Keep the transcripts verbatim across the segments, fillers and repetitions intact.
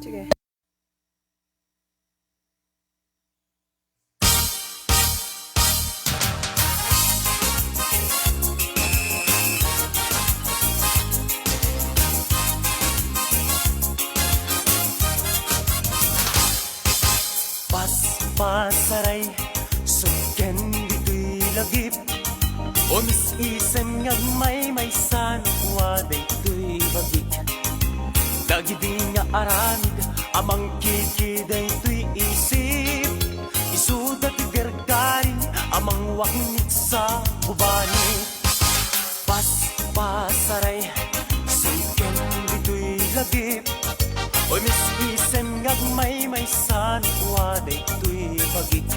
Sige. Paspasaray, sumken ditoy lagip. Umis-isem nga agmaymaysan, kua daytoy bagik. Dagidi nga aramid a mangkiki daytoy isip, isuda ti gargari a mangwaknit sa gubanit. Paspasaray, sumken ditoy lagip. Umis-isem nga agmaymaysan, kua daytoy bagik.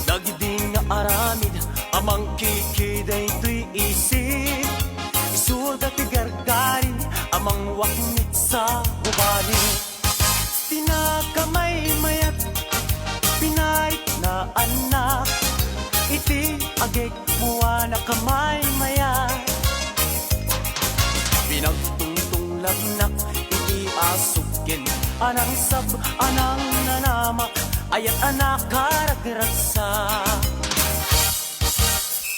Dagidi nga aramid a mangkiki daytoy isip, isuda ti gargari a mangwaknit sa gubanit. Ti nakamaymayat, pinarik na annak, iti agek mo a nakamaymayat. Pinagtungtong labnak iti asugken, a nangsab a nangnanamak, ayat a nakaragragsak.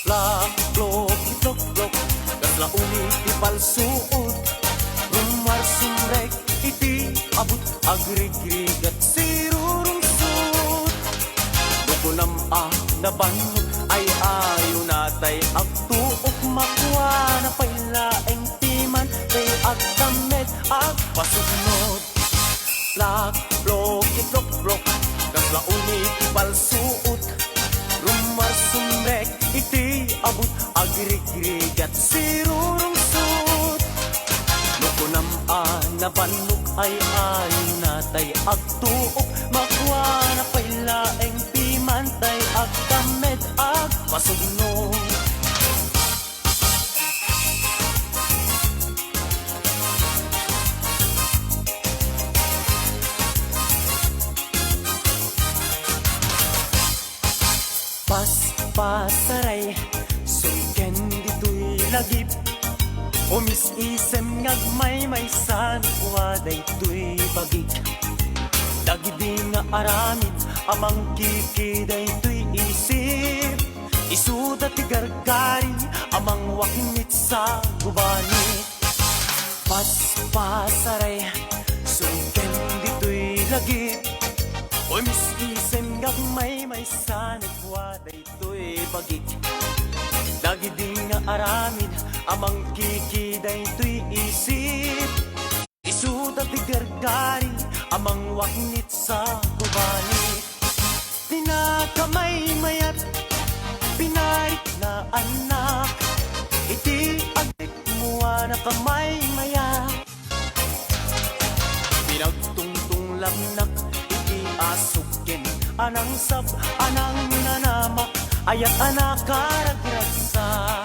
Plak, plok, plok, plok, kasla uni ti palsuot. Rummuar sumrek iti abut, agrigrigat sirurungsot. No kunam a nabannok, ay-ayo natay agtuok, makuana pay laeng piman tay agtammed, agpasuknod. Plak, plok, plok, plok, kasla uni ti palsuot. Rummuar sumrek iti abut, agrigrigat sirurungsot. No kunam a nabannok, ay-ayo natay agtuok, makuana pay laeng piman tay agtammed, agpasuknod. Paspasaray, sumken ditoy lagip. Umis-isem nga agmaymaysan, kua daytoy bagik. Dagidi nga aramid a mangkiki daytoy isip, isuda ti gargari a mangwaknit sa gubanit. Paspasaray, sumken ditoy lagip. Umis-isem nga agmaymaysan, kua daytoy bagik. Dagidi nga aramid a mangkiki daytoy isip, isuda ti gargari a mangwaknit sa gubanit. Ti nakamaymayat, pinarik na annak, iti agek mo a nakamaymaya. Pinagtungtong labnak iti asugken, a nangsab a nangnanamak, ayat a nakaragragsak.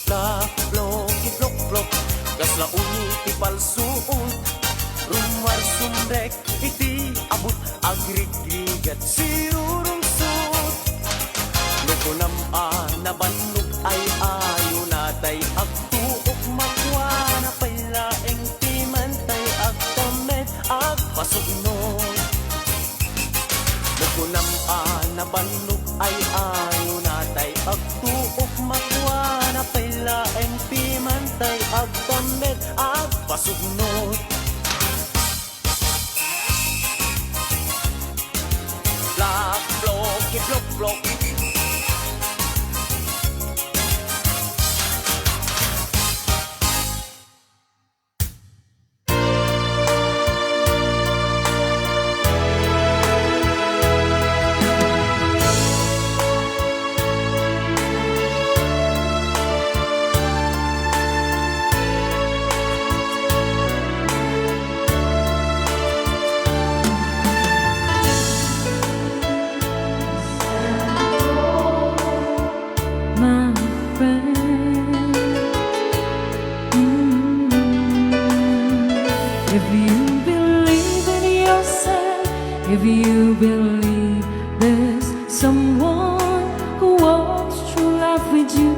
Plak, plok, plok, plok, kasla uni ti palsuot. Rummuar sumrek iti abut, agrigrigat sirurungsot. No kunam a nabannok, ay-ayo natay agtuok, makuana pay laeng piman tay agtammed, agpasuknod. No kunam a nabannok, ay-ayo natay agtuok, makuana pay laeng piman tay agtammed, agpasuknod. Plak, plok, plok, plok. My friend, mm, if you believe in yourself, if you believe there's someone who walks through life with you,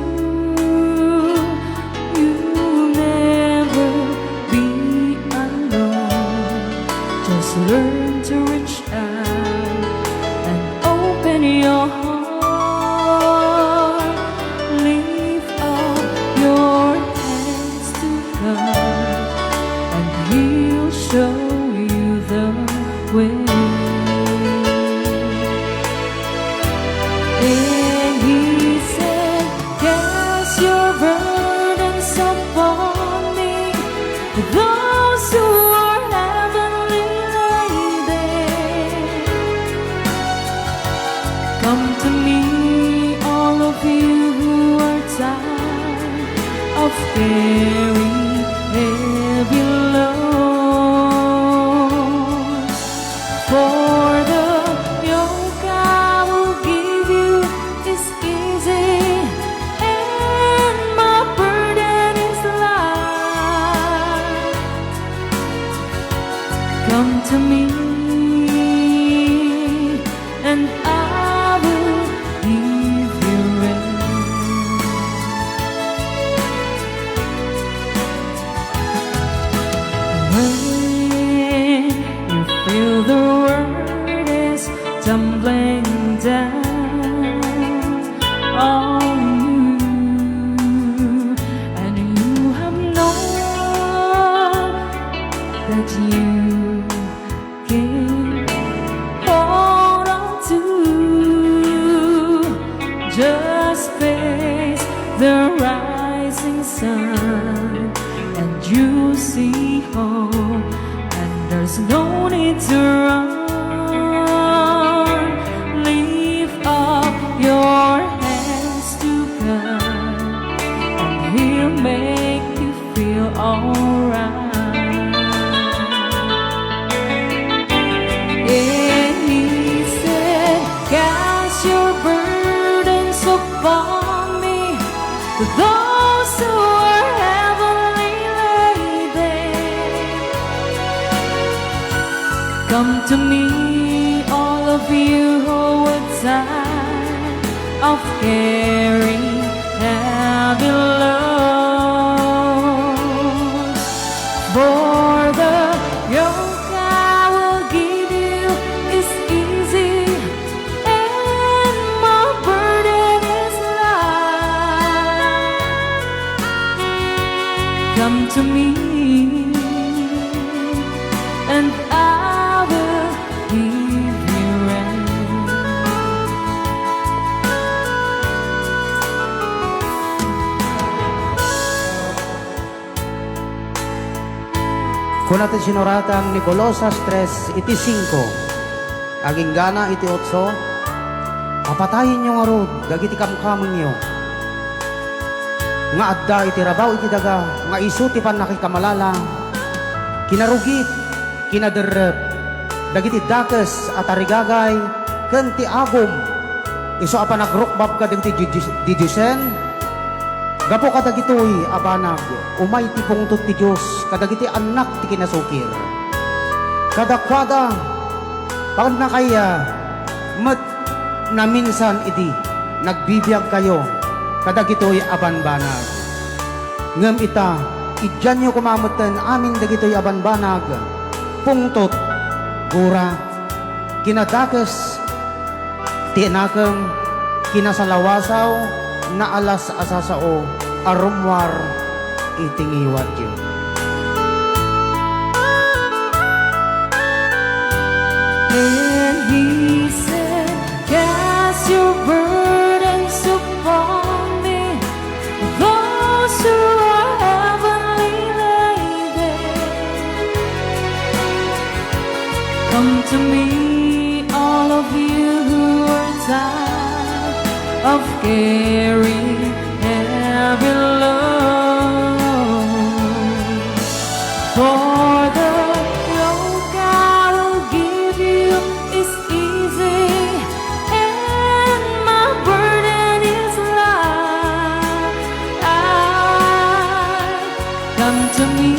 you'll never be alone. Learn to reach out and open your heart. Lift up your hands to God, and He'll show you the way. And He said, "Cast your burdens upon me, those who are heavily laden. Come to me, all of you who are tired of carrying heavy loads. For the yoke I will give you is easy, and my burden is light. Come to me, and I will give you rest." When you feel the world is tumbling down on you, and you have no that you can hold on to. Just face the rising sun, and you see hope, and there's no need to run. Lift up your hands to God, and He'll make you feel alright. And He said, "Cast your burdens upon me, those who are heavily laden. Come to me, all of you who are tired of carrying heavy loads. For the yoke I will give you is easy, and my burden is light. Come to me, and I will give you rest." Kuna ti sinuratan ni Colosas tres iti singko, aginggana iti otso, "Papatayenyo ngarud dagiti kamkamengyo nga adda iti rabaw iti daga nga isu ti pannakikamalala, kinarugit, kinaderrep, dagiti dakes a tarigagay ken ti agum, isu a panagrukbab kadagiti didi-, didiosen. Gapu kadagitoy a banag, umay ti pungtot ti Dios kadagiti annak ti kinasukir. Kadakuada, pannakayat met naminsan idi nagbibiagkayo kadagitoy a banbanag. Ngem ita, idianyo koma metten amin dagitoy a banbanag, pungtot, gura, kinadakes, ti nakem, kinasalawasaw, naalas a sasao a rummuar iti ngiwatyo." And He said, "Cast your burdens upon me, those who are heavily laden. Come to me, all of you who are tired of carrying heavy loads. For the yoke I will give you is easy, and my burden is light. Come to me,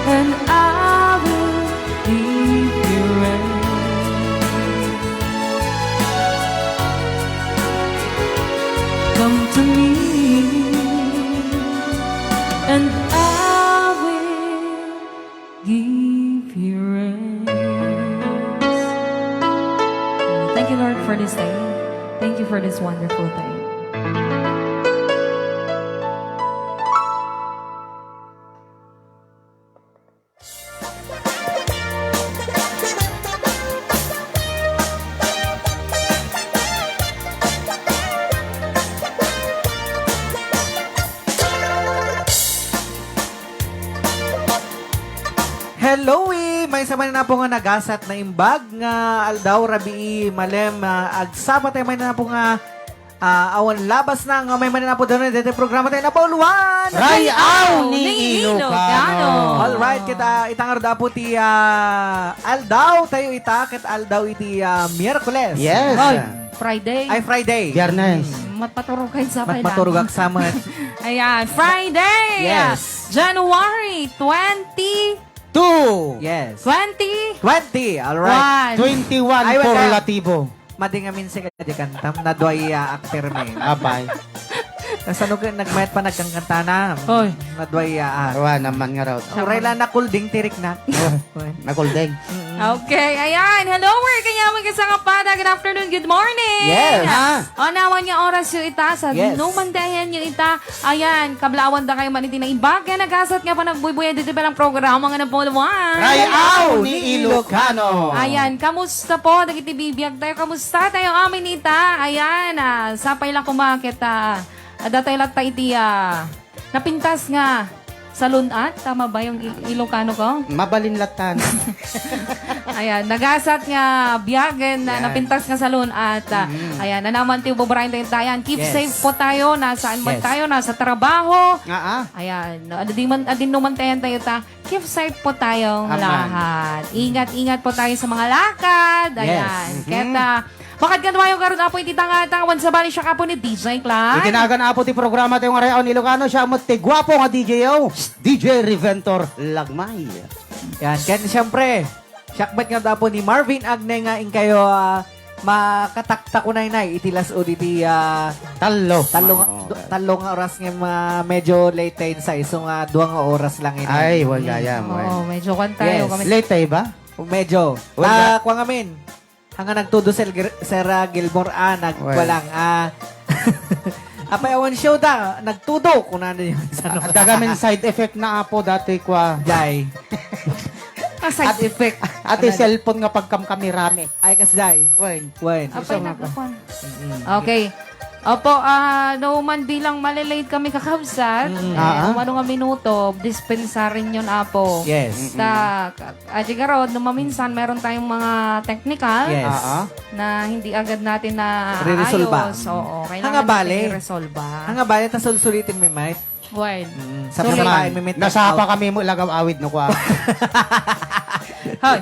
and I will give you rest. Come to me, and I will give for this wonderful day. Hello, eh! Maysa man na po nga nagasat, naimbag nga aldaw, rabii, malem, ah, agsapa tayo man na po nga, ah, awan labas na nga may man na po doon dito programa tayo na Pauluan! Ray-aw ni Ilocano. Alright, kita, itang arda po ti, ah, aldaw tayo ita, ket aldaw iti, ah, Miyerkules. Yes. Hoy, Friday. Ay, Friday. Biyernes. Mat-, maturog kayo sa Mat-, kailangan. Maturog ak sa mat. Ayan, Friday. Yes. January twenty. Two. Yes. Twenty. Twenty, alright. One. Twenty-one Ay, wait, for kaya Latibo. Madi nga minsan ka di kantam, nadway, ah, actor mi. Abay. Kasano ka, nagmayat pa nagkangkanta na? Hoy. Nadway, ah, ah. Awa naman nga raw. Uray lang nakulding tirik na. Hoy. Nakulding. Mm-mm. Okay, ayan. Hello, where kanya mga kasangkapada. Good afternoon, good morning. Yes. Ah. O, nawan nga oras yung ita, sa Yes. numan dayan yung ita. Ayan, kablawan da kayo man iti naimbag nga nagasat nga panagbuybuyan dito palang programa nga napuluan. Ray-aw ni Ilocano. Ayan, kamusta po? Dagiti bibiyag tayo, kamusta tayo amin ita? Ayan, ah, sapay la kumakit, ah, adda tayo latta iti, ah, napintas nga salun-at, tama ba yung I-, Ilocano ko? Mabalin latan. Ayan, nagasat nga biyagen na Yan. napintas nga salun-at, ah, Mm. ayan, nanaman ti ububurayan tayo tayan. Keep Yes. safe po tayo, nasaan man Yes. tayo, nasa trabaho. Ah, ah. Ayan, no, adi man, adi numan tayo tayo ta. Keep safe po tayong Aman. lahat. Ingat-ingat po tayo sa mga lakad. Yes. Ayan. Mhm. Kaya, ah, makadkan tayo karon apo iti tangata. Wan sa bali siya kapo ni D J Clark. Itinagan apo ti programa tayo nga Ray-aw ni Ilocano. Siya mo ti gwapo nga D J o. D J Reventor Lagmay. Yan. Ken siyempre, siak met nga dapo ni Marvin Agne nga inkayo, ah, makataktakunaynay iti las-ud iti, ah, Tallo. tallo nga, Oo. do-, tallo nga oras nga ma-, medyo late tayo sa iso nga dua nga oras lang ini. Ay, wala yan, Oo, wala. medyo kwan tayo Yes. kami. Late tayo ba? Medyo. Wala. Ah, kwa ngamin. Hanga nagtudo Sir Gil-, Sir, ah, Gilmore, ah, nag-, Well. walang, ah, apay awan show da, nagtudo, kunana yung sa Ah, dagamin side effect na apo dati kwa. Jay. Ah, side At, effect. Ati Ano? cellphone nga pagkamkamirami. Ay, kas Jay. Wen. Wen. Apay Gusto nga pa. nagkakuan. Mm-mm. Okay. Opo, ah, no man bilang malilate kami kakabsat, Mm. eh, Ah, ah. umano nga minuto, dispensarin yun, apo. Yes. Mm-mm. Ta, Adi garod, no maminsan, meron tayong mga technical Yes. Ah, ah. na hindi agad natin na Re-resolba. ayos. Oo, kailangan Hanga bale. natin i-resolba. Hanga bale, ta sulsulitin mi, Mike. Well, Mm, sa sulit. Naman, pagkain mi, mi, nasapa out. kami mo, lagaw awid, no, kwa. Hoy.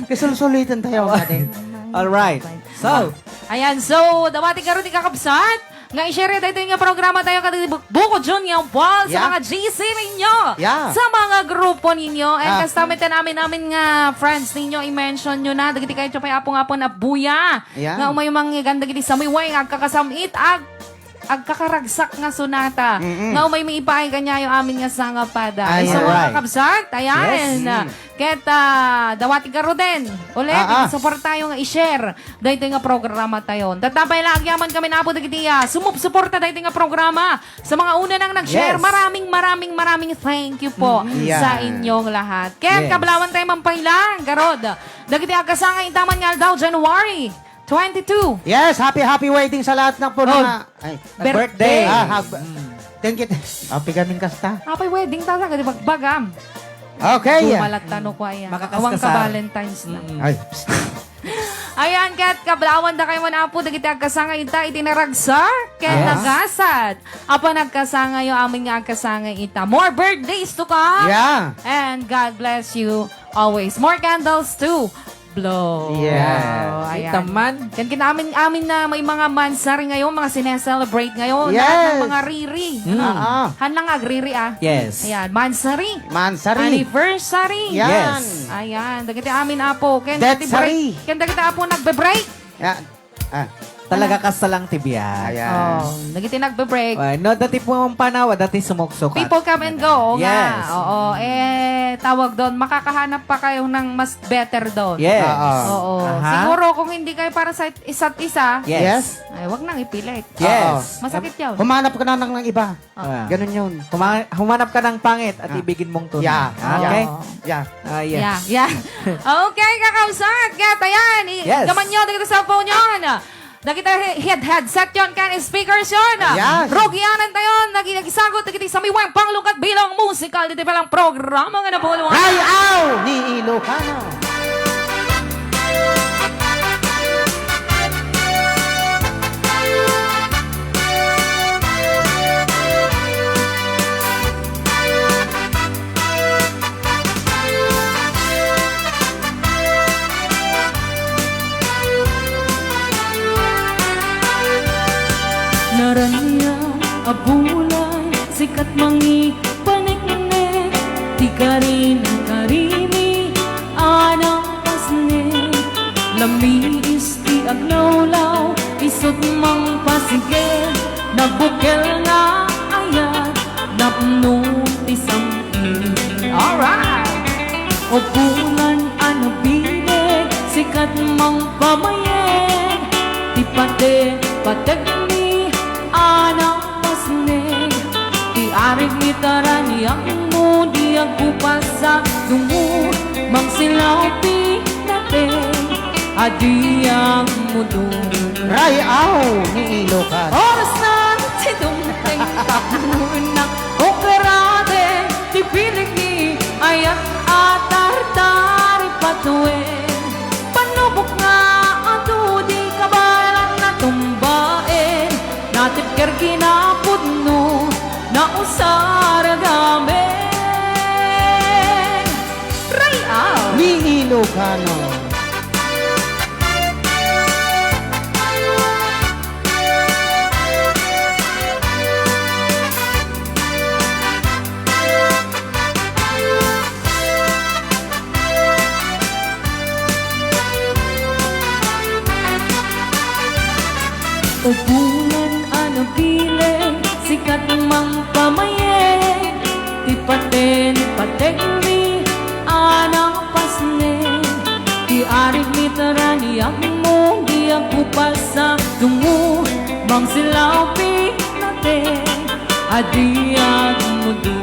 Kasulsulitan tayo, ate. Alright. So, Ayan, so, dawati garod ni kakabsat. Nga i-share daytoy nga programa tayo kadagiti bu-, bukod Jun nga wall sa Yeah. mga G C ninyo. Yeah. Sa mga grupo ninyo. And Ah. kasta met ti amin-amin nga friends ninyo, i-mention nyo na. Dagiti kayo pay apo nga apo na buya. Yeah. Nga umay manggigan dagiti samiway nga agkakasam-it, ag-, agkakaragsak nga sonata. Mm-mm. Nga umay maipaay kanyayo amin nga sangapada. Ay, So, mga alright. kabsat, ayan. Yes. Mm. Ket, ah, dawati garuden. Ulit, Ah, ah. isuportayo nga i-share daytoy nga programa tayo. Tatapay la, agyaman kami na apo dagiti, ah, sumupsuporta daytoy nga programa. Sa mga una nang nag-share, Yes. maraming, maraming, maraming thank you po Mm, yeah. sa inyong lahat. Ken Yes. kablawan tayo man pay la, garod. Dagiti agkasangay itaman nga aldaw, January twenty-two. Yes, happy, happy wedding sa lahat ng po Oh. mga, ay. Birthday. Birthday. Ah, hab-, Mm. thank you. Happy kaming kasta. Happy wedding talaga, di ba? Bagam. Okay. Dumalat tano kwa yan. Makakaskasar. Awang ka Valentine's na. Mm. Ay. Ayan, ket kablawan da kayo man apo, dagiti agkasangay ita, iti naragsak, ket Ah. nagasat. Apo nagkasangayo, amin nga agkasangay ita. More birthdays to come. Yeah. And God bless you always. More candles to blow. Yeah. Wow, ayan. Ita man. Ken kin amin, amin na may mga mansari ngayon, mga sineselebrate ngayon, Yes. lahat ng mga riri. Mm. Ah, ah. Han lang agriri, ah. Yes. Ayan, mansari. Mansari. Anniversary. Yan. Yes. Ayan, dagiti amin apo. Ken Death dagiti break. sari. Ken dagiti apo nagbe-break. Ya-, ah. Talaga kasta lang ti biag. Ayan. Oh, dagiti nagbe-break. Ay, no, dati pumanaw, dati sumuksok. People come and go, oo nga. Yes. Oo, eh, tawag doon, makakahanap pa kayo ng mas better doon. Yes. Oo. Oo. Aha. Siguro kung hindi kayo para sa isa't isa, Yes. Yes. Ay, wag nang ipilit. Yes. Oo. Masakit yun. Humanap ka na ng, ng iba. Ah. Ganun yun. Huma-, humanap ka ng pangit at Ah. ibigin mong tunay. Yeah. Okay? Oo. Yeah. Ah, yes. Yeah, yeah. Okay, kakabsat, ket ayan, i-, Yes. gaman nyo, dagiti cellphone nyo, ano? Dagiti he-, head-, headset yon, ken speakers yon. Ayan. Rugianan tayo, nag-, nagsagot, dagiti samiwang panglungkat bilang musikal, diti palang programa nga napuluan. Ray-aw ni Ilocano. Narania a bulay, sikat mangipaneknek, ti karin-karimi a napasnek. Lamiis ti aglawlaw, isut' mangpasiged, nabukel nga ayat, napno ti sam-, Alright! Ubulan a nabileg, sikat mangpamayeg, ti pate-, pategmi a napasneg. Ti arig ni taraniagmo, di agkupas a dumo, mangsilaw pinateg, a di agmudo. Ray-aw ni Ilocano. Oras na ti dumteng, tapnoennak, ukeraden, ti bileg ni ayat a tartari patuen. Panubok nga adu, di kabaelan natumbaen, natibker kinapudno, nausar a gamen. Ray-aw. Ni Ilocano. Ubulan a nabileg, sikat mangpamayeg, ti paten-pategmi a napasneg, ti arig ni taraniagmo, di agkupas a dumo, mangsilaw pinateg, a di agmudo.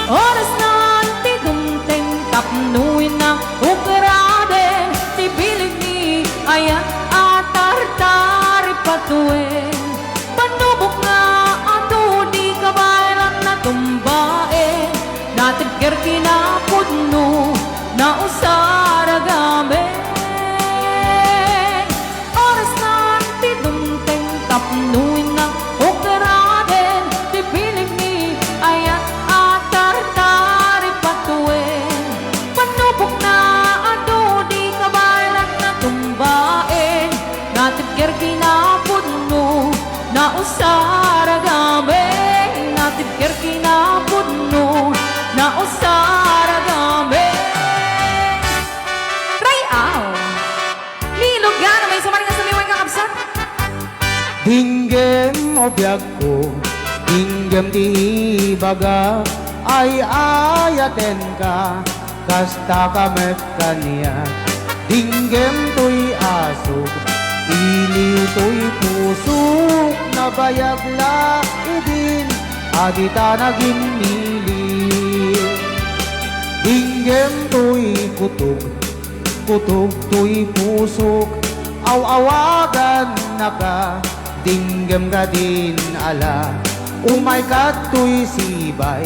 Oras na ti dumteng, tapno innak ukeraden, ti bileg ni ayat a tartari patuen. Panubok nga adu, di kabaelan natumbaen, natibker kinapudno, nausar a gamen. Oras na ti dumteng, tapno innak ukeraden, ti bileg ni ayat a tartari patuen. Panubok nga adu, di kabaelan natumbaen, natibker kinapudno, nausar a gamen, natibker kinapudno, nausar a gamen. Ray-aw. Ni Ilocano, maisumar nga sumiway, kakabsat. Dinggem, o biagko, dinggem ti ibagak, ay-ayatenka, kastaka met kaniak. Dinggem toy asuk, iliw toy pusok, nabayag la idin, a dita nagimmili. Dinggem toy kutog, kutog toy pusok, aw-awagannaka, dinggem kadin ala. Umay kadtoy sibay,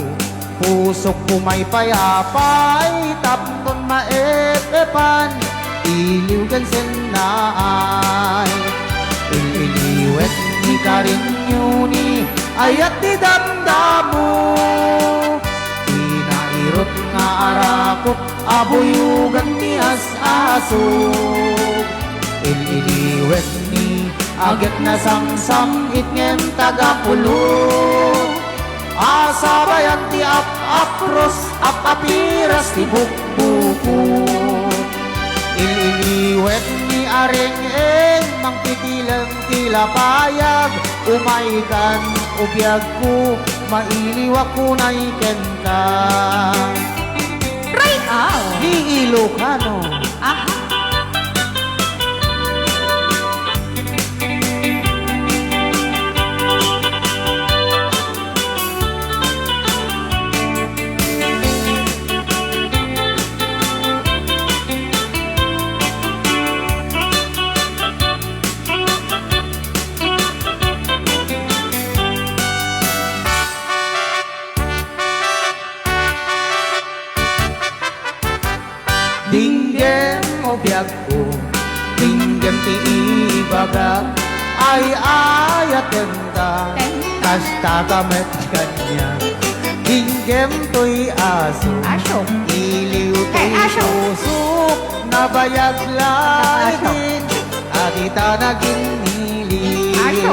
pusok pumaypay apay, tapnon maep-epan, iliw ken sennaay. Il-iliwet ni karinyo ni ayat ti damdamo, ti nairut nga arakop a buyogan ti as-asog. Il-iliwet ni agek nasamsam-it ngem tagapulong, a sabayan ti ap-apros, ap-apiras ti bukbukok. Iliwet ni Areng-eng, mangtitileng ti lapayag, umaykan, ubiagko, mailiwak unay kenka. Ray-aw! Ni Ilocano. Aha. Dinggem, o biagko, dinggem ti ibagak, ay-ayatenta, kasta ka met kaniak. Dinggem toy aso, Aso. Iliw toy Eh, aso. Pusok, nabayag laeng Aso. Adita naginili. Aso.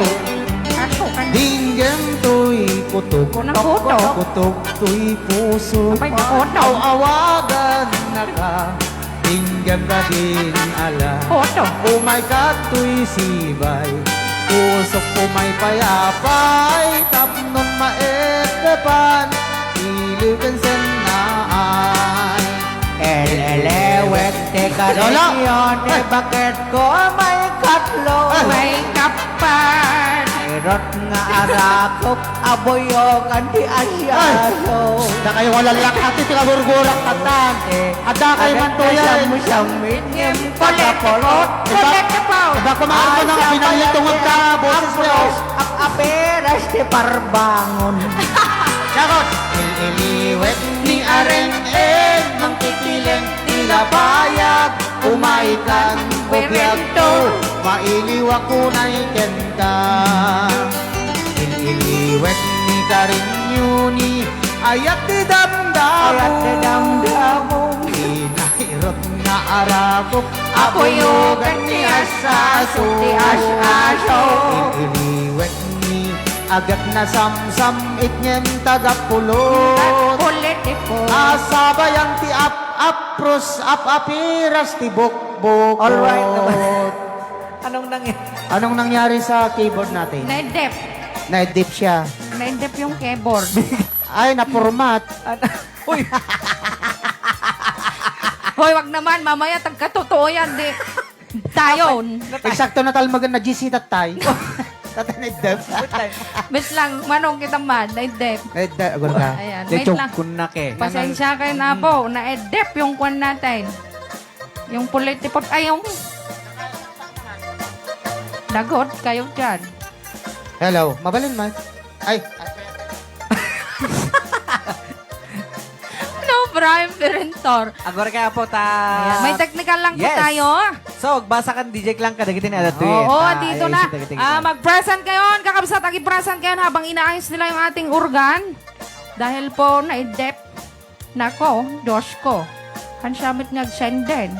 Aso kan Dinggem toy kutok. Kunang kutok. Kutok toy puso. Apay, kutok. Aw-awagan naka. Dinggem ka din ala. Kutok. Umay ka toy sibay. Pusok umay payapay. Tapnon maeddepan. Iliw ken sennaay. Elelewek ti Lolo! Karinyo, ti Ay! Baketko, may katlo, Ay! May kapat. Irot nga arakop, abuyogan ti Ay! Asyalo. Dakayo nga lalak, ati, ti kaburburak, katan. Eh, Adda kay agad man na tuyan. Siyam-siyam, inyem, Kolektibo, pagkapulot. Diba? Kolektibo. Diba, kumain ko ng Ay, binangi tungod ka, boses niyo. Ap-, aperas ti parbangon. Sagot! Ililiwet ni Areng-eng, mangtitileng ti lapayag, umaykan, o biagko, mailiwak unay kenka. Ililiwet ni Karinyuni, ayat ti damdamo. Ayat ti damdamo. Inairot nga arakop, abuyogan ti asaso. Ti asaso. Ililiwet ni Agak na samsam, itngen tagapulot. Pulit ipon. Asabayan ti ap-apros, ap-apiras ti bukbukot. All right naman. Anong nangyari? Anong nangyari sa keyboard natin? Naidep. Naidep siya. Naidep yung keyboard. Ay, napormat. An-, uy. Hoy, wag naman. Mamaya tagkatotoo yan, di. Tayon. Eksakto na talmagan na G C tatay. Tatay na idep. Wait lang, manong kita man, na-edep. Na-edep, agor ka. Ayan, wait lang. Kun na ke. Pasensya kayo na po, na-edep yung kwan natin. Yung politipot, ay yung dagot kayo dyan. Hello, mabalin man. Ay. No, Brian Perentor. Agor kaya po ta. Ayan, may technical lang po Yes. tayo. So, basa kan D J lang kadagiti ni Adatuyet. Oo, Ah, dito ayos, na. Dagiti Ah, kita. Mag-present kayo, kakabsat, agi-present kayo habang inaayos nila yung ating organ. Dahil po, na-edep. Nako, Diyos ko. Kansiamit nga agsenden.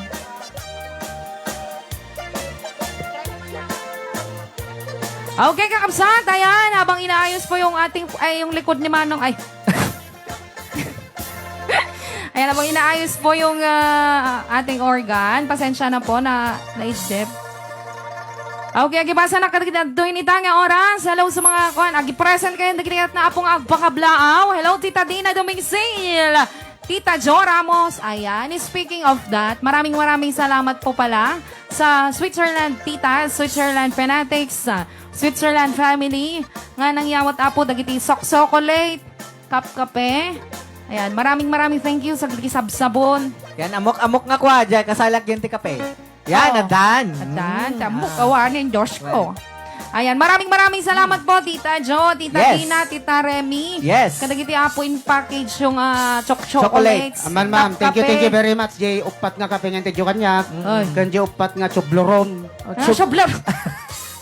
Okay, kakabsat, ayan, habang inaayos po yung ating, ay, yung likod ni Manong, ay. Ayan, habang inaayos po yung, ah, ating organ, pasensya na po na naidep. Okay, agibasa na kadagiti adtoy ni tanga oras. Hello sa mga kuan, agi-present kayo, dagiti na apo nga agpakablaaw. Hello, Tita Dina Dumingsil. Tita Jo Ramos, ayan. Speaking of that, maraming maraming salamat po pala sa Switzerland, Tita, Switzerland Fanatics, sa Switzerland family, nga nangyawat apo dagiti sok chocolate, cup kape. Ayan, maraming maraming thank you sa dagiti sabsabon. Yan, amok-amok nga kwa, dyan, kasalak yan ti kape. Yan, Oo. Adan. Adan, Mm, tambok, ah. Awanen, Diyos ko. Well. Ayan, maraming maraming salamat po, Tita Jo, Tita Yes. Dina, Tita Remy. Yes. Kadagiti apo in package yung, ah, chok-, Chocolate. Chocolates. Aman, ma'am. Thank you, thank you Kape. very much. Jay, upat nga kape nga interview kanya. Ay. Kan Jay, upat nga chubloron. Ah, chub- chubloron.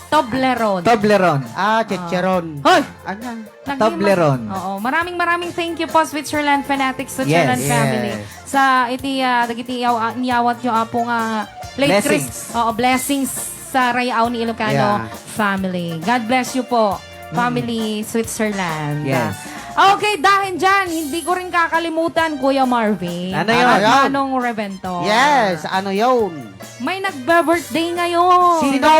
Toblerone. Toblerone. Ah, chicharon. Hoy! Anyan. Naging Toblerone. mas-, oo. Maraming, maraming thank you po, Switzerland Fanatics, Switzerland Yes. family. Yes. Sa iti, ah, dagiti iyaw-, ah, inyawat nyo, apo nga plate Blessings. crisp. Oo, blessings sa Rayaw ni Ilocano Yeah. family. God bless you po, Mm. family Switzerland. Yes. Okay, dahil dyan, hindi ko rin kakalimutan, Kuya Marvin. Ano yun? At Manong Reventol. Yes, ano yun? May nagbe-birthday ngayon. Sino?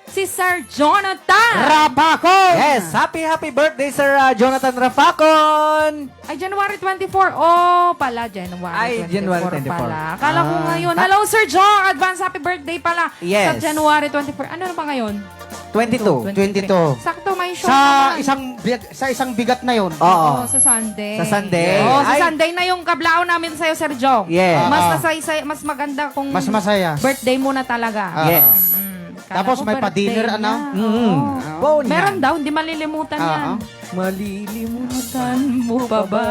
Si Sir Jonathan. Rapacon! Yes, happy, happy birthday, Sir, ah, Jonathan Rapacon! Ay, January twenty-four. Oh, pala, January Ay, twenty-four January twenty-four. Pala. Akala ko Ah. ngayon. Ah. Hello, Sir Jo. Advance happy birthday pala Yes. sa January twenty-four. Ano na ba ngayon? Twenty-two. Twenty-two. Sakto, may show Sa naman. isang big-, sa isang bigat na yun. Oo. Oo, sa Sunday. Sa Sunday. Oo, sa Ay. Sunday na yung kablaon namin sa'yo, Sir Jo. Yes. Mas Ah. masaya, mas maganda kung Mas masaya. birthday mo na talaga. Ah. Yes. Mm-mm. Kala Tapos ko may birthday pa-dinner, ano? niya. Mm. Oo. Boon Meron yan. daw, hindi malilimutan Ah, yan. ah. Malilimutan mo pa ba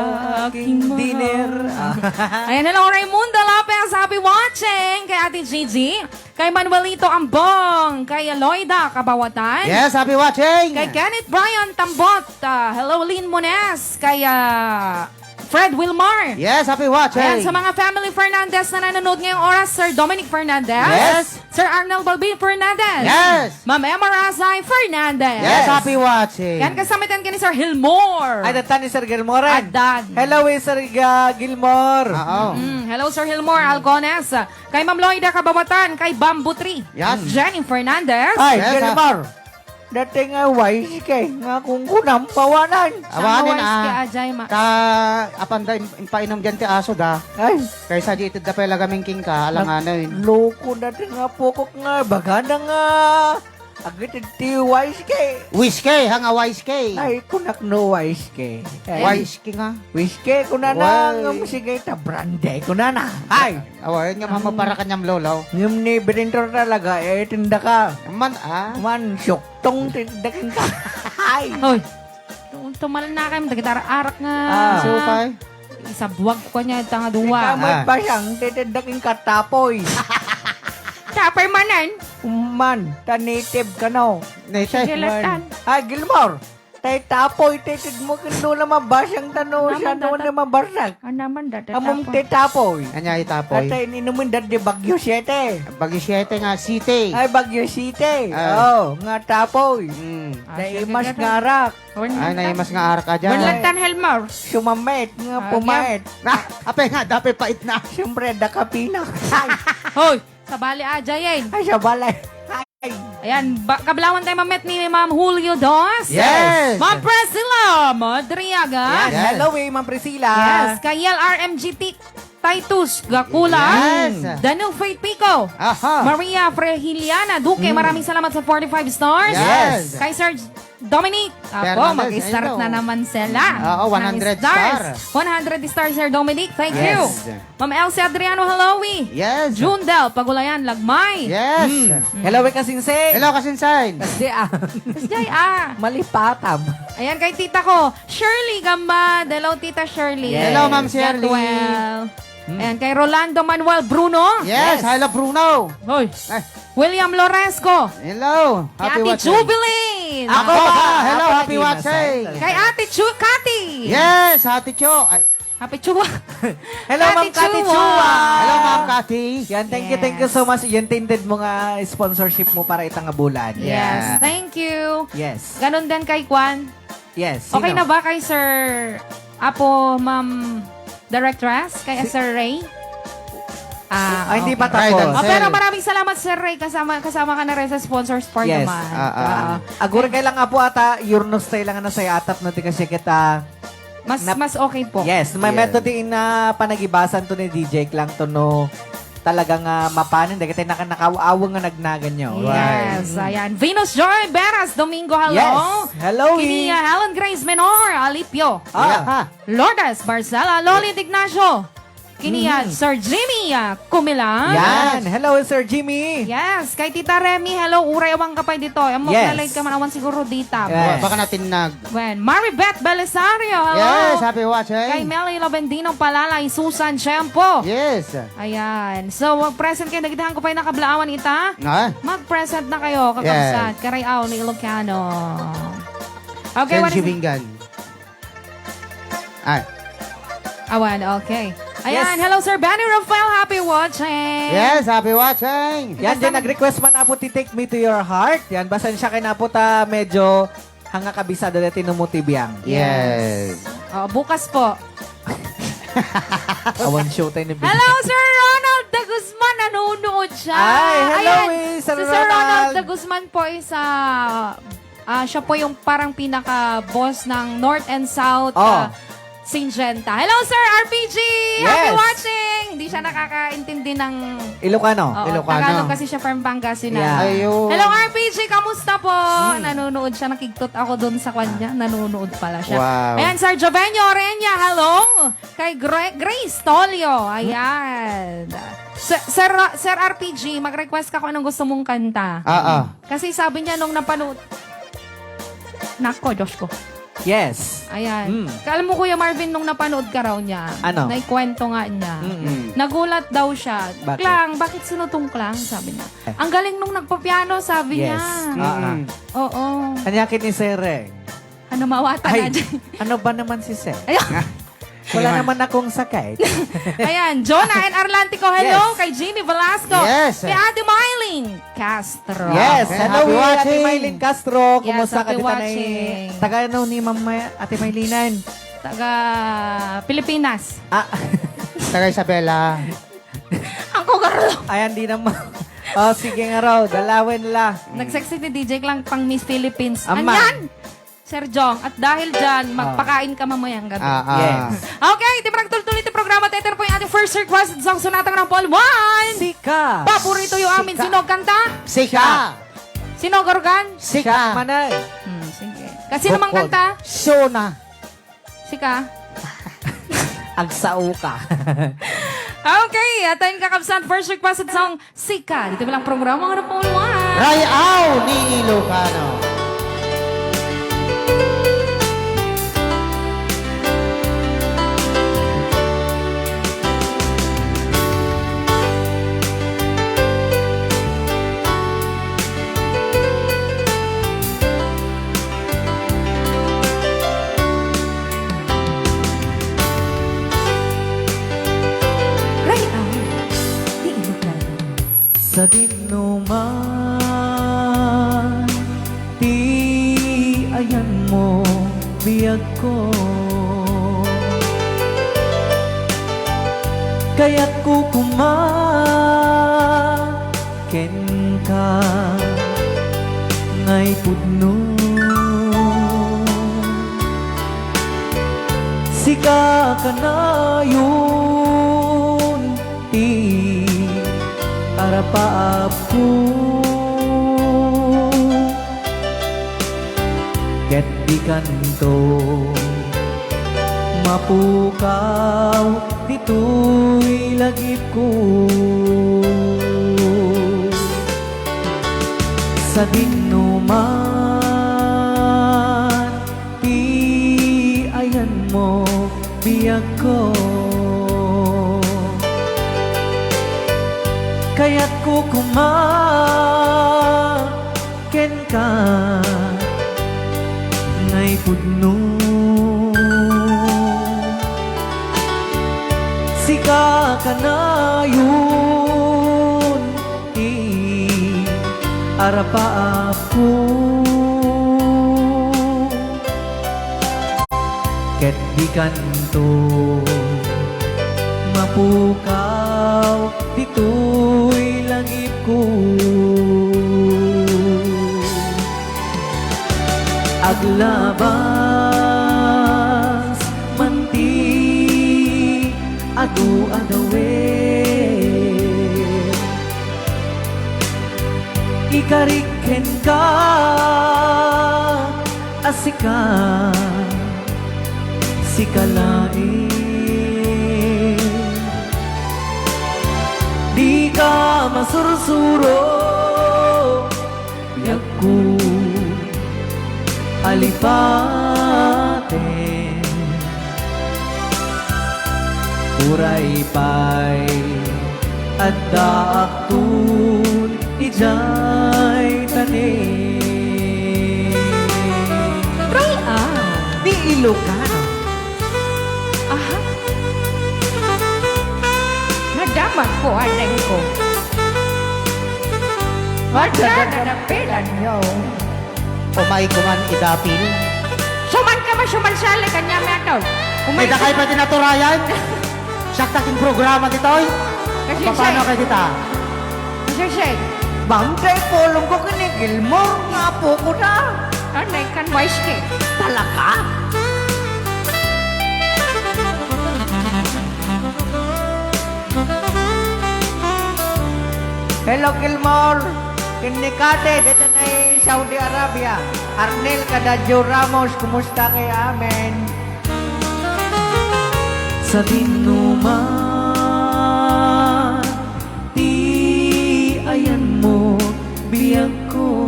aking dinner? Ah. Ayan, hello, Raymundo Lopez. Happy watching kay Ate Gigi, kay Manuelito Ambong, kay Loida Kabawatan, Yes, happy watching! kay Kenneth Brian Tambot, ah, hello, Lynn Mones, kay, ah, Fred Wilmar. Yes, happy watching! Ayan, sa mga family Fernandez na nanonood ngayong oras, Sir Dominic Fernandez, Yes. Sir Arnel Balbin Fernandez, Yes! Ma'am Emma Razay Fernandez. Yes, happy watching! Yan, kasamitan ka ni Sir Hilmore. Ay, datan ni Sir Gilmore. Adan. Hello, eh, Sir, ah, Gilmore. Oo. Mm, hello, Sir Hilmore Alcones. Kay Ma'am Loida Kabawatan, kay Bamboo Tree. Yes. Jenny Fernandez. Ay, Yes, Gilmore. Dati nga wise kay, nga kung kunam, pawanan. Awanen, Sangawan ah. Kay Ajay, ma- Ka, apanda, im-, impainom dyan ti aso da. Ay. Kaysa di itid da pay lagaming king ka, alanganin. Loko dati nga pokok nga, bagada nga. Agit ti wise kay. Wise kay, hanga wise kay. Ay, kunak no wise kay. Ay. Wise kay nga. Wise kay, kunana, Why? nga musigay ta brande, kunana. Ay. Awanen nga Ang mapapara kanyam lolo. Ngem ni Benito talaga, eh, tinda ka. Man, ah. Man, syuktong tinda ken ka. Ay. Hoy. Tum-, tumalan na kayo, dagiti arak nga Ah. Supay. Isabuag ko niya, tanga duwa. Ikaw may Ah. basang, titinda ken ka tapoy. Tapoy manen? Man, ta native ka, no? Native. Gilatan. Ay, Gilmore. Tay tapoy, titid mo kin Lola mabasang tano, Naman siya naman data- na mabarsak. Ah, naman data Among tapoy. Tay tapoy. Anya itapoy? Ata ininumin dati Baguio City. Baguio City nga city. Ay, Baguio City. Ah. Oh, nga tapoy. Mm. Ah, Tay siya imas gagana. nga arak. Wen Ay, lang tan. naimas nga arak ka dyan. Wen lang tan, Helmar. Sumamit nga Ah, pumait. Ah, ape nga, dapat pait na. Siyempre, da kapina. Ay. Hoy, sabali aja yan. Ay, sabali. Ay. Ayan, ba, kablawan tayo mamet ni Ma'am Julio Dos. Yes. Ma'am Priscilla Madriaga. Yan, Yes. hello eh, Ma'am Priscilla. Yes, kay L R M G T Titus Gakulan. Yes. Daniel Faith Pico. Aha. Maria Frehiliana Duque, Mm. maraming salamat sa forty-five stars. Yes. Kay Sir Dominic, apo, Fernandez, mag-start hello. na naman sila Oo, ng one hundred stars. star. One hundred stars, Sir Dominic. Thank Yes. you. Ma'am Elsie Adriano, hello, wi. Yes. Jundel Pagulayan, Lagmay. Yes. Mm. Hello, wi, Kasinsay. Hello, Kasinsay. Kasi, ah, Kasi, ah. Malipatam. Ayan, kay tita ko, Shirley Gambad. Hello, Tita Shirley. Yes. Hello, Ma'am Shirley. Gatwell. Mm. Ayan, kay Rolando Manuel Bruno. Yes, Yes. hello, Bruno. Hoy. Eh. William Loresco. Hello. Kay Happy Ate watching. Jubilin. Ako Ako ba? pa. Hello, Ako happy lagi, watching. Masay. Kay Ate Chu-, Cathy. Yes, Ate Cho. Ay. Happy Chua. Hello, Ate Ma'am Cathy Chua. Chua. Hello, Ma'am Cathy. Yan, thank you, thank you so Yes. much. Yan, tinded mo nga sponsorship mo para itang bulan. Yes, Yeah. thank you. Yes. Ganun din kay Kwan. Yes, Okay sino? na ba kay Sir Apo, Ma'am Directress? Kay Si Sir Ray? Ah, Ah, hindi okay. pa tapos. Right, Oh, pero sir. maraming salamat, Sir Ray. Kasama, kasama ka na rin sa sponsors part Yes. naman. Ah, ah. Ah. Aguri kay lang, Apo, ata, yurnos tayo lang na sa atap na ti kasi kita Mas, na mas okay po. Yes, may Yes. method din na panagibasan to ni D J lang to, no? Talagang, ah, mapanin, dagiti naka-, nakaawang nga nagnagan nyo. Yes, Right. ayan. Venus Joy Veras Domingo, hello. Yes. Hello, Kini, eh. ah, Helen Grace Menor, Alipio. Ah. Yeah. Lourdes Barcela, Lolly Ignacio. Kini, ah, Mhm. Sir Jimmy, ah, Kumilang. Yan. Hello, Sir Jimmy. Yes, kay Tita Remy, hello, uray awan ka pa dito. Amo Yes. na late ka man, awan siguro dita. Yes. Baka natin nag- Wen, Maribeth Belisario, hello. Yes, happy watching. Kay Melly Lobendino Palalay, Susan Tiempo. Yes. Ayan. So, mag-present kayo. Nagitahan ko pa yung nakablaawan ita. Ah. Mag-present na kayo, kakabsat. Yes. Karayaw ni Ilocano. Okay, Sir what is Jimmy Gan. Ay. Awan, okay. Ayan, Yes. hello, Sir Benny Rafael. Happy watching. Yes, happy watching. Yan, Basta din nag- nag-request man, Apo, ti Take Me to Your Heart. Yan, basan siya kay Apo ta medyo hanga kabisado dati no mo ti biang. Yes. Yes. Oh, bukas po. Awan showtime ni Hello, Sir Ronald de Guzman. Nanonood siya. Ay, hello, Ayan, eh, Sir si Sir Ronald Ronald. de Guzman po is, ah, ah, siya po yung parang pinaka-boss ng North and South, Oh. ah, Syngenta. Hello, Sir R P G! Happy Yes. watching! Hindi siya nakakaintindi ng Ilocano. Oo, Ilocano. Tagalog kasi siya from Pangasinan. Yeah. Ayo. Hello, R P G! Kamusta po? Hmm. Nanonood siya. Nakigtot ako doon sa kanya. Nanonood pala siya. Wow. Ayan, Sir Jovenio Orenia. Hello! Kay Gra- Grace Tolio. Ayan. Sir, Sir, Sir R P G, mag-request ka kung anong gusto mong kanta. Ah, ah. Kasi sabi niya nung napanood, Nako, Diyos ko. Yes. Ayan. Mm. Ka-, alam mo, Kuya Marvin, nung napanood ka raw niya, Ano? naikwento nga niya, Mm-mm. nagulat daw siya. Bakit? "Klang, bakit sino tong Klang?" sabi niya. Eh. "Ang galing nung nagpapiano," sabi Yes. niya. Ah, ah. Mm. Oo. Anya ket ni Sir, eh. Ano, mawatan Ay, na dyan. ano ba naman si Sir? Ayun. Wala Ayun. naman akong sakit. Ayan, Jonah and Arlantico, hello. Yes. Kay Jimmy Velasco. Yes. Kay Ate Mylene Castro. Yes, Okay, hello, happy Ate watching. Mylene Castro. Yes, Kumusta ka happy dita ni, watching. taga ano ni Ma'am May-, Ate Mylene? Taga Pilipinas. Ah. Taga Isabela. Ang kugarlo. Ayan, di naman. Oh, sige nga raw, dalawen la. Nag-sexy ni D J Klang pang Miss Philippines. Aman. Anyan? Sir Jong, at dahil dyan, Ah. magpakain ka mamayang gabi. Ah, ah. Yes. Okay, di ba nagtultuloy iti programa, Teter po yung ating first request sa Sonata ng Paul Juan. Sika. Paborito yung amin. Sika. Sino kanta? Sika. Sino organ? Sika. Sika. Manay. Hmm, sige. Kasi namang Bukod. kanta? Sona. Sika. Agsao ka. Okay, atayin kakabsat, first requested song, Sika. Dito bilang programa, ano po, Juan? Rayaw ni Ilocano. Rayaw ni Ilocano. Sadinoman ti ayanmo, biagko. Kayatko koma kenka ngay pudno. Sika kanayon ti arapaapko, ket dikanto mapukaw ditoy lagipko. Sadinoman ti ayanmo, biagko. Kayatko koma kenka ngay pudno. Sika kanayon ti arapaapko, ket dikanto mapukaw ditoy lagipko. Aglabas man ti adu a dawet, ikarik kenka a sika, sika laeng. Dika masursuro, biagko, alipaten. Uray pay addaakton idiay tanem. Rayaw. Ni Ilocano. Aha. Nadamag ko, adeng ko. Wala na napilan niyo. Umay ko man idapil. Suman ka ba, suman sali kanya meto? May dakay pay ti naturayan. Siak ta kin programa ditoy. Kasi Paano siya- kay dita? Kasi siya- Ma'am, kay pulong ko kini Gilmore, nga apo ko na. Anay kan mais ki. Talaga? Hello, Gilmore. Ken ni Kate, dita na Saudi Arabia. Arnel kada Joe Ramos, kumusta kay amin? Sadinoman ti ayanmo, biagko.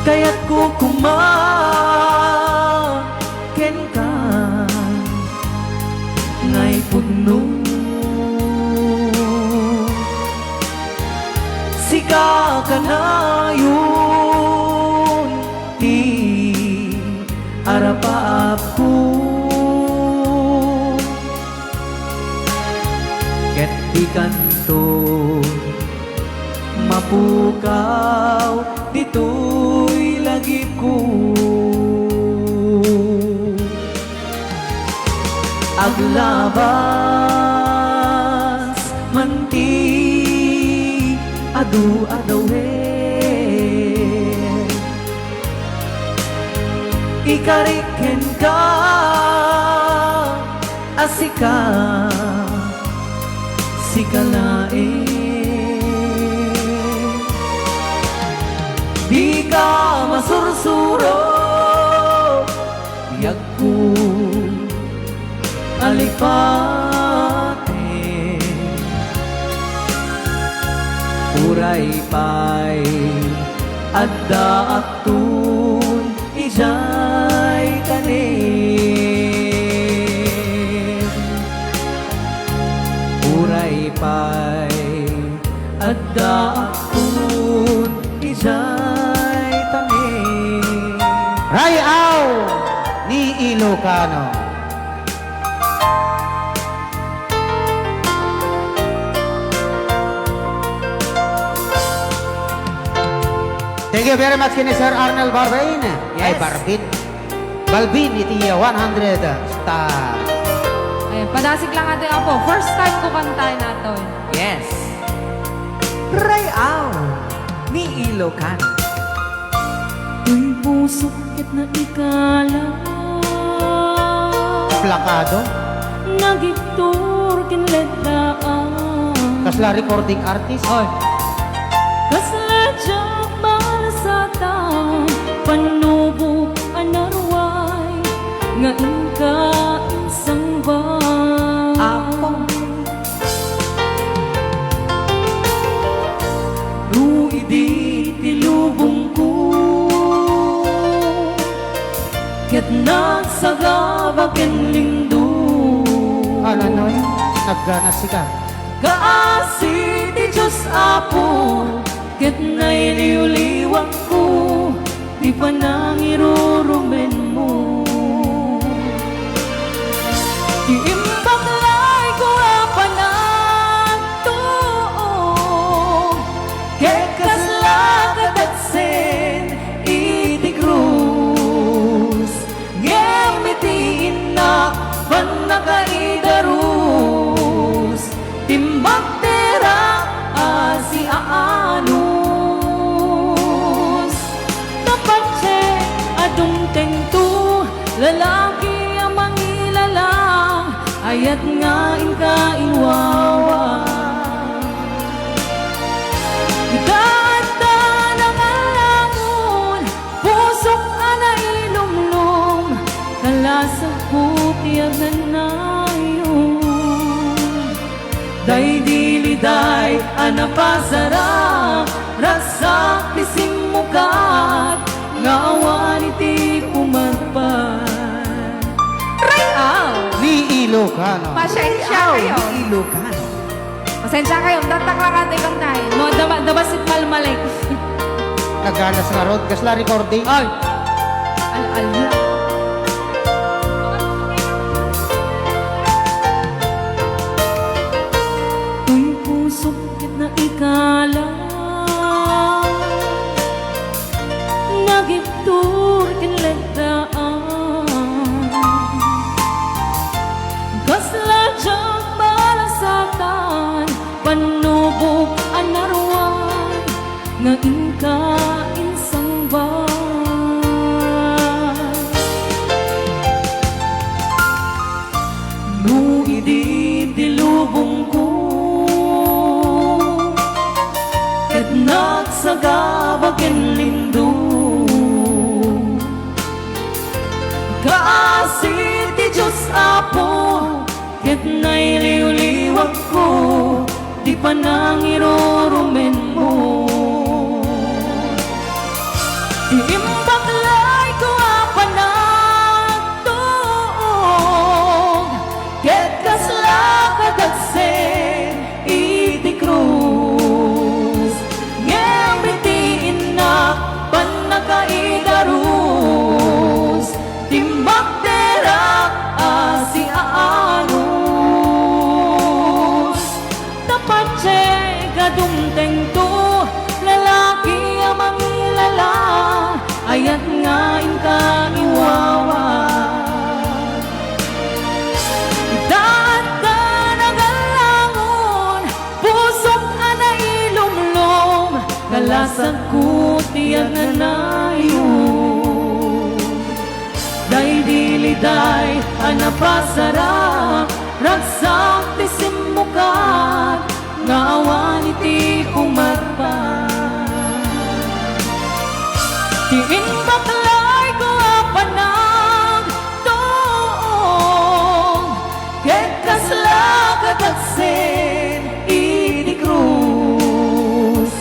Kayatko koma kenka nga ipudno. Sika kanayon ti arapaapko, ket dikanto mapukaw ditoy lagipko. Aglabas man ti adu a dawen, ikarik kenka a sika, sika laeng. Dika masursuro, biagko, alipaten. Uray pay addaakton idiay tanem. Uray pay addaakton idiay tanem. Ray-aw ni Ilocano. Thank you very much kini Sir Arnel Barbin. Ay, Yes. Barbin. Balbin iti one hundred star. Ayan, padasig lang ate, apo. First time ko kantaen nato. Yes. Ray-aw ni Ilocano. Uy, pusok ket naikala. Plakado? Nagiktur ken letdaan. Kasla recording artist? Oy. Kasla diak malasatan, pannubo a naruay, nga inka insangba. Apo. Ruidi ti lubongko, ket nagsagaba ken lindo. Ala, noy, naggana sika. Kaasi ti Dios, Apo, ket nailiwliwakko ti panangirurumenmo. Ti imbaklayko a panagtuo, ket kasla kadaksen iti krus. Ngem iti innak, pannakaidarus, timmagterak a siaanus. Napatse a dumtengto, lalaki a mangilalang, ayat nga inka inwawa. Ita adda nangalangon, pusok a nailumlom, kalasagko ti agannayon. Daydi liday a napasarak, ragsak ti simmukat, nga awan iti umarpan. Ray-aw! Ni Ilocano. Pasensya kayo. Ni Ilocano. Pasensya kayo, tatak lang ate kang tayo. No, daba, daba sit malmalik. Naganas nga rod, kasla recording. Ay! Al-al na. Uy, pusok ket naikala. Nagiktur ken letda. ken lindung. Kaasi ti Dios, Apo, ket nailiwliwatko ti panangirurumenmo. Ti imbaklayko a panagtuog, ket kasla kadagsen iti krus. Ngem iti innak pannakaigarus, timbakderak a siaanus. Tapatse ka dumtengto, lalaki a mangilala, ayat nga inka iwawa. Ita adda nagallangon, pusok a nailumlom, kalasagko ti agnanayon. Daydi liday a napasara, ragsak ti simmukat, nga awan iti pumarpa. Ti imbaklayko a panagtuog, ket kasla kadagsen iti krus.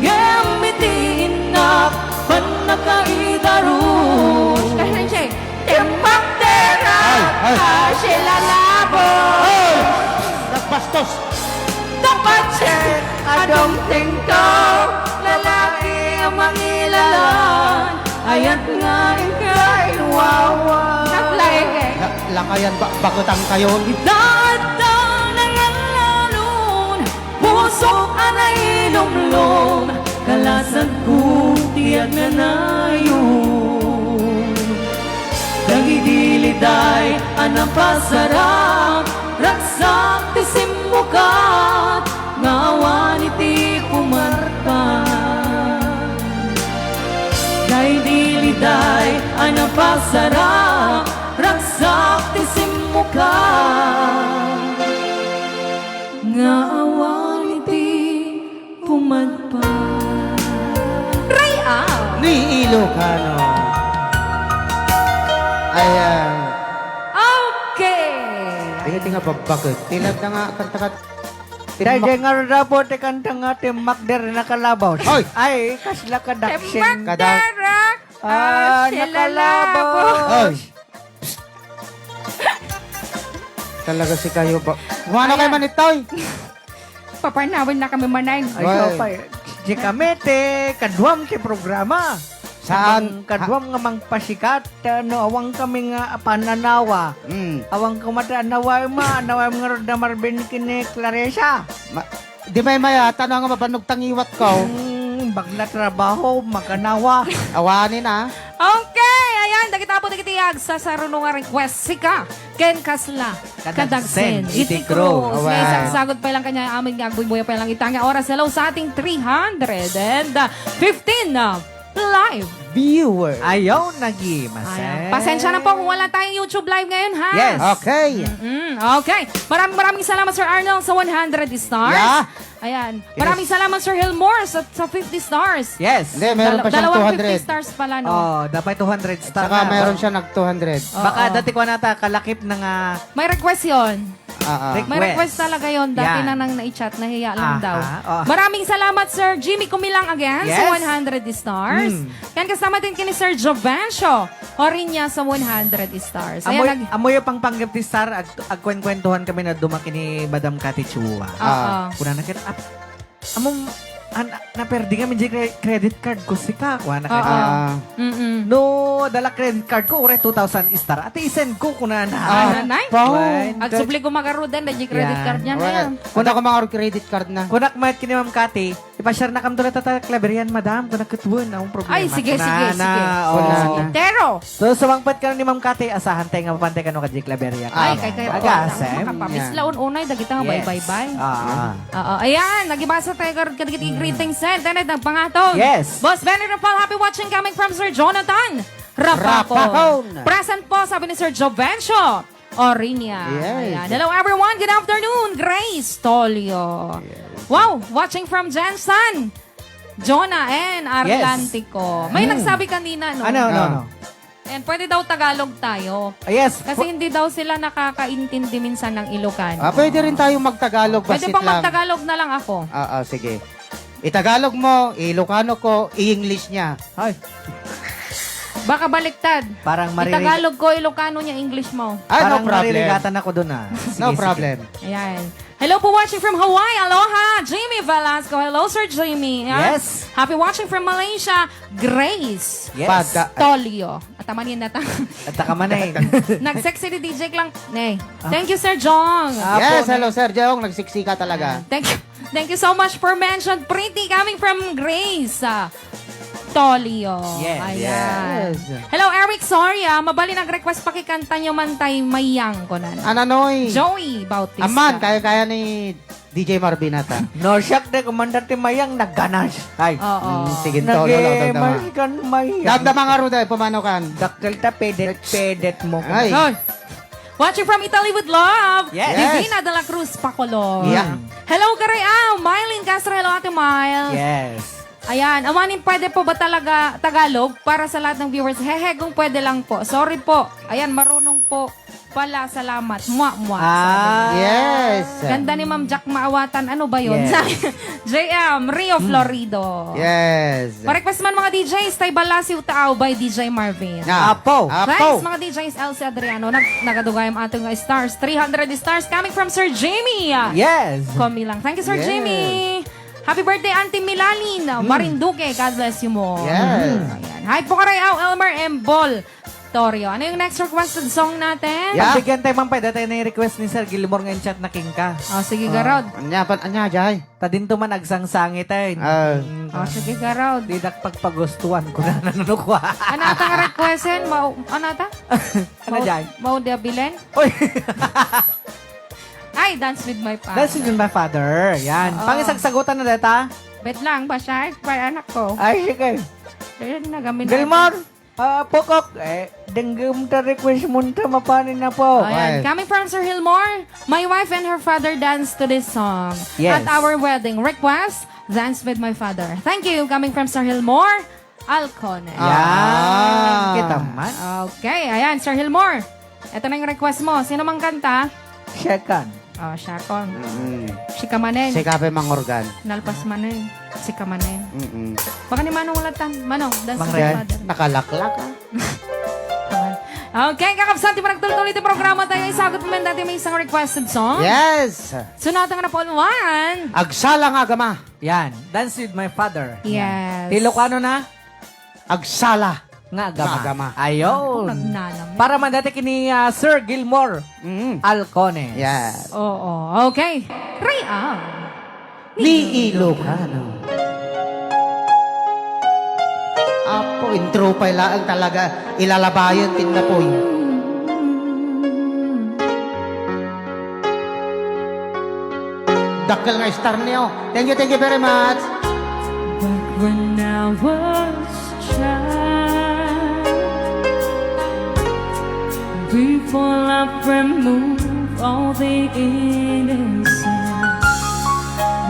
Ngem iti innak pannakaigarus. Kasense, timbakderak a silalabo. Ay! Nagbastos! Tapatse a dumtengto, lalaki a mangilalan, ayat nga inka iwawa. Naplay, eh. La-, lakayan ba, bakutang kayo? Dadda na yan lalon, pusok a nailumlom, kalasagko ti agnanayon. Dagiti liday a napasara, ragsak ti simmukat, nga awan iti pumarpa. Daydi liday a napasara, ragsak ti simmukat, nga awan iti pumadpad. Ray-aw! Ni Ilocano. Ayan. Okay. Dagiti nga babbaket. Ti ladda nga kantakat. Daydi nga rapo ti kanta nga timmakder nakalabos. Oy! Ay, kasla kadaksin. Timmakder, ah, ah, nakalabos. Oy! Talaga si kayo ba? Kumano kayo manitoy? Paparnawin na kami manay. Ay, so, pa, di kami, te, kaduam ti programa. Saan? Mang-, kaduam nga mangpasikat, no, awang kami nga pananawa. Mm. Awang ko mata, anawa ma, anawa nga Roda Marvin kini Clarissa. Ma-, di may mayat, ano nga mabanog tangiwat ko? Mm, bagla trabaho, maganawa. Awani na. Okay, ayan, dagita po, dagiti agsasaruno nga request sika. Ken kasla kadagsen iti krus. Awan. Nga isagsagod pa lang kanya amin nga agbuybuya pa lang ita nga oras. Hello sa ating three hundred and fifteen, uh, live viewers. Ayaw nagi, masen. Ayan. Pasensya na po kung wala tayong YouTube live ngayon, ha? Yes. Okay. Mm-mm. Okay. Maraming, maraming salamat, Sir Arnold, sa one hundred stars. Yeah. Ayan. Yes. Maraming salamat, Sir Hilmore, sa, sa fifty stars. Yes. Hindi, meron pa siyang two hundred. Dal-, dalawang fifty stars pala, no? Oh, dapat two hundred star na. Saka meron siya nag two hundred. Oo. Baka dati ko nata, kalakip na nga. May request yon. Ah, ah. May request talaga yon. Dati na nang nai-chat, nahiya lang daw. Aha, oh. Maraming salamat, Sir Jimmy Kumilang again, sa one hundred stars. Yes. Mm. Yan kasama din kini Sir Jovencio Orinya sa one hundred stars. Ayan, amoy, nag- amoy pang panggap ti star, ag-, agkwenkwentuhan kami na dumaki ni Madam Cathy Chua. Oo. Ah. Kuna na ket, ap-, among, an-, naperdi kami di cre-, credit card ko, sika, kuna na ket. Oo. Ah. Mm-mm. No, dala credit card ko, uray two thousand star. Ati, isend ko, kuna na. Ah, nanay? Agsubli ko magarudan, na di credit card niya na yan. Kuna ko mga credit card na. Kunak mayat kini Ma'am Cathy, Ipashare na kam to la ta, ta, Claverian, madam, kuna ket wen, ang problema. Ay, sige, sige, sige. Kunana, oh. Sige. Tero! So, sumangpet kano ni Ma'am Cathy, asahan tayo nga mapantay kano ka di Claverian. Ay, kay, kay, agasem. Makapamislaon unay, dagita nga bye-bye. Ah. Oo, ayan, nagibasa tayo karod kadagiti greetings, eh. Tenet, nagpangaton. Yes. Boss Benny Rafael, happy watching coming from Sir Jonathan Rapacon. Rapacon. Present po, sabi ni Sir Jovencio Orinia. Yes. Ayan. Hello, everyone. Good afternoon. Grace Tolio. Yes. Wow, watching from Jensen. Jonah and Yes. Arlantico. May Hmm. nagsabi kanina, no? Ano, ano, Ah. ano? And pwede daw Tagalog tayo. Ah, yes. Kasi Pw- hindi daw sila nakakaintindi minsan ng Ilocano. Ah, pwede rin tayo magtagalog, Pwede basit bang lang. magtagalog na lang ako? Ah, ah, sige. Itagalog mo, Ilocano ko, i-English niya. Ay. Baka baliktad. Parang maririgat. Itagalog ko, Ilocano niya, English mo. Ah, no Parang problem. maririgatan ako dun, ah. Sige, No sige. problem. Ayan. Hello po, watching from Hawaii. Aloha, Jimmy Velasco. Hello, Sir Jimmy. Ah, Yes. happy watching from Malaysia, Grace Yes. Pada- Tolio. At tamanin na ta. At takamanay. Nag-sexy ni D J Clang. Nay. Ah. Thank you, Sir Jong. Ah, Yes, po, hello, nay. Sir Jong. Nagsiksi ka talaga. Ah, thank you. Thank you so much for mentioned. Pretty coming from Grace. Ah, Tolio. Yes. Ayan. Yes. Hello, Eric Soria. Mabali nag-request pakikanta nyo man tay Mayang, kunan. Ananoy? Joey Bautista. Aman, kaya-kaya ni D J Marvin ata. No, siak de, kumanta ti Mayang, nagganas. Ay. Oo. Mm, sige, Tolio, Nag-e-, tama. Mayang. Damdama nga, Ruda, pumano kan? Dakkel ta, pedet, pedet mo. Ay. Hoy. Watching from Italy with love. Yes. Yes. Divina de la Cruz Pacolor. Yeah. Hello, Kariaw. Mylene Castro. Hello, Ate Mile. Yes. Ayan, amanin, pwede po ba talaga Tagalog para sa lahat ng viewers? Hehe, kung pwede lang po. Sorry po. Ayan, marunong po pala. Salamat. Mwa, mwa. Ah. Sabi. Yes. Ganda ni Ma'am Jack Maawatan. Ano ba yun? Yes. J M, Rio Hmm. Florido. Yes. Ma-request man, mga D Js, tay Balasiw Taaw by D J Marvin. Ah. Apo. Apo. Thanks, mga D Js. Elsie Adriano, nag-, nagadugay ang ating, uh, stars. Three hundred stars coming from Sir Jimmy. Yes. Komi lang. Thank you, Sir Yes. Jimmy. Happy birthday, Auntie Milalin, Mm. Marinduque. God bless you more. Yes. Ayan. Hi po, Karayaw, Elmer M. Bol Torio. Ano yung next requested song natin? Yeah. Pagbigyan tayo, ma'am, pwede tayo na yung request ni Sir Gilmore nga in-chat na king ka. Oh, sige, Ah. Garod. Anya, pa, anya, Jay? Ta dinto man agsangsangit, eh. Ah. Mm. Oh, sige, Garod. Di dak pagpagustuhan ko na nanunukwa. Ano atang request, eh? Mau-, ano ata? Ano, Mau-, Jay? Mau de Abilen? Uy! Ay, Dance with My Father. Dance with My Father. Yan. Oo. Pangisagsagutan na deta? Bet lang, basta, ay, para anak ko. Ay, sige. Ayun, nagamin Gilmore, natin. Ah, pukok, eh, denggem ta request mo ta mapanin na po. Ayan. Ay. Coming from Sir Hilmore, "My wife and her father dance to this song Yes. at our wedding. Request, Dance with My Father." Thank you. Coming from Sir Hilmore Alcone. Yan. Ah. Kita man. Okay. Ayan, Sir Hilmore. Ito na yung request mo. Sino mang kanta? Second. Oh, siya kon. Mm. Sika manen. Sika pa mang organ. Nalpas manen. Sika manen. Mm-mm. Baka ni Manong Latan. Manong, Dance Mang with Ren. Father. Nakalaklak, ah. Okay, kakabsat, ti panagtultuloy ti programa tayo. Isagot mo man dati may isang requested song. Yes. Sunatan nga na po, one. Agsala nga agama. Yan. Dance with My Father. Yes. Yan. Ti Ilocano na? Agsala. Nga agama. Nga agama. Ayun. Ano pong nagnanam? Para man dati kini, ah, Sir Gilmore Mm. Alcones. Yes. Oo. Okay. Riam. Ni Ilocano. Apo, intro pa laeng talaga. Ilalabayon, tinnapoy. Dakkel nga star niyo. Thank you, thank you very much. Back when I was a child, before love removed all the innocence,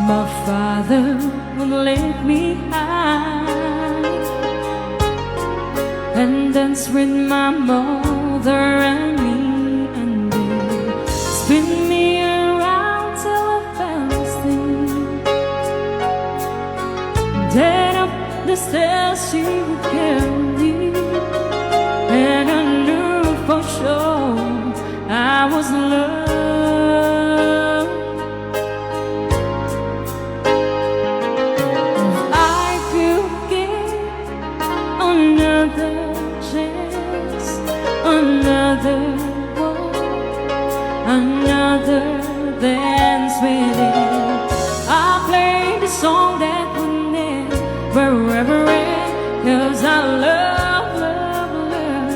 my father would lift me high and dance with my mother and me, and then spin me around till I fell asleep. Then up the stairs she would carry me, and I knew for sure I was in love. If I could get another chance, another walk, another dance with you, I'll play the song that would never ever end. 'Cause I love, love, love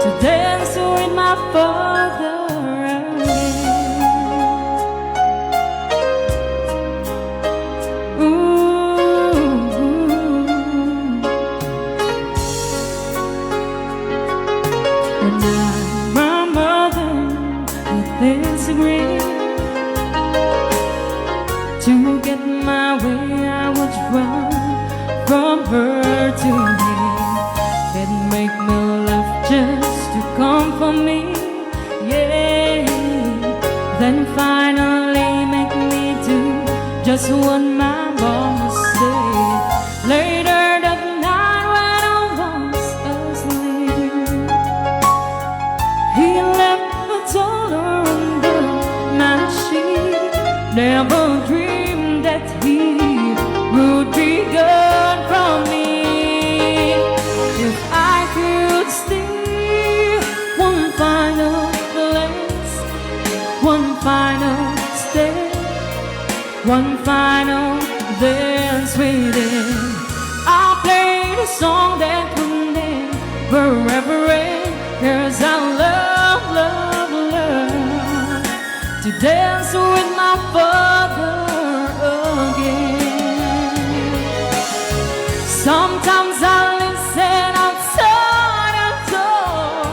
to dance with my father again. Ooh. When I, my mother would disagree. To get my way, I would run her to me. Then make me laugh just to comfort me. Yeah. Then finally make me do just what my mama said. Later that night when I was asleep, he left a dollar on the match sheet. Never dreamed that he would be gone from me. If I could stay one final glance, one final step, one final dance with him. I play the song that will never ever end. 'Cause I love, love, love to dance with my father again. Sometimes I listen outside the door,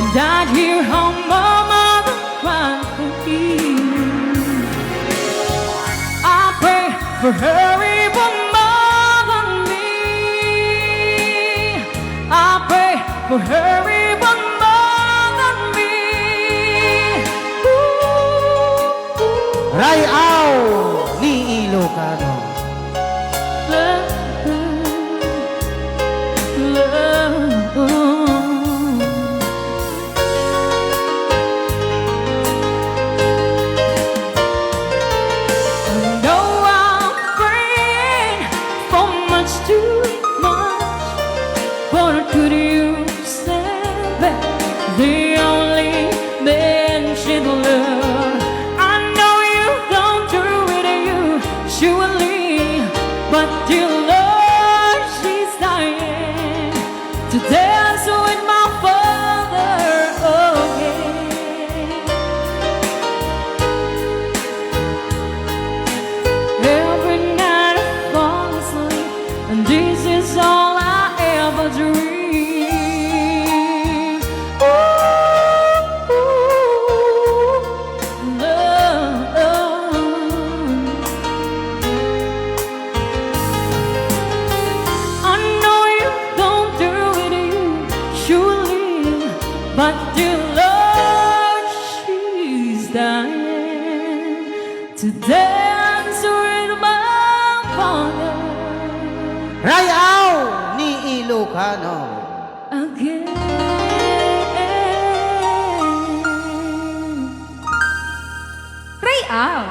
and I hear how my mother cries for him. I pray for her even more than me. I pray for her even more than me. Ooh, ooh. Ray-aw ni Ilocano. Love, love, love. I know I'm praying for much too much, but could you stand back? The only man she'd love. I know you don't do it, you surely, but dear Lord, she's dying to dance with my father again. Every night I fall asleep, and this is all I ever dream. Ooh, ooh, love. I know you don't do it, you surely, but dear Lord, she's dying to dance with my father. Ray-aw ni Ilocano. Again. Ray-aw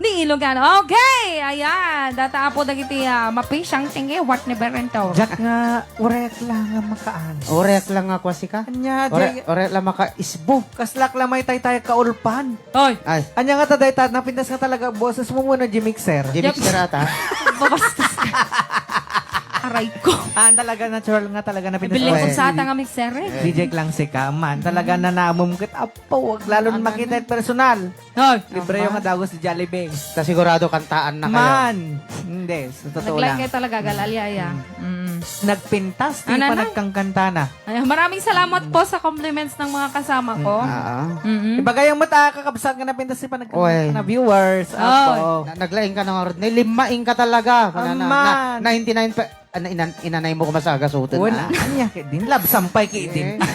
ni Ilocano. Okay, ayan. Data apo dagiti, ah, mapisiang tinggi, what never ento. Diak nga, ureak lang nga makaans. Ureak lang nga kwasika? Anya, Ure-, diak ureak lang makaisbo. Kaslak lang may taytay kaulpan. Oy. Ay. Anya nga ta dayta, napintas nga talaga, boses mo muna, G-Mixer. G-Mixer ata. Mabastos ka. Aray ko. Ah, talaga, natural nga talaga, napintas Bili nga ko boses. Sa ata nga mixer, eh. D J Clang Sika, man. Talaga nanamom ket, apo, wag lalo na makita yung personal. Hoy. Libre yung nga dagos sa Jollibee. Ta sigurado kantaan na kayo. Man! Hindi, sa totoo lang. Nag-like kayo talaga, gal-, alyaya. Mm. Nagpintas, di pa nagkangkanta na. Ay, maraming salamat po sa compliments ng mga kasama ko. Mm. Ah, ah. Mm-mm. Ibagay ang mata, kakabsat nga napintas, di pa nag-, Oy. Na viewers. Oh. Apo. Na-, naglaing ka na nga, Rodney. Limaing ka talaga. Wala na. Aman. Na, ninety-nine pa, Ana, inan-, inanay mo ko masagasoten, Wala. Ah. Anya, kay din, love sampay, kay din. Eh.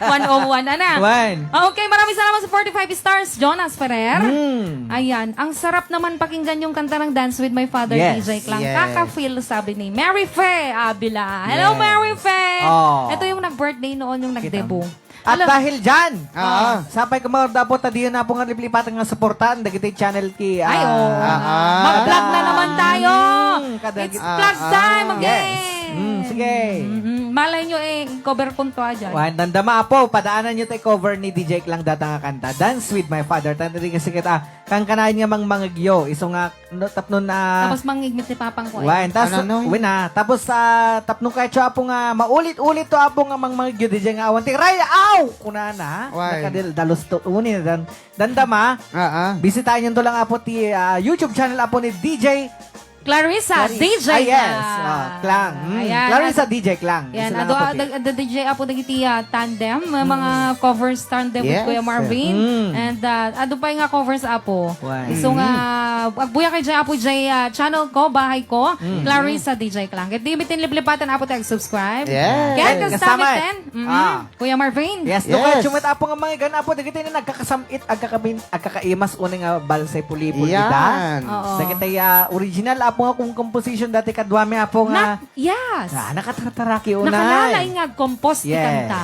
One oh one, ana. One. Okay, maraming salamat sa forty-five stars, Jonas Ferrer. Mm. Ayan, ang sarap naman pakinggan yung kanta ng Dance with My Father, Yes. D J Clang. Yes. Kaka-feel, sabi ni Mary Fe Avila. Hello, Yes. Mary Fe! Oh. Ito yung nag-birthday noon, yung Kita nag-debut. Mo. At Alam dahil dyan, Oo. ah, sapay ko mga dapo, ta diyan na po nga liplipatan nga suportaan, dagiti channel ki, Ay, ah, oo. Ah, ah. Mag-vlog na naman tayo. Mm, kadagit- It's vlog Ah, ah. time again. Yes. Mm, sige. Mm-mm. Malay nyo, eh, cover ko to, ah, dyan. Wan, dandama, apo, padaanan nyo tayo cover ni D J Clang data nga kanta, Dance with My Father. Tan, rin kasi kita, ah, kankanayon nga mangmangegyo, isu nga, no, tapno na Tapos mangigmit ni Papang ko, eh. Wan, tas, Ano, no? Wan, ah. Tapos, ah, tapno kayo, apo nga, maulit-ulit to, apo nga, mangmangegyo, D J nga awan, ti, Ray, aw! Kunana, Wan. Nakadil-, dalos to, uni, dan, dandama, Ah, ah. Bisitahin nyo to lang, apo, ti, ah, YouTube channel, apo, ni D J Clarissa, Clarice. D J Ah, yes. Clang. Ah, Clang. Mm. Ayan, Clarissa, ah, D J Clang. Yan, Sila adu-, nga ah, pati. dag-, ah, D J Apo dagiti, ah, tandem, ah, mga Mm. covers tandem with Yes. Kuya Marvin. Mm. And, ah, adu pay nga covers, Apo. Why? So nga, Mm. agbuya kay Jay Apo, Jay, ah, channel ko, bahay ko, Mm. Clarissa D J Clang. Ket di mi tinliplipatan, Apo, ti ag-subscribe. Yes. Ken Ken kasama Kasama. ten. Mm. Ah. Kuya Marvin. Yes, no, Yes. kay Chumet Apo nga mga igan, Apo, dagiti na nagkakasam-it, agkakabin-, agkakaimas unay nga balsay pulipol Yan. ita. Oo. Dagiti, ah, original, Apo, nga kung composition dati kaduami, Apo, nga Na-, yes. Ah, nakatartaraki unay. Nakalalaing nga compose ti Yes. kanta.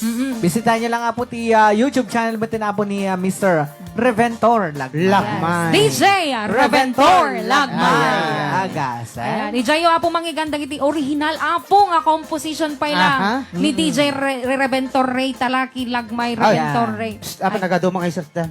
Mm-mm. Bisitahan niyo lang, Apo, ti, ah, YouTube channel ba tin, Apo, ni, ah, Mister Reventor Lagmay. Lagmay. Yes. D J, ah, Reventor Reventor Lagmay. Lagmay. Agas, eh. Ayan. Ijayo, Apo, manggigan dagiti original, Apo, nga composition pay lang Aha. ni Mm. D J Re-, Re-, Reventor Ray, Talaki Lagmay, Ay. Reventor Ray. Psst, Apo, Ay. nagadumang ay sasdan.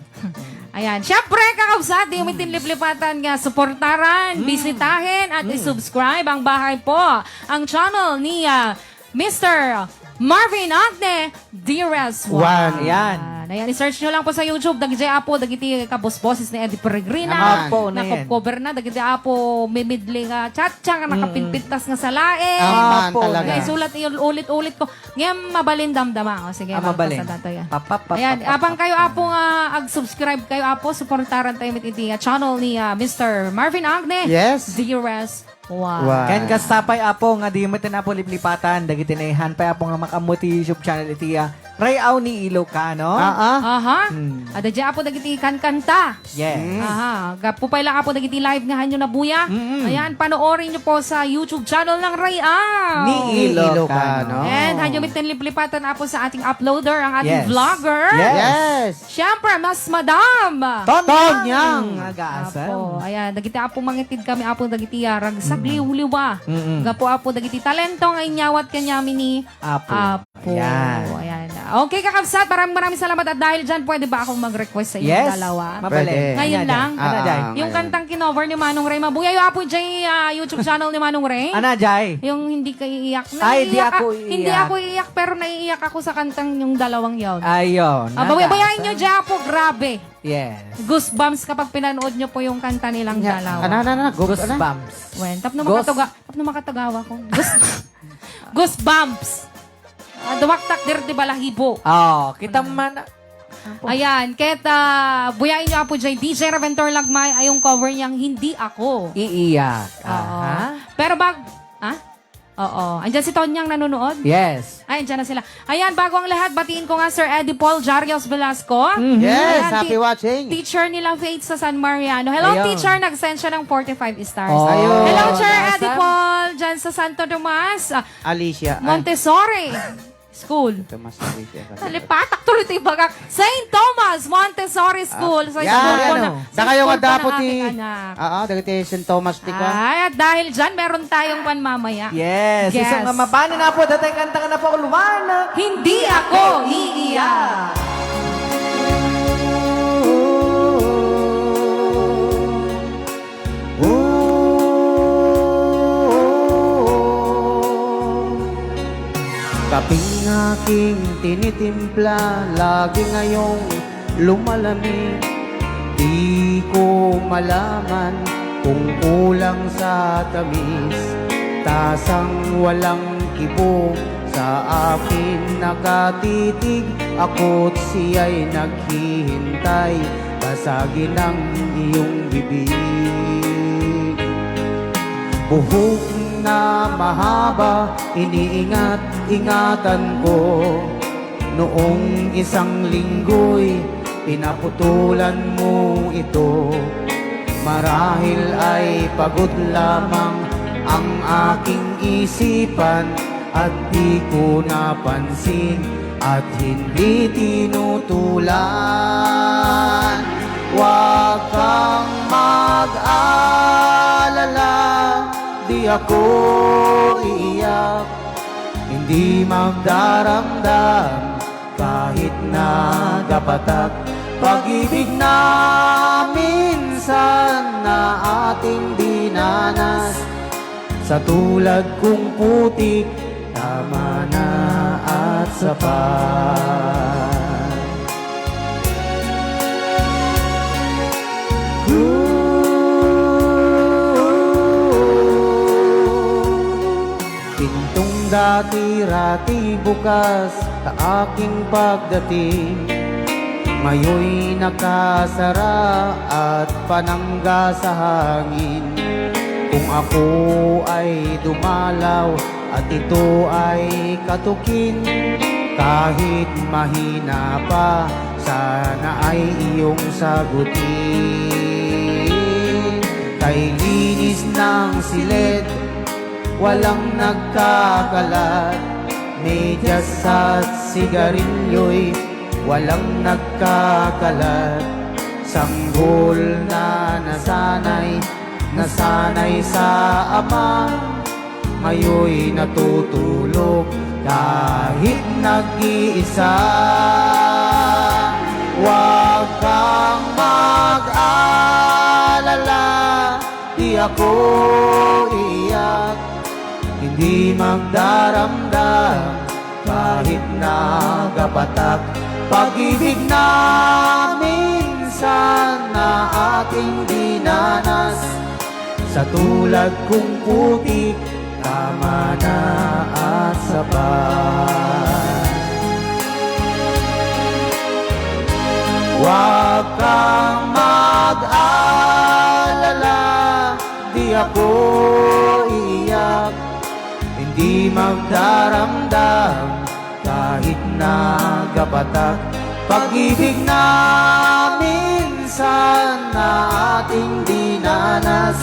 Ayan. Siyempre, kakabsat, di mo tinliplipatan nga suportaran, Mm. bisitahin, at Mm. i-subscribe ang bahay po, ang channel ni, ah, Mister Marvin Agne, Dearest One. One. Ayan. Ayan, i-search nyo lang po sa YouTube, dagiti Apo, dagiti kabos-boses ni Eddie Peregrina. Aman. Apo, na yan. Nakop-cover na, dagiti Apo, mimidli nga cha-cha nga Mm-mm. nakapinpintas nga salae. Aman Apo, talaga. Nga isulat, iulit-ulit ko. Ngem mabalin damdama. O, sige, Ah, mabalin. Pasada to yan. Pap, pap, pap, Ayan, pap, pap, apang pap. kayo, Apo, nga ag-subscribe kayo, Apo, suportaran tayo mit iti, ah, channel ni, ah, Mister Marvin Agne. Yes. Dearest One. Wow. Ken kasta pay, Apo, nga di met, Apo, liplipatan dagiti naihan pay, Apo, nga makaammo ti YouTube channel iti, ah, Ray-aw ni Ilocano. Ah, ah. Aha. Hmm. Adda di, Apo, dagiti kankanta. Yes. Mm. Aha. Gapu pay lang, Apo, dagiti live nga hanyo nabuya. Mm-mm. Ayan, panoorin nyo po sa YouTube channel ng Ray-aw. Ni Ni Ilocano. Ilocano. And hanyo mit tinliplipatan, Apo, sa ating uploader, ang ating Yes. vlogger. Yes. Yes. Siyempre, Mas Madam. Tonyang. Tonyang. Aga-asam. Apo, ayan, dagiti Apo, mangitid kami, Apo, dagiti, ah, ragsak Mm. liwliwa. Mm-mm. Gapu, Apo, dagiti talento nga inyawat kaniami ni Apo. Apo. Ayan. Ayan. Okay, kakabsat, maraming, maraming salamat. At dahil dyan, pwede ba akong mag-request sa inyong Yes. dalawa? Mabalin. Pwede. Ngayon Ano, lang? Jay? Ah, Ano, Jay? ah, Yung ngayon. kantang kinover ni Manong Ray. Mabuya yo, Apo Jay, ah, YouTube channel ni Manong Ray. Ana, Jay? Yung hindi ka iiyak. Ay, di Naiiyak ako ka. Hindi iiyak. ako iiyak, pero naiiyak ako sa kantang yung dalawang yon. Ayun. Ah, bawi-, Nagasa. bayain nyo dyan po, grabe. Yes. Goosebumps kapag pinanood nyo po yung kanta nilang Nya, dalawa. Ano, ano, ano? Gu-, ano? Goosebumps. Wen, tapno Goos- makatuga-, tapno makatugawa ko. Goos-, goosebumps. Ah, dumaktak dir di balahibo. Oh, kita Ano? man. Ayan, ket, ah, buyain nyo, Apo Jay, D J Reventor Lagmay, ay yung cover niyang Hindi Ako. Iiyak. Oo. Aha. Pero bag-, ha? Oo. Andyan si Tonyang nanonood? Yes. Ay, andyan na sila. Ayan, bago ang lahat, batiin ko nga Sir Eddie Paul Jarios Velasco. Mhm. Yes, Ayan, happy ti-, watching. teacher nila Faith sa San Mariano. Hello, Ayun. teacher. Nag-send siya ng forty-five stars. Oh. Hello, Sir Nasa? Eddie Paul, dyan sa Santo Tomas. Ah, Alicia, ah. Montessori School. Tomas Alicia. Nalipatak tuloy ti bagak. Saint Thomas Montessori School. Ah, Sa yan, school po yan, na, oh. sa Dakayo school nga po dapat ng ti-, aking anak. Ah, ah, dagiti Saint Thomas ti ka. Ay, at dahil dyan, meron tayong panmamaya. Yes, Yes. isang nga mabanen, Apo, datay kanta nga napauluan. Hindi ako iiyak. Kaping aking tinitimpla, lagi ngayong lumalami. Di ko malaman kung kulang sa tamis, tasang walang kibo sa akin nakatitig. Ako't siya'y naghihintay, basagin ang iyong bibig. Buhok na mahaba, iniingat-ingatan ko. Noong isang linggo'y pinaputulan mo ito. Marahil ay pagod lamang ang aking isipan at di ko napansin at hindi tinutulan. Huwag kang mag-alala, di ako iiyak, hindi magdaramdam kahit nagapatak. Pag-ibig na minsan na ating dinanas, sa tulad kong putik, tama na at sapat. Dati-rati bukas ta aking pagdating, mayoy nakasara at panangga sa hangin. Kung ako ay dumalaw at ito ay katukin, kahit mahina pa, sana ay iyong sagutin. Kay linis ng silid, walang nagkakalat, medyas at sigarilyo'y walang nagkakalat. Sanggol na nasanay, nasanay sa ama, ngayoy natutulog kahit nag-iisa. Huwag kang mag-alala, di ako iiyak, hindi magdaramdam kahit nagapatak. Pag-ibig na minsan na aking dinanas, sa tulad kong putik, tama na at sapat. Huwag kang mag-alala, di ako iiyak, hindi magdaramdam kahit nagapatak. Pag-ibig na minsan na ating dinanas,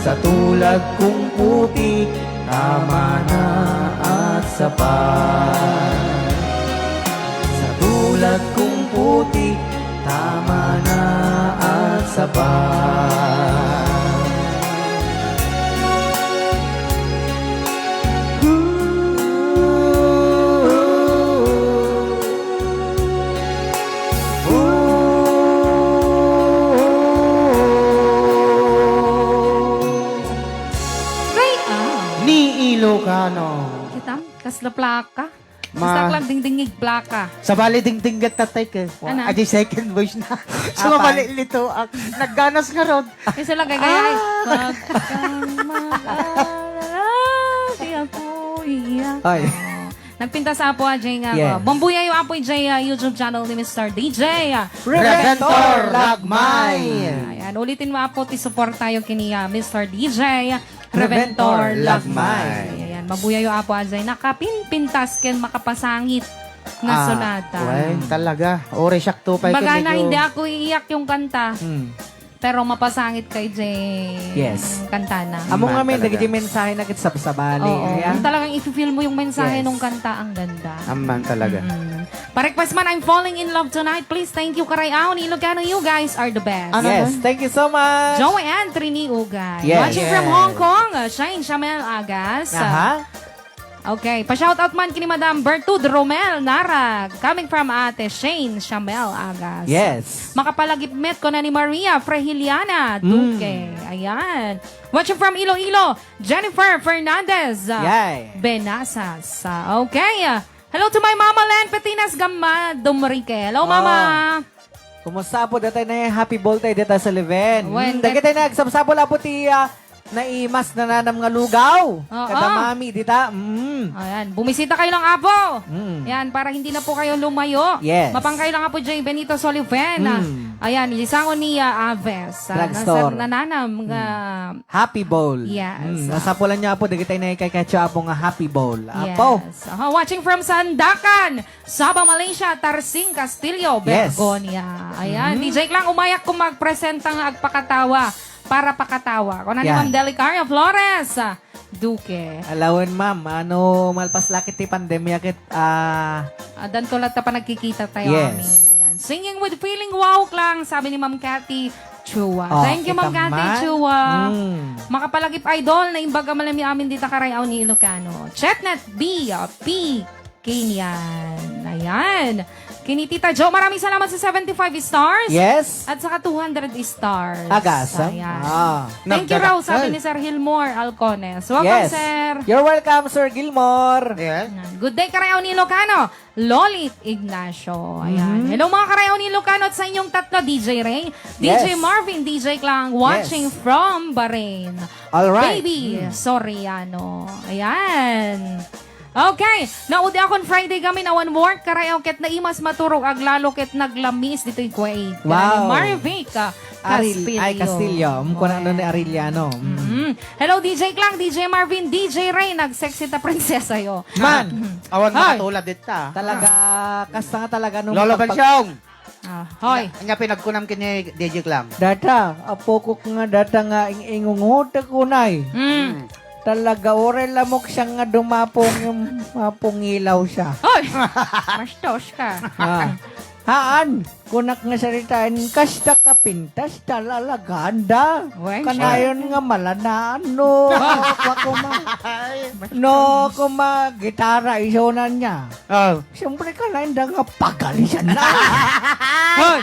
sa tulad kong putik, tama na at sapat. Sa tulad kong putik, tama na at sapat. Kay, ah. Ni Ilocano. Kitam, kasla plaka. Ma- Basta lang dingdingig plaka. Sabali dingdingget tatay ke. Ana? Adi second voice na. Apan? Sumabali lito. Nagganas nga rod. Kasi lang gagaya ay, Ah. "Huwag kang mag-alala, di ako iiyak." Ay. Oh. Nagpintas Apo Ajay nga Yes. ako. Mambuyayo Apo Ajay, ah, YouTube channel ni Mister D J, ah. Reventor Lagmay. Ayan, ulitin mo Apo, ti support tayo kini, ah, Mister D J, Reventor Reventor Lagmay. Lagmay. Ayan, mambuyayo Apo Ajay. Nakapinpintas ken makapasangit nga Ah, sonata. Well, talaga. Ore siak to pa Baga na, hindi ako iiyak yung kanta. Hmm. Pero mapasangit kay Jay Yes. kantana. Amo nga Aman men, talaga. dagiti mensahe na ket sabsabali. Oo. Ayan. Yung talagang ifi-feel mo yung mensahe Yes. nung kanta, ang ganda. Aman talaga. Mm-mm. Pa-request man, "I'm falling in love tonight." Please, thank you, Karay Aw ni Ilocano. You guys are the best. Ano Yes, nun? thank you so much. Joey Ann Trini Ugay. Yes. Watching from Yes. Hong Kong, uh, Shane Chamel Agas. Aha. Okay, pa-shoutout man kini Madam Bertud Romel Narag, coming from Ate Shane Chamel Agas. Yes. Makapalagipmet ko na ni Maria Frehiliana Mm. Duque. Ayan. Watching from Iloilo, Jennifer Fernandez, uh, Yay. Benasas. Uh, okay. Uh, hello to my mama, Len Petinas Gamma Dumrique. Hello, Oh. Mama. Kumusta po? Datay na happy birthday dita sa Leven. Wen, Hmm, dagiti dagiti nagsabsabol, Apo, ti, ah, naimas na nanam nga lugaw. Oo. Kada mami, dita. Mm. Ayan, bumisita kayo lang, Apo. Mm. Ayan, para hindi na po kayo lumayo. Yes. Mapang kayo lang, Apo J. Benito Soliven. Mm. Ayan, isango ni, ah, Aves. Ah, Drugstore. nasa nananam nga Mm. Happy Bowl. Yes. Mm. Nasapulan niya, Apo, dagiti na ikay ketchup, Apo, nga Happy Bowl. Apo. Yes. Aha, watching from Sandakan. Sabah, Malaysia, Tarsing Castillo, Yes. Bergonia. Ayan, Mhm. D J Klang, umayak kung magpresenta nga agpakatawa para pakatawa. Kuna ni Yan. Ma'am Delicaria Flores, ah, Duque. Alawen, ma'am, ano, malpas lakit ti pandemya ket, ah, Ah, danto latta pa nagkikita tayo Yes. amin. Ayan. Singing with feeling, wow, Klang, sabi ni Ma'am Cathy Chua. Oh, Thank you, Ma'am kita Cathy man. Chua. Mm. Makapalagip idol, naimbag a malami amin dita karayaw ni Ilocano. Chetnet B P. Kinian. Ayan. Kini Tita Jo, maraming salamat sa seventy-five stars. Yes. At saka two hundred stars. Agasam. Ayan. Ah. Thank you raw, sabi ni Sir Hilmore Alcones. Welcome, Yes. sir. You're welcome, Sir Gilmore. Yes. Ayan. Good day, Karayaw ni Ilocano. Lolit Ignacio. Ayan. Mhm. Hello, mga Karayaw ni Ilocano at sa inyong tatlo, D J Ray, D J Yes. Marvin, D J Klang, watching Yes. from Bahrain. All right. Baby Mm. Soriano. Ayan. Okay. Naudi akon Friday gamin awan work, karayaw ket naimas maturog, aglalo ket naglamis ditoy Kuwait. Wow. Kina ni Marvic, ah, Aril-, ay, Castillo. Castillo. Mm, kuna no ni Ariliano. Mm. Mm. Hello, D J Klang, D J Marvin, D J Ray, nag-sexy ta prinsesa yo. Man! Mm. Awan Hoy! makatulad dita. Talaga, kasta nga talaga nung Lolo pagpag- Bensyong! Ah, hoy. Nya, nya pinagkunam ken ni D J Klang. Data, apokok nga data nga ing-ingungot ako, nay. Mm. Mm. Talaga, uray lamok siya nga dumapong yung mapungilaw siya. Hoy! Bastos ka. Ah. Haan, kunak nga saritaan, kasta kapintas, talaga, anda. Wen, Kanayon nga malanaan, no. Ah. Ako ma-, Ay. no, kuma, gitara, isunan niya. Oh. Siyempre ka na, hindi nga pagalisan na. Hoy!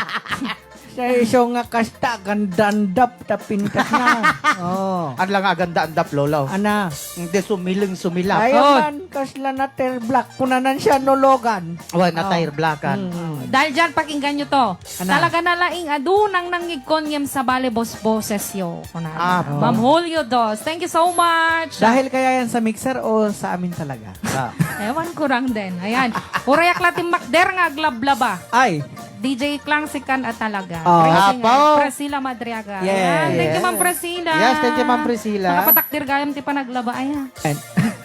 Sa iso nga kasta, gandandap, tapintas na. Oh. An lang aganda andap, lolo. Ana. Hindi sumiling sumilap. Ay, Oh. man, kasla na tear black. Kunanan siya, no, Logan. Wa, na Oh. tear blackan. Mm. Dahil dyan, pakinggan nyo to. Ana. Talaga na laing adu nang nangigkon ngem sabali bosboses yo. Kuna. Ah, Ma'am Julio Dos. Thank you so much. Dahil kaya yan sa mixer o sa amin talaga? Ah. Ewan ko rang din. Ayan. Urayak la timmakder nga aglablaba. Ay. D J Klang sikan a talaga. Oh. Praising, Apo. Priscilla Madriaga. Yes. Ayan. Thank you, Ma'am Priscilla. Yes, thank you, Ma'am Priscilla. Nakapatakder gayam ti panaglaba. Ayan. Ayan.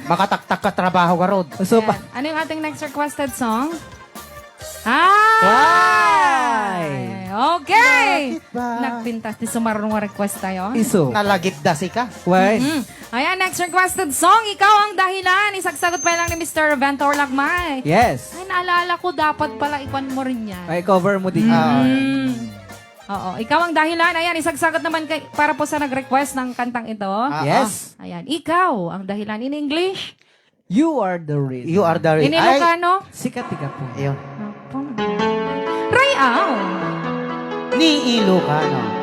Makataktak ka trabaho garod. Uso pa. Ayan. Ano yung ating next requested song? Ay! Ay! Okay! Bakit ba? Nagpintas ti sumarno nga request tayo. Iso. Nalagip da sika. Why? Mm-mm. Ayan, next requested song, Ikaw ang Dahilan. Isagsagot pa lang ni Mister Ventor Lagmay. Yes. Ay, naalala ko, dapat pala ikuan mo rin yan. Ay, cover mo din. Mm. Ah. Oo, Ikaw ang Dahilan. Ayan, isagsagot naman kay, para po sa nag-request ng kantang ito. Ah, Yes. ah. Ayan, Ikaw ang Dahilan. In English, You are the reason. You are the reason. In Ilocano? Sikat ti gapu. Iyo. Apo. Ray-aw. Ni Ilocano.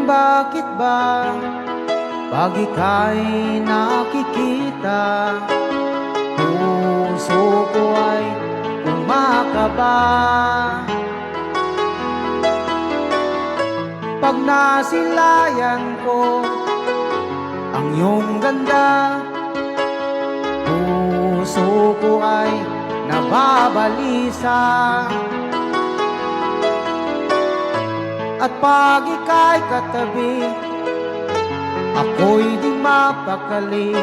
Bakit ba pag ika'y nakikita, puso ko ay kumakaba? Pag nasilayan ko ang iyong ganda, puso ko ay nababalisa. At pag ika'y katabi, ako'y di mapakali.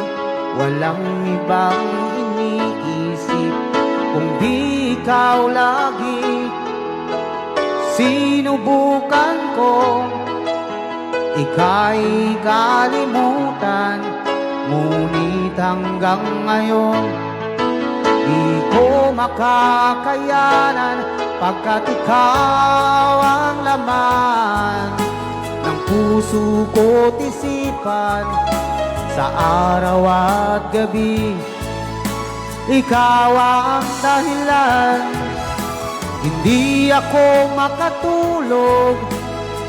Walang ibang iniisip kung di ikaw lagi. Sinubukan ko ika'y kalimutan, ngunit hanggang ngayon, di ko makakayanan, pagkat ikaw ang laman ng puso ko't isipan sa araw at gabi. Ikaw ang dahilan, hindi ako makatulog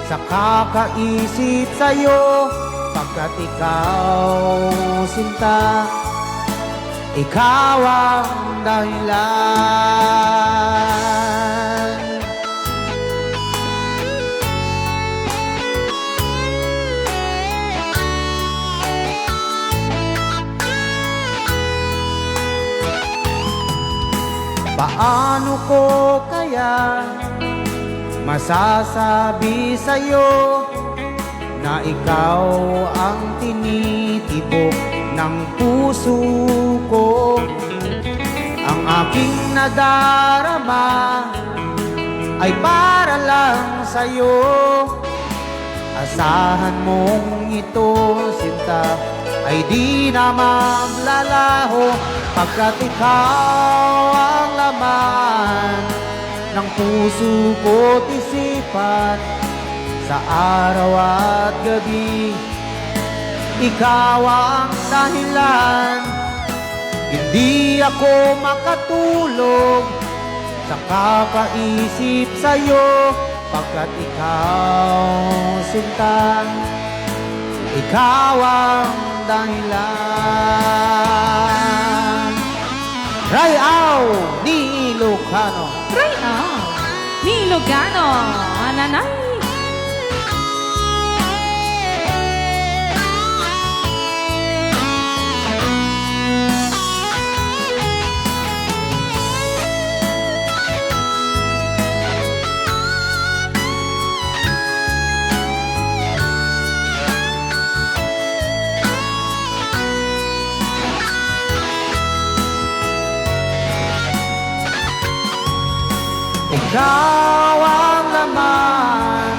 sa kakaisip sa'yo, pagkat ikaw, sinta, ikaw ang dahilan. Paano ko kaya masasabi sa'yo na ikaw ang tinitibok ng puso ko? Ang aking nadarama ay para lang sa'yo. Asahan mong ito, sinta, ay di na maglalaho, pagkat ikaw ang laman ng puso ko't isipan Sa araw at gabi, ikaw ang dahilan. Hindi ako makatulog sa kakaisip sa'yo, pagkat ikaw, sinta, ikaw ang dahilan. Rayaw ni Ilocano. Rayaw ni Ilocano. Ananay. Ikaw ang laman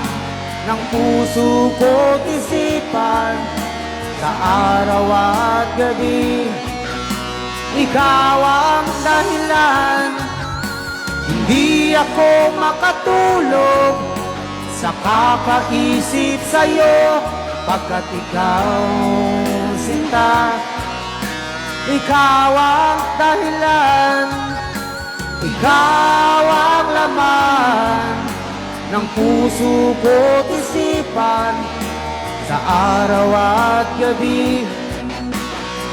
ng puso ko't isipan sa araw at gabi. Ikaw ang dahilan, hindi ako makatulog sa kakaisip sa'yo, pagkat ikaw, sinta, ikaw ang dahilan, ikaw ang laman ng puso ko't isipan sa araw at gabi.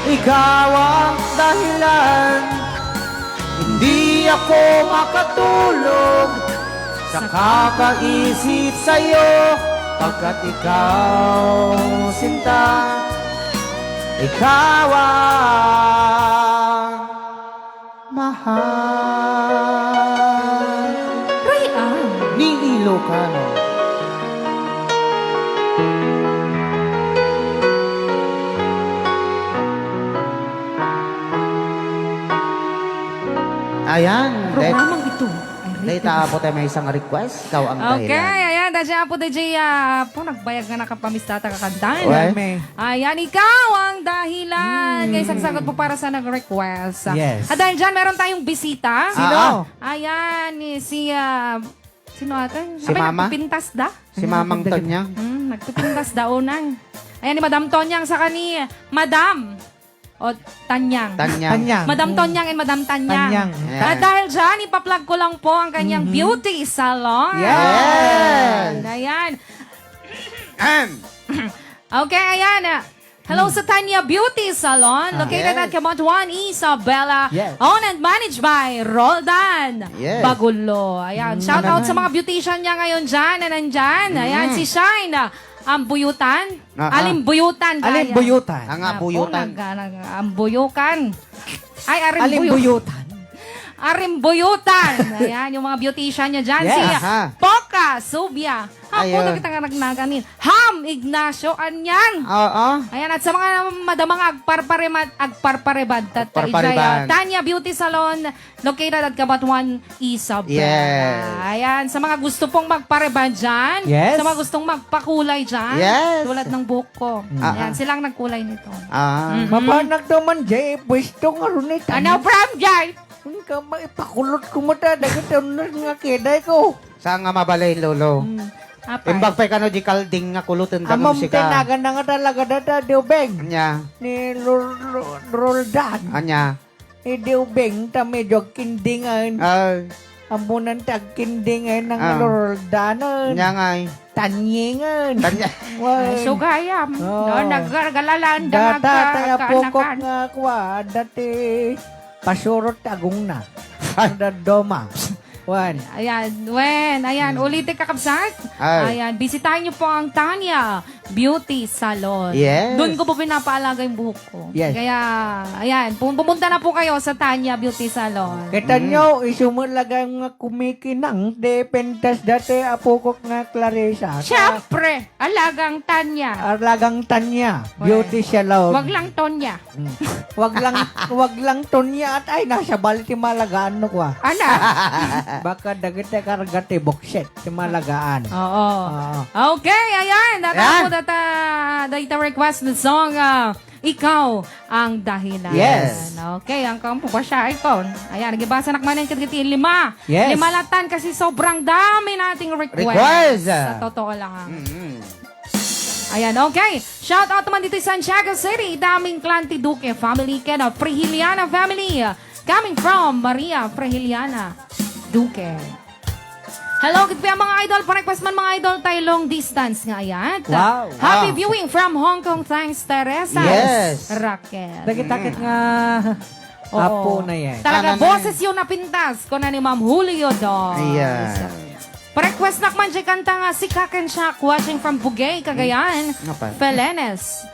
Ikaw ang dahilan, hindi ako makatulog sa kakaisip sa'yo, pagkat ikaw, sinta, ikaw ang mahal. Rayaw ni Ilocano. Ayan, programang ito ay rated. Dayta, Apo, tayo may isang request. Ikaw ang dahilan. Okay, ayan, dadya, Apo, dadya, ah, po, nagbayag nga nakapamista ta kakantan. Well, ayan, ikaw ang dahilan. Hmm. Kaya isang sagot po para sa nag-request. Yes. At dahil dyan, meron tayong bisita. Sino? Ah, ah. Ayan, eh, si, ah, sino ata? Si Mama? Nagpipintas da? Si Mamang Tanyang. Hmm, nagpipintas da unay. Ayan, ni Madam Tonyang sa kani, Madam. O, Tanyang. Tanyang. Tanyang. Madam Tonyang and Madam Tanyang. Tanyang. Ayan. At dahil dyan, ipa-plug ko lang po ang kanyang beauty salon. Yes. Ayan. Okay, ayan. Ah, hello sa Tanya Beauty Salon, located at Cabot one, Isabela. Yes. Owned and managed by Roldan Bagulo. Ayan, shout out sa mga beautician niya ngayon dyan na nandyan. Ayan, si Shine, ah, Ambuyutan. Ah, ah. Alimbuyutan. Alimbuyutan. Ang abuyutan. Nag-, nag-, ambuyukan. Ay, arimbuyu-, alimbuyutan. Arimbuyutan. Ayan, yung mga beautician niya dyan. Yes. Si Poca Subia. Hapo na kita nga nagnagan ni Ham Ignacio Anyang. Oo. Ayan, at sa mga madama nga agparpareman-, agparparebad, Tatay Jay, ah, Tanya Beauty Salon, located at Cabatuan, Isabela. Yes. Ayan, sa mga gusto pong magparebad dyan, yes, sa mga gustong magpakulay dyan, yes, tulad ng buhok ko. Mm. Ayan, ah, sila ang nagkulay nito. Ah. Mm-mm. Mapanag naman, Jay, pwesto nga ron eh. Ano, from Jay? Ang kama, ipakulot ko mata, dagit ang nga kiday ko. Saan nga mabalay, Lolo? Mm. Apay. Imbag pa'y kano di kalding nga kuluten. Amom dagom sika. Tinagan na nga talaga dada, Diobeng. Anya? Ni Lor-, Lor-, Roldan. Anya? Idi ubing ta medyo agkindingan. Ay. Ambunan ti agkindingan nang, ah, luruldanan. Nya ngay. Tanyingan. Tanya-. Wen. Ay, sugayam. Oh. No, naggargalalan, data, nagka-, tay apokok nagkaanakan. Nga kuwa, dati pasurot ti agungna. Ay. Dadoma. Wen. Ayan, wen. Ayan, hmm, ulitin, kakabsat. Ay. Ayan, bisitahin niyo po ang Tanya Beauty Salon. Yes. Doon ko po pinapaalaga yung buhok ko. Yes. Kaya, ayan, pum-, pumunta na po kayo sa Tanya Beauty Salon. Kita nyo, isu met laga nga kumikinang, di pentas dati apokok nga Clarissa. Siyempre, alagang Tanya. Alagang Tanya, Beauty Salon. Wag lang Tonya. Mm. Wag lang, wag lang Tonya at ay, nasa bali ti malagaan no kwa. Ana? Baka dagiti karga ti buksit. Ti malagaan. Oo. Oo. Okay, ayan. Yan. Natapos na ta, dayta request na song, ah, Ikaw ang dahilan. Yes. Okay, ang kampo, basyaen ko. Ayan, nagibasanak manen kadagiti lima. Yes. Lima latan kasi sobrang dami nating request. Request. Sa totoo lang. Mm-hmm. Ayan, okay. Shout out naman dito sa Santiago City. Daming clan ti Duque family, ken a Frigiliana family. Coming from Maria Frigiliana Duque. Hello, good PM, mga idol. Pa-request man, mga idol, tayo long distance nga ayat. Wow. Happy Wow. viewing from Hong Kong. Thanks, Teresa. Yes. Raquel. Dagit-dagit nga Oo. apo na yan. Talaga, Ano na boses yan? Yun napintas, kuna ni Ma'am Julio Dos. Ayan. Pa-request nak man di kanta nga si Kaken Shak, watching from Bugey, Cagayan. Nga pa? Felenes.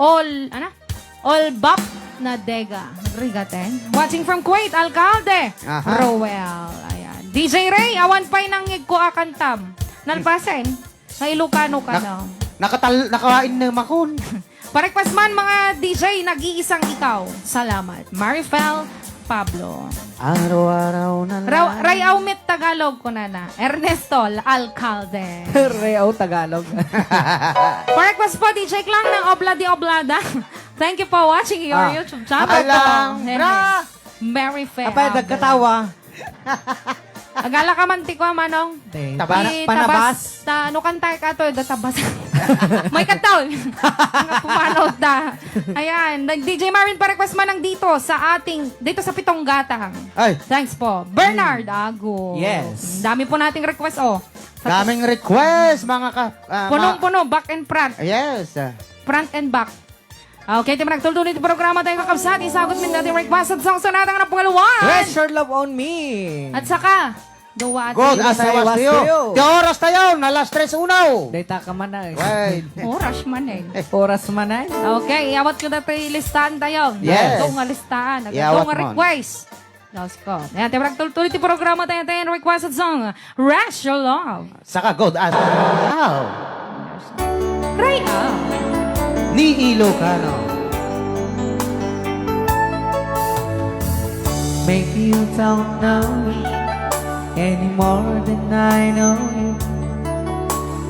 All, ano? Olbap Nadega, Rigaten. Watching from Kuwait, Alcalde, Aha. Roel. Ayan. D J Ray, awan pa'y nangngegko a kantam. Nalpasen, nga Ilocano ka, Nak-, no? nakatal-, nakawain na makon. Pa-request man, mga D J, nag-iisang ikaw. Salamat. Marifel Pablo. Araw-araw na Raw-, lang. Ray Aumit Tagalog, kunana. Ernesto Alcalde. Ray Au Tagalog. Pa-request po, D J Clang ng Obla di Oblada. Thank you for watching your Ah. YouTube channel. Alang, Henry. Bra! Mary Fair Apay, Abel. Nagkatawa. Agala ka man ti kwa, Manong? Te, Tabas. Ti Panabas. Tabas. Ta, ano kanta ka to? Da Tabas. May kanta, oy. Nga pumanaw da. Ayan. Nag-, D J Marvin pa-request man ng dito sa ating, dito sa Pitong Gatang. Ay. Thanks po. Bernard Ago. Yes. Dami po nating request, oh. Sa Daming request, mga ka-, ah, Punong-puno, back and front. Yes. Front and back. Okay, ti managtultuli ti programa tayo, kakabsat. Isagot min dati request at song sonata nga napungaluan. Rest your love on me. At saka, gawa at Good, Hindi as I tayo was was to you. to you. Ti oras tayo, na alas tres uno. Dayta ka man na eh. Wait. Oras man eh. Oras man ay. Okay, iyawat ko dati listaan tayo. Yes. Ito nga listaan. Iyawat Ito nga mo. request. Diyos ko. Ayan, ti managtultuli ti programa tayo, tayo, requested song, Rest Your Love. Saka good as Wow. Ray, ah. Ni Ilocano. Maybe you don't know me any more than I know you.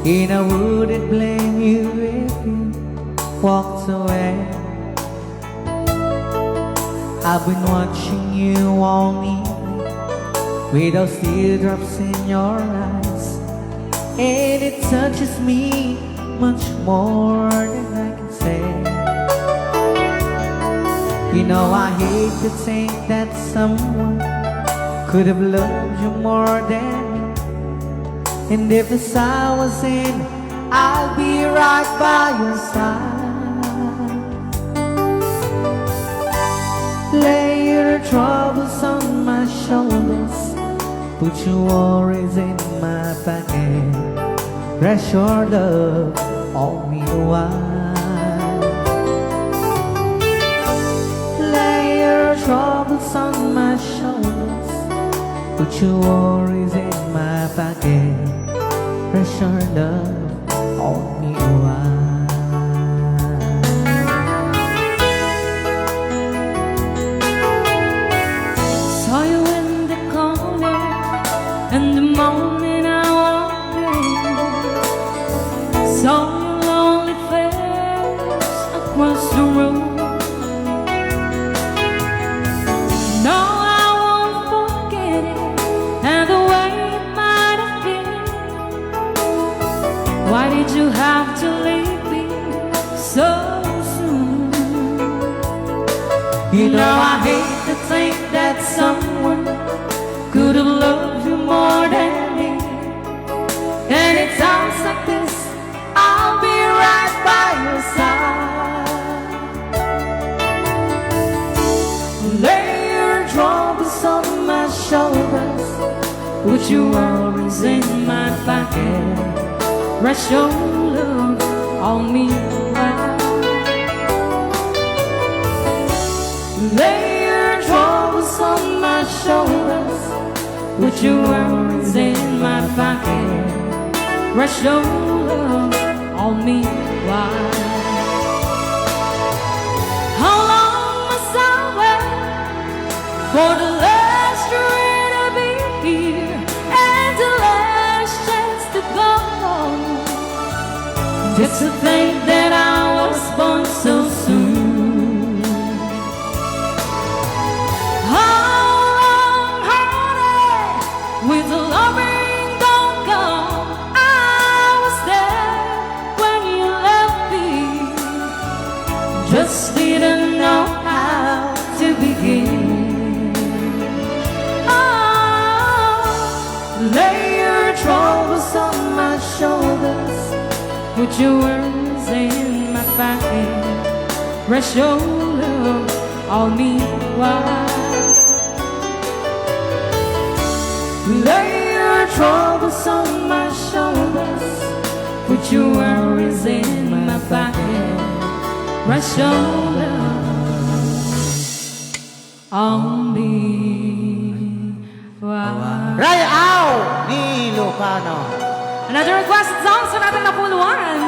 And I wouldn't blame you if you walked away. I've been watching you all evening with those teardrops in your eyes, and it touches me much more than I can say. You know, I hate to think that someone could have loved you more than me. And if the sun was in, I'll be right by your side. Lay your troubles on my shoulders, put your worries in my pocket. Rest your love on me a while. Lay your troubles on my shoulders, put your worries in my pocket. Rest your love on me a while. Saw you in the corner, and the moment I walked in, saw your lonely face across the room. No, I won't forget it, and the way it might have been. Why did you have to leave me so soon? You know, I hate to think that someone could have loved you more than me. And at times like this, I'll be right by your side. Lay your troubles on my shoulders, put your worries in my pocket. Rest your love on me a while. Lay your troubles on my shoulders, put your worries in my pocket. Rest your love on me a while. How long must I wait for the last rain to be here and the last chance to go home? Just to think that I was born so soon. Put your worries in my pocket. Rest your love on me, why? Lay your troubles on my shoulders. Put your worries in my pocket. Rest your love on me, why? Ray-aw ni Ilocano. Another request song sa ating napuluan.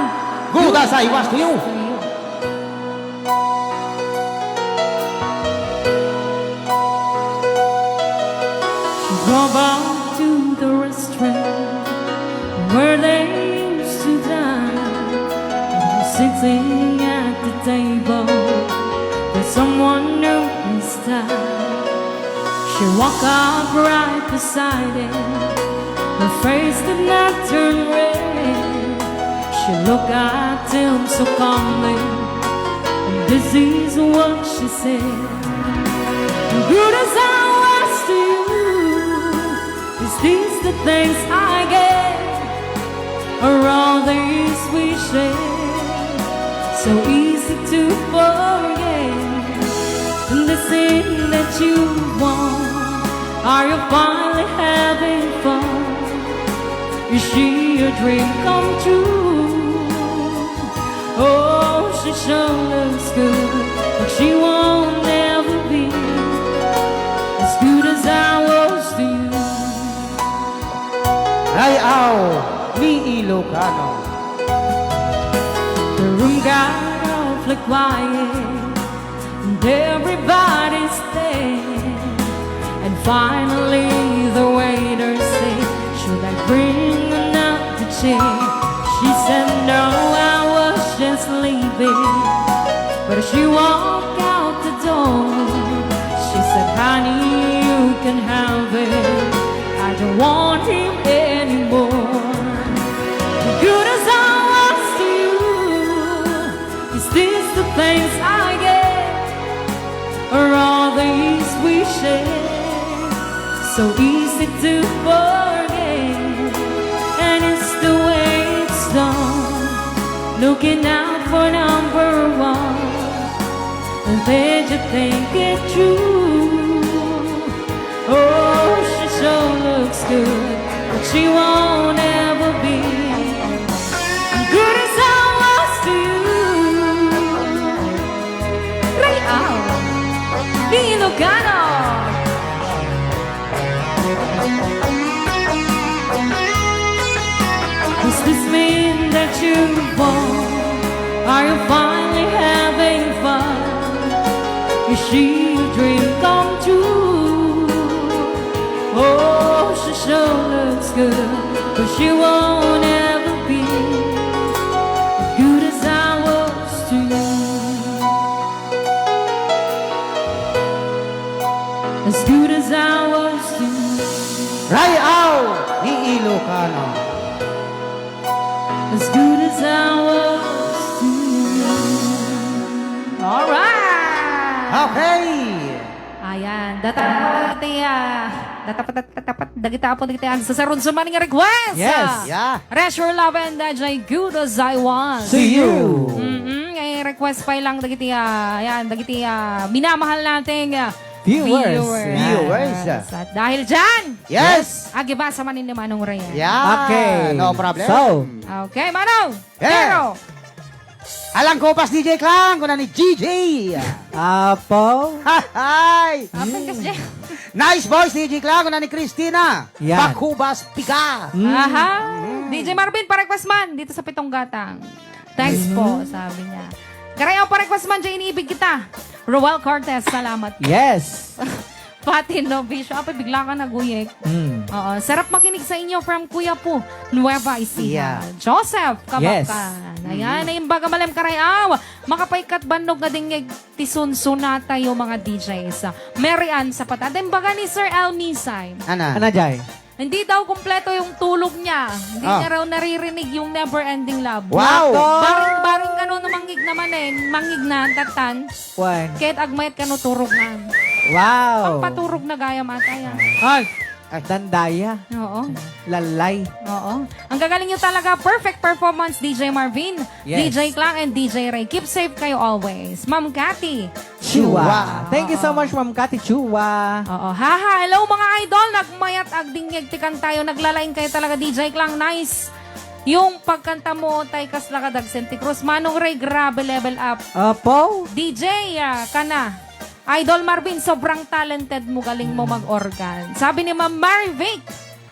Good as I was to you. She go back to the restaurant where they used to dine. Sitting at the table with someone new this time. She walked up right beside him. Her face did not turn red. She looked at him so calmly. And this is what she said. Good as I was to you, is this the thanks I get? Are all these we share so easy to forget? And the thing that you want, are you finally having fun? Is she a dream come true? Oh, she sure looks good, but she won't ever be as good as I was to you. Ray-aw ni Ilocano. The room got awfully quiet, and everybody stared. And finally, the waiter said, "Should I bring another chair?" She said, "No, I was just leaving." But as she walked out the door, she said, "Honey, you can have it. I don't want him anymore." Good as I was to you, is this the thanks I get? Are all these we share so easy to forget? And it's the way it's done, looking out for number one. Did you think it true? Oh, she sure looks good, but she won't ever be good as I was to you. Ray-aw ni Ilocano. Does this mean that you won? Are you finally having fun? Is she a dream come true? Oh, she sure looks good, but she won't ever be as good as I was to you. As good as I was to you. Ray-aw ni Ilocano. As good as I was to you. Alright! Okay! Ayan. Datapat, ah, datapat, datapat, dagita po, dagita, ang sasarunsuman nga request. Yes. Ah, Yeah. Treasure Love and D J Good as I Was. See you. Mm-mm. Eh, request pa lang dagiti, ah, ayan, dagiti, ah, minamahal nating, ah, Viewers. Viewers. Viewers. At dahil dyan, Yes. Agibasa man ni Manong Ryan. Yeah. Okay. No problem. So, Okay, Manong. Yeah. Pero, Alang kupas, D J Klang, kuna ni G J. Apo. Hi. Apo, kasi Nice voice, D J Klang, kuna ni Christina. Yan. Pakubas, piga. Mm. Aha. D J Marvin, pa-request man dito sa Pitong Gatang. Thanks po, Mhm. sabi niya. Karayaw pa-request man dyan, iniibig kita. Roel Cortez, salamat. Yes. Pati no, Bisyo. Apa, bigla ka naguyek. Mm. Oo. Sarap makinig sa inyo from Kuya Pu, Nueva Ecija. Yeah. Joseph Yes. Kabakan. Ayan, Mm. ay imbaga malem karayaw. Makapaykat bannog nga dingngeg ti sunsunatayo, mga D Js. Mary Ann Zapata. Ay imbaga ni Sir Al Misay. Ana. Ana, Jai? Hindi daw kumpleto yung tulog niya. Hindi Ah. niya raw naririnig yung Never Ending Love. Wow! Nako! Baring, baring kano no mangngeg naman eh. Mangngeg na, tatan. Wen. Kahit agmayat kano turog na. Wow! Pampaturog na gayam ata yan. Ay! Ay. Dandaya. Oo. Lalay. Oo. Ang gagaling nyo talaga. Perfect performance, D J Marvin, Yes. D J Clang, and D J Ray. Keep safe kayo always. Ma'am Cathy. Chua. Thank you so much, Ma'am Cathy Chua. Oo. Haha, hello mga idol. Nagmayat agdingngeg ti kantayo. Naglalaing kayo talaga, D J Clang. Nice. Yung pagkanta mo, tay kasla ka dagsen ti krus. Manong Ray, grabe level up. Opo. D J, ah, kana. Idol Marvin, sobrang talented mo, galing mo mag-organ. Sabi ni Ma'am Marivic.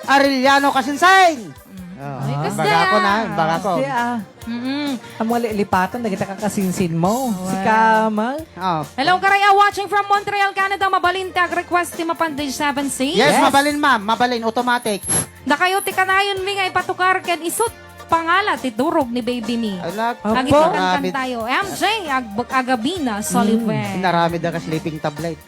Arellano Kasinsin! Ay, Ah, kasi baga ko na, ah. baga ko. Kasi ah, Mm-mm. ang mga li- lipatan, nagita ka kasinsin mo. Si Well. Kamal. Oh. Hello, Karay, ah, watching from Montreal, Canada. Mabalin ti ag-request ti Mapan Seven C. Yes, Yes. mabalin ma'am, mabalin, automatic. Dakayo ti kanayon mi nga ipatukarken isut pangala ti turog ni baby mi. Alak. Apo. Agitukan Naramid. Kantayo. M J Ag Agabina Sullivan. Naramid ka sleeping tablet.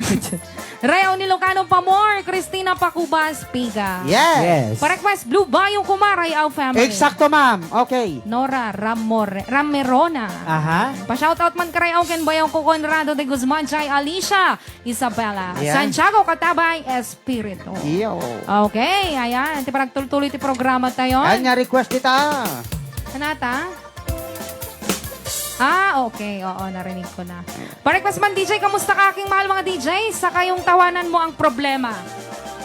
Reuni Lucano Pamor, Christina Pacubas Piga. Yes. Yes. Pa-request Blue Bayou Kumar, Rayaw family. Exacto ma'am. Okay. Nora Ramore, Ramerona. Aha. Pa-shoutout man Karay Auken Bayong ko Conrado de Guzman, Jai Alicia, Isabela, Ayan. Santiago Katabay, Espiritu. Iyo. Okay, ayan. Ti paragtultuloy ti programa tayo. Anya request dita. Kanata? Ah, okay. Oo, narinig ko na. Pa-request man, D J, kamusta ka, aking mahal mga D J? Sa kayong tawanan mo ang problema.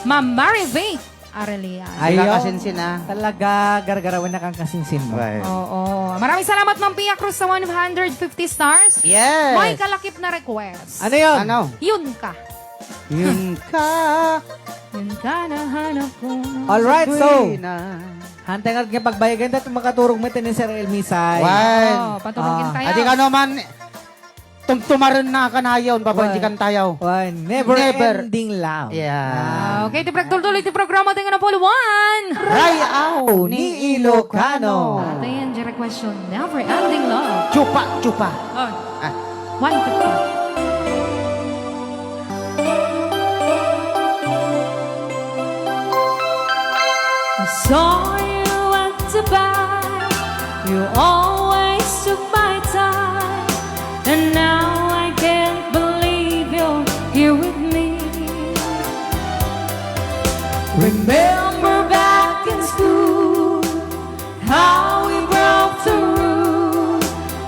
Ma'am Marivic Arelian. Ay, Sila oh. Kasinsin, ah. Talaga, gargarawan na kang kasinsin mo. Right. Oo. Maraming salamat, Ma'am Pia Cruz, sa one hundred fifty stars. Yes. May kalakip na request. Ano yun? Ano? Yun ka. Yun ka. Yun ka na hanap ko. Alright, so, Sabrina. hantay nga nga pagbayagan dahil makaturog mo ito ni Sir Elmisay. Wan. Oh, paturugin Ah. tayo. Adi ka naman, tumtumaren na kanayon, Wan. papanjikan tayo. Wan, never, Never. Ending love. Yeah. Ah, okay, ti paragtultuloy ti programa tayo nga napuluan. Rayaw ni Ilocano. Atin, di request yun. Never ending love. Chupa, chupa. Oh. Ah. One, two, three. I saw you at the bar. You always took my time. And now I can't believe you're here with me. Remember back in school, how we broke the rules,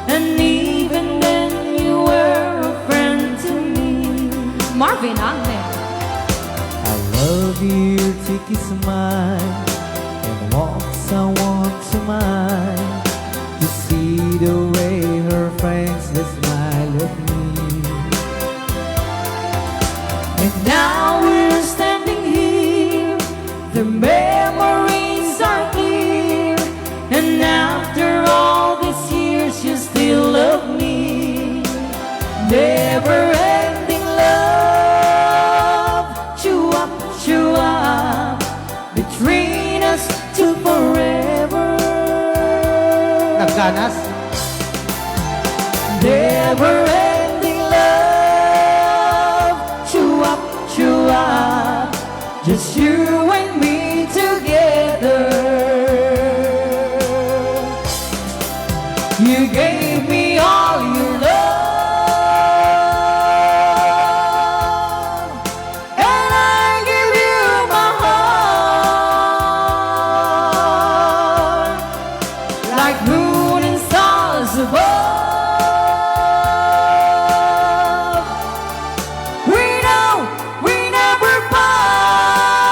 and even then you were a friend to me. Marvin Agne. I love you to kiss mine and walks I want to mine to see the way her friends will smile at me. And now we're standing here, the memories are clear, and after all these years, you still love me. Never ending love, chew up, chew up, between us to forever. Nagkanas. Never ending love, chew up, chew up, just you and me together. You gave me all your love, and I give you my heart, like moon and stars above. We know we never part.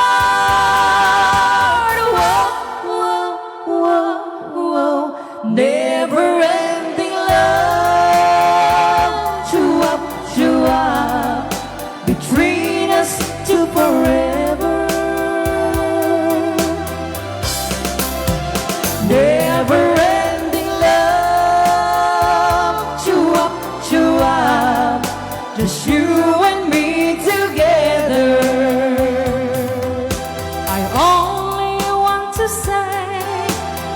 Whoa, whoa, whoa, whoa. Never ending love. Chew up, chew up, between us to forever. Never ending love. Chew up, chew up, just you and me together. I only want to say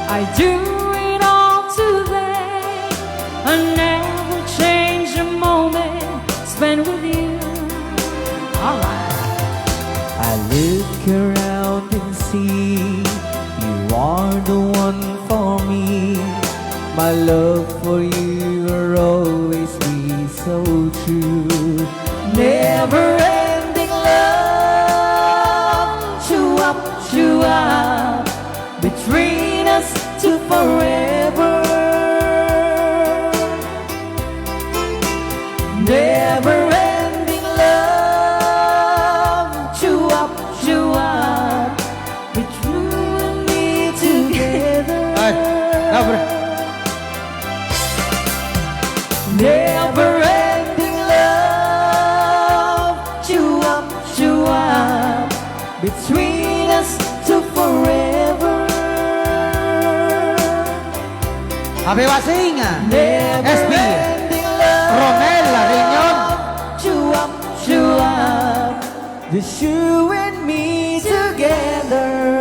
I do it all today. I never change a moment spent with you. Alright. I look around and see you are the one for me. My love for you will always be so true. Never ending love, chew Happy watching, S P Romel Reunion. Chuap, chuap. Just you and me together.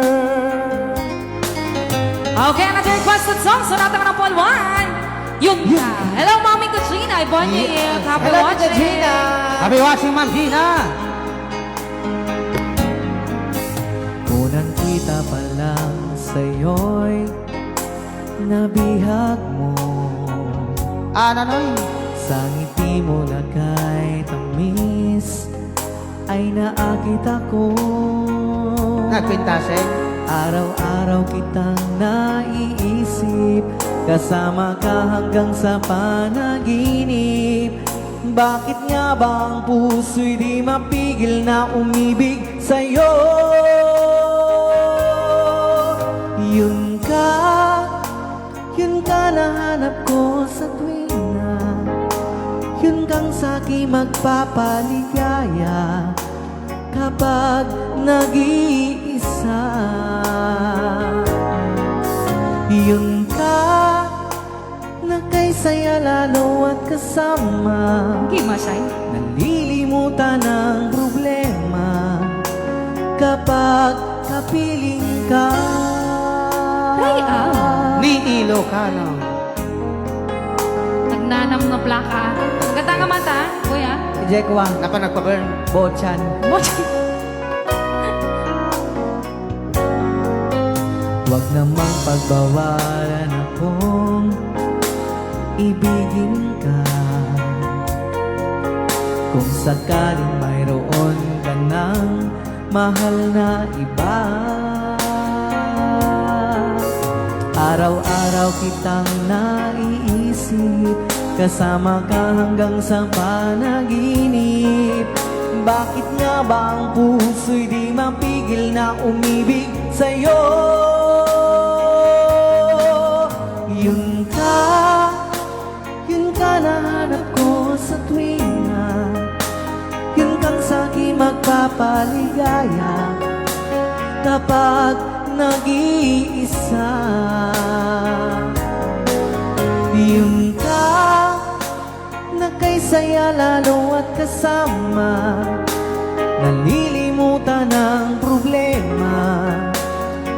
Okay, another requested song. Sunatan nga ng Paul Juan. Yung Hello, Mommy Katrina. Ibon niya. Happy Hello, Tita watching. Gina. Happy watching, Ma'am Gina. Unang kita pa lang sa'yo'y nabihag mo. Ah, Nanoy. Sa ngiti mo na kay tamis ay naakit ako. Nagpintas, eh. Araw-araw kitang naiisip, kasama ka hanggang sa panaginip. Bakit nga ba ang puso'y di mapigil na umibig sa'yo? Yun ka, yun ka nahanap ko sa tuwina. Yun kang sa'ki magpapaligaya kapag nag-iisa. Yun ka, nakaisaya lalo at kasama. Gimasay. Nalilimutan ang problema kapag kapiling ka. Ay, ah. Ni Ilocano. Nagnanam nga plaka. Gata nga mata, kuya. Ejekwa. Napa nagpa-burn? Bochan. Bochan. Huwag namang pagbawalan akong ibigin ka. Kung sakaling mayroon ka ng mahal na iba, araw-araw kitang naiisip, kasama ka hanggang sa panaginip. Bakit nga ba ang puso'y di mapigil na umibig sa'yo? Yun ka, yun ka nahanap ko sa tuwina. Yun kang sa'ki magpapaligaya kapag nag-iisa. Yun ka, nakaisaya lalo at kasama. Nalilimutan ang problema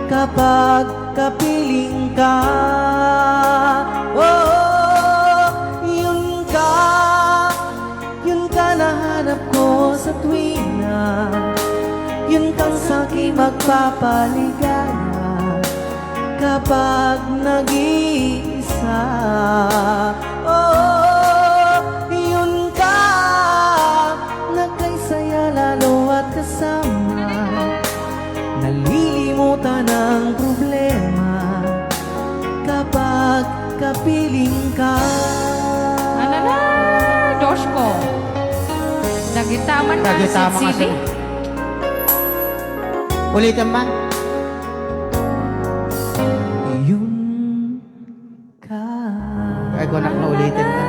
kapag kapiling ka. Oh, yun ka, yun ka nahanap ko sa tuwina. Yun kang sa'ki magpapaligaya kapag nag-iisa. Oh, yun ka, nakaisaya lalo at kasama. Nalilimutan ang problema kapag kapiling ka. Ano na? Doshko. Nagita man ka Nagita sa man ka sili. sa- Ulitin man. Yun ka. Ay, kunak na ulitin ka.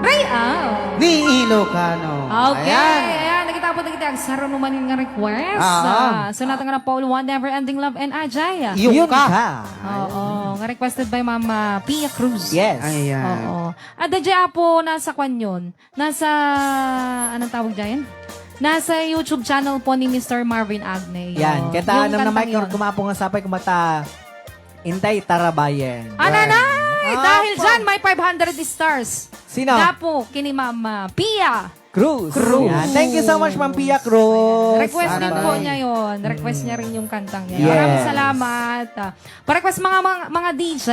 Ray, ah. Ni Ilocano. Okay. Ayan. Ayan, nagitapos na kita. Ang saro naman yung request. Ah. Ah, so, natang na Paul Juan, Never Ending Love and Ajay. Yun Yun ka. ka. Oo. Nga requested by Mama Pia Cruz. Yes. Ayan. Oo. At the Apo, nasa kwan yun. Nasa, anong tawag dyan? Nasa YouTube channel po ni Mister Marvin Agne. Yan. Yung Kaya ta, anong kantang naman yun? Kumapo nga sapay, kumata, Intay Tarabayan. Ananay! Right. Dahil Apo. Dyan, may five hundred stars. Sino? Gapo, kini Mama Pia Cruz. Cruz. Yan. Thank you so much, Ma'am Pia Cruz. Request din po Ananay. Niya yun. Request niya rin yung kantang yan. Yes. Maraming salamat. Ah, pa-request mga, mga, mga D J,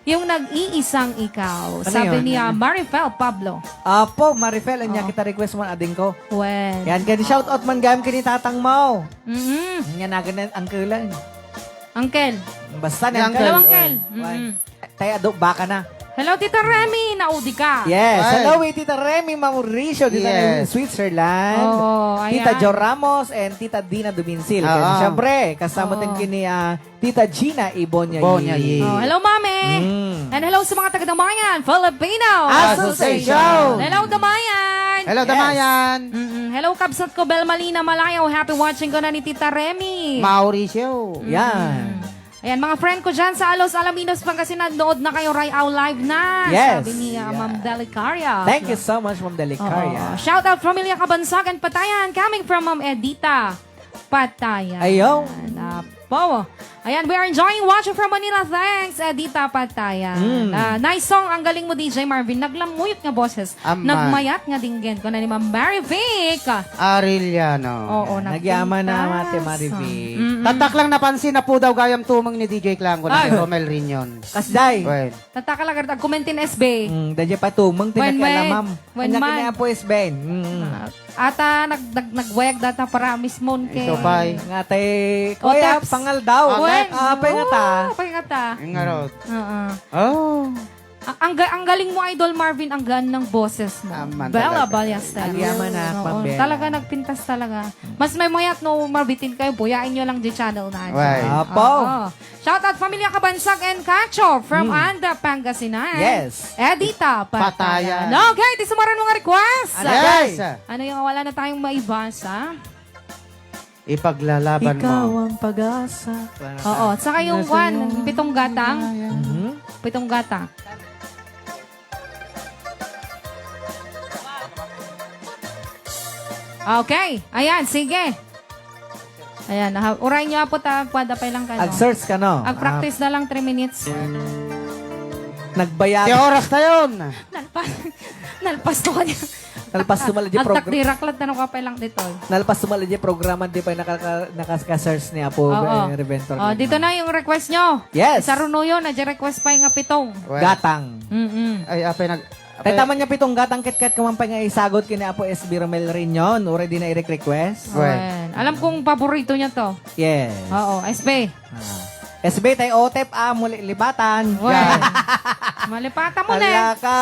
yung Nag-iisang Ikaw. Ano Sabi yun? Niya, Marifel Pablo. Apo, Marifel, anya Oo. Kita request mo, ading ko. Well. Yan, kaya shout out man gayam kini tatang mo. Mm-mm. Yan, nagan na, uncle. Uncle. Basta ni Ni uncle. Uncle. Hello, uncle. Oy. Mm-mm. Tay, adu, baka na. Hello, Tita Remy, naudi ka. Yes. Ay. Hello, eh, Tita Remy Mauricio, Tita Yes. Remy Switzerland. Oo, Tita ayan. Jo Ramos and Tita Dina Duminsil. Oo. Kaya siyempre, kasama Oo. Din kini, ah, Tita Gina Ibonyayi. Ibonyayi. Oh, hello, Mami. Mm. And hello sa mga taga Damayan Filipino Association. Association. Hello, Damayan. Hello, Yes. Damayan. Mm-mm. Hello, kabsat ko, Bel Malina Malayo. Happy watching ko na ni Tita Remy. Mauricio. Mm-mm. Yan. Ayan, mga friend ko dyan sa Alos, Alaminos, Pangasinan, nood na kayo, Ray Au Live na. Yes. Sabi ni, ah, Ma'am Delicaria. Thank you so much, Ma'am Delicaria. Oo. Shout out, Familia Kabansagan, Patayan, coming from Ma'am Edita Patayan. Ayaw. Apo. Ayan, we are enjoying watching from Manila. Thanks, Edita Patayan. Mm. Ah, nice song. Ang galing mo, D J Marvin. Naglamuyot nga boses. Aman. Nagmayat nga dinggen. Kuna ni Ma'am Mary Vic. Arellano. Oo, nagyaman na, nagpintas. Ate Marivic. Mm-mm. Tatak lang napansin na po daw gayam tumeng ni D J Clango na si Romel Riñon. Kasday. Well. Tatak lang, agkumentin S B. Mm, dadya pa tumeng, Wen, tinakialamam. Wen, Wen, kanya man. Kanya po S B. Mm. Ah, ata nag, nag, nagwayag data para mismon kay Iso pay. Nga tay, O, kuya, Teps. Pangal daw. Ah, Wen. Teps. Ah, apay nga ta. Oo, apay nga ta. Yung nga raw. Oo. Oh. A-, ang ga-, ang galing mo, Idol Marvin, ang gaan ng boses mo. Aman Bella talaga. Ballesteros. Agyaman na, Oo, Ma'am Bella. Talaga nagpintas talaga. Mas may mayat no, mabitin kayo, buyain nyo lang di channel na. Why? Apo. Oo. Shout out, Familia Kabansag and Cacho from Hmm. Anda, Pangasinan. Yes. Edita Patayan. Patayan. Okay, di sumaran mga request. Ano, Yes. guys? Ano yung wala na tayong maibasa? Ipaglalaban Ikaw mo. Ang pag-asa. Oo, at saka yung Nasa kwan, iyong pitong gatang. Mhm. Pitong gatang. Okay, ayan, sige. Ayan, ha, uray nyo apo ta, kwada pa lang kano. Ag-search kano. Ag-practice Ah. na lang three minutes. Nagbayad. Ti oras na yun. Nalpas, nalpas to kanya. Nalpas to mali di Agtak program. Di raklat na nung kapay lang dito. Nalpas to mali di programa, di pa nakaka-, nakaka-search ni Apo, Oo. Eh, Reventor Oh, Lagman. Dito na yung request nyo. Yes. Sa Runuyo, na request pa yung pitong. Well. Gatang. Mm-mm. Ay, apay nag-, apay Tay taman niya pitong gatang kitkat ka man pa nga isagot kini Apo S B Romel Riñon. Uray di na i-request. Well. Ayan. Alam kong paborito niya to. Yes. Oo, S B. Ah. S B, tay otep, ah, muli libatan. Well. Yan. Malipatan mo na. Ala ka.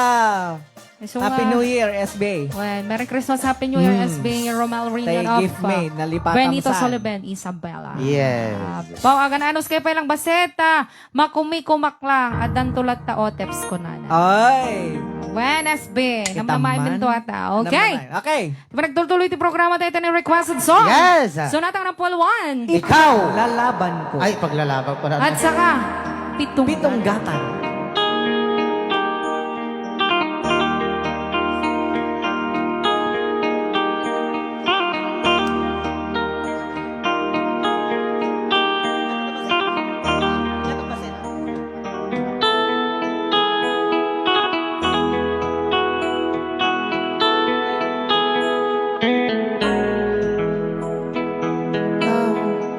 Isu Happy nga. New Year, S B. Well, Merry Christmas, Happy New Year, Hmm. S B, Romel Riñon Tay of, gift uh, me, nalipatan Benito mo saan? Soliben, Isabela. Yes. Uh, Pao, agan anos kayo pa ilang baseta, makumikumak lang, adan tulat ta oteps ko na na. Ay. Well, S B, Kita namnamain man. Din to ata. Okay. Namnamain. Okay. Di ba nagtultuloy ti programa tayo, tayo requested song? Yes. So, natang ng Paul Juan. Ikaw. Lalaban ko. Ay, paglalaban ko na. At saka, pitong Pitong gatang.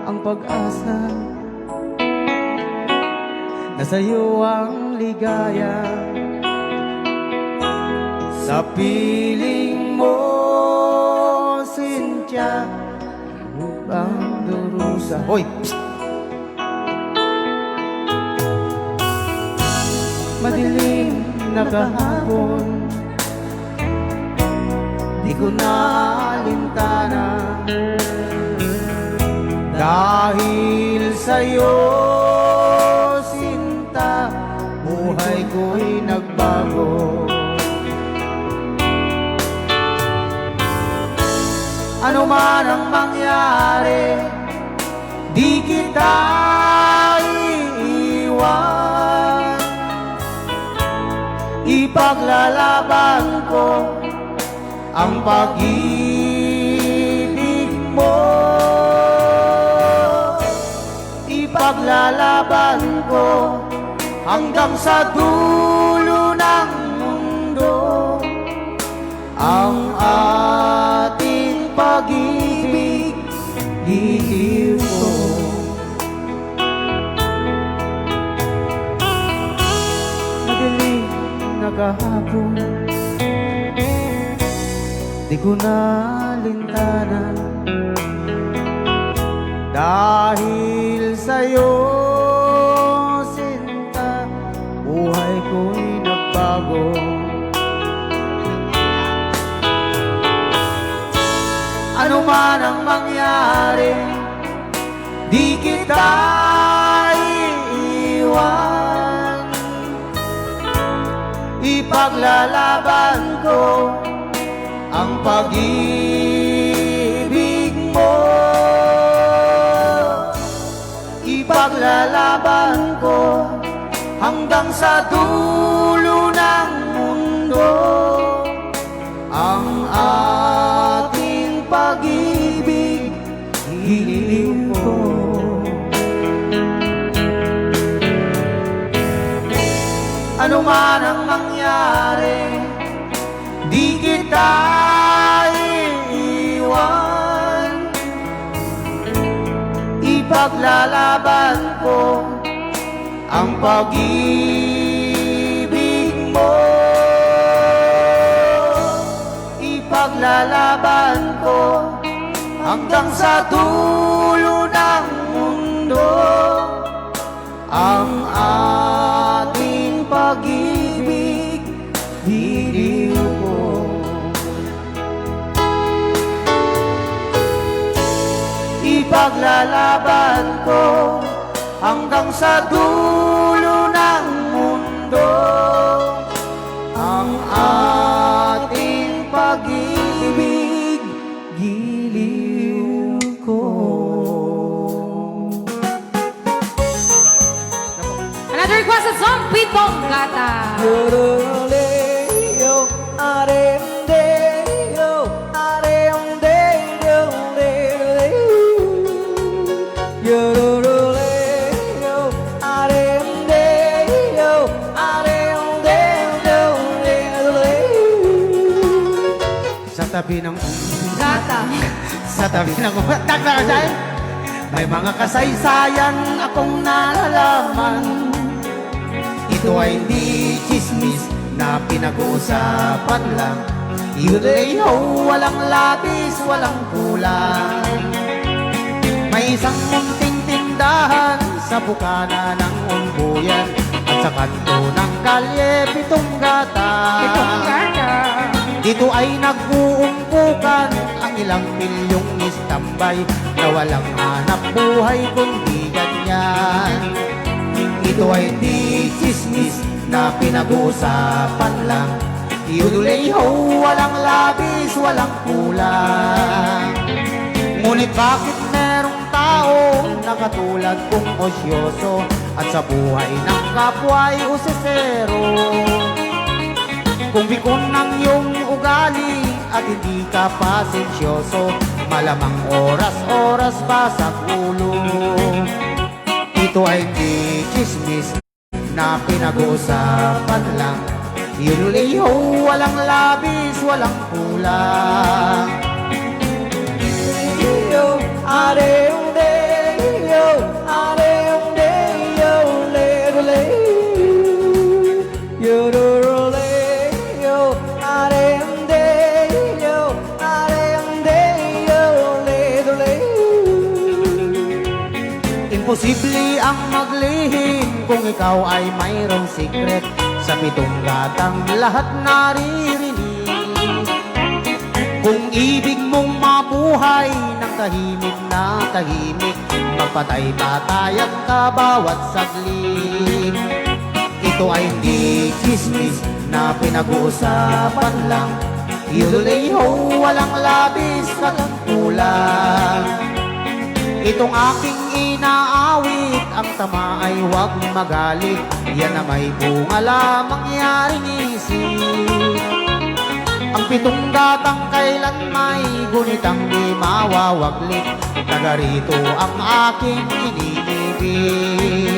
Ang pag-asa na sa'yo ang ligaya sa piling mo, Cynthia. Upang durusa. Hoy! Madilim na kahapon, di ko na alintana. Dahil sa'yo, sinta, buhay ko'y nagbago. Ano man ang mangyari, di kita iiwan. Ipaglalaban ko ang pag-ibig mo. Ipaglalaban ko hanggang sa dulo ng mundo ang ating pag-ibig, itiyo ko. Madilim na kahapon, di ko na alintana. Dahil sa'yo, sinta, buhay ko'y nagbago. Ano man ang mangyari, di kita iiwan. Ipaglalaban ko ang pag-ibig mo. Ipaglalaban Lalaban ko hanggang sa dulo ng mundo ang ating pag-ibig, giliw ko. Ano man ang mangyari, di kita iiwan. Ipaglalaban ko ang pag-ibig mo. Ipaglalaban ko hanggang sa dulo ng mundo ang ating pag-ibig, giliw ko. Ipaglalaban ko hanggang sa dulo ng mundo ang ating pag-ibig, giliw ko. Another request sa song, Pitong Gata. Yororoleo, arendeo, arendeo, yororoleo, arendeo, arendeo. Sa tabi ng Gata. Sa tabi ng ugat. Takla ka dyan. May mga kasaysayan akong nalalaman. Ito ay hindi chismis na pinag-uusapan lang. Yuleho, walang labis, walang kulang. May isang munting tindahan sa bukana ng Umbuyan at sa kanto ng Kalye Pitong Gata. Pitong Gata. Dito ay nag-uumpukan ang ilang milyong tambay na walang hanap buhay kundi ganyan. Ito ay hindi chismis na pinag-uusapan lang. Yuduleho, walang labis, walang kulang. Ngunit bakit merong tao na katulad kong osyoso at sa buhay ng kapwa ay usesero? Kung pikon ang iyong ugali at hindi ka pasensyoso, malamang oras-oras basag ulo. Ito ay hindi chismis na pinag-uusapan lang. Yuleho, walang labis, walang kulang. Yo, are, yo, are, yo, le, le. Yororoleo, arendeyo, arendeyo, ledole. Imposible ang maglihim kung ikaw ay mayroong secret. Sa Pitong Gatang lahat naririnig. Kung ibig mong mabuhay ng tahimik na tahimik, magpatay-patayan ka bawat saglit. Ito ay hindi chismis na pinag-uusapan lang. Yuduleho, walang labis, walang kulang. Itong aking inaawit, ang tama ay huwag magalit. Yan na may bunga lamang yaring isip. Ang Pitong Gatang kailan may gunitang di mawawaglit. Taga rito ang aking iniibig.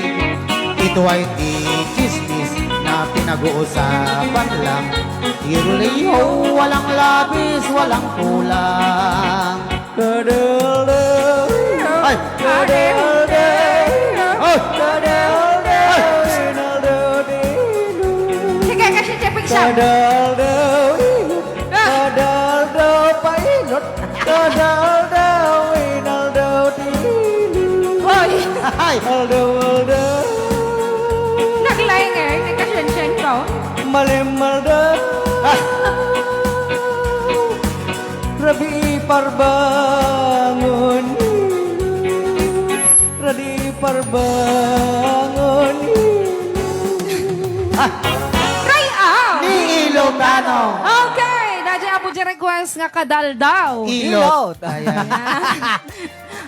Ito ay di chismis na pinag-uusapan lang. Yuleho, walang labis, walang kulang. Kadaldaw. Ay! Kadaldaw. Ay! Kadaldaw. Ay! Sige, kasi siya pigsa. Kadaldaw. Ah! Kadaldaw painot. Kadaldaw inaldaw ti. Hoy! Ay! Aldaw, aldaw. Naglaing eh, nagkasyansyan ko. Malim, aldaw. Ah! Rabii parbangon. Rabii parbangon. Ah! Try out! Ni Ilocano. Okay, nadya apo di request nga kadaldaw. Ilot. Ilot. Ayan.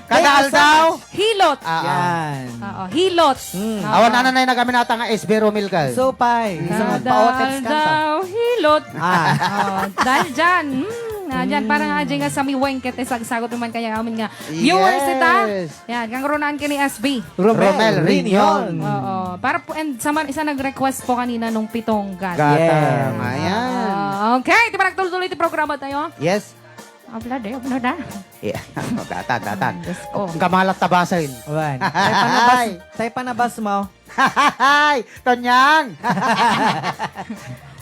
Kada aldaw? Hilot. Ah, ah. Yan. Oo, hilot. Mm. Oo. Awan na nay nagaminata nga S B Romil ka. So, pay, sa Kada magpaotex ka ta. aldaw, hilot. Ah. Oo, dahil dyan. Mm, na dyan. Mm. Parang adya nga sa miweng ket sagsagot naman kaya amin nga viewers ita. Yes. Yan, kang runaan kini S B. Romel Romel Rinion. Rinion. Oo. Para po, and sa man, isa nag-request po kanina nung pitong gata. Gata. Yes. Ayan. Ah, okay, di ba nagtuloy-tuloy ti programa tayo? Yes. Abla, di, abla na. Yeah. Datan, datan. Ay, Diyos ko. Ang kamalat tabasin. Wan. Tay panabas, Ay. tay panabas mo. Hay! Tonyang!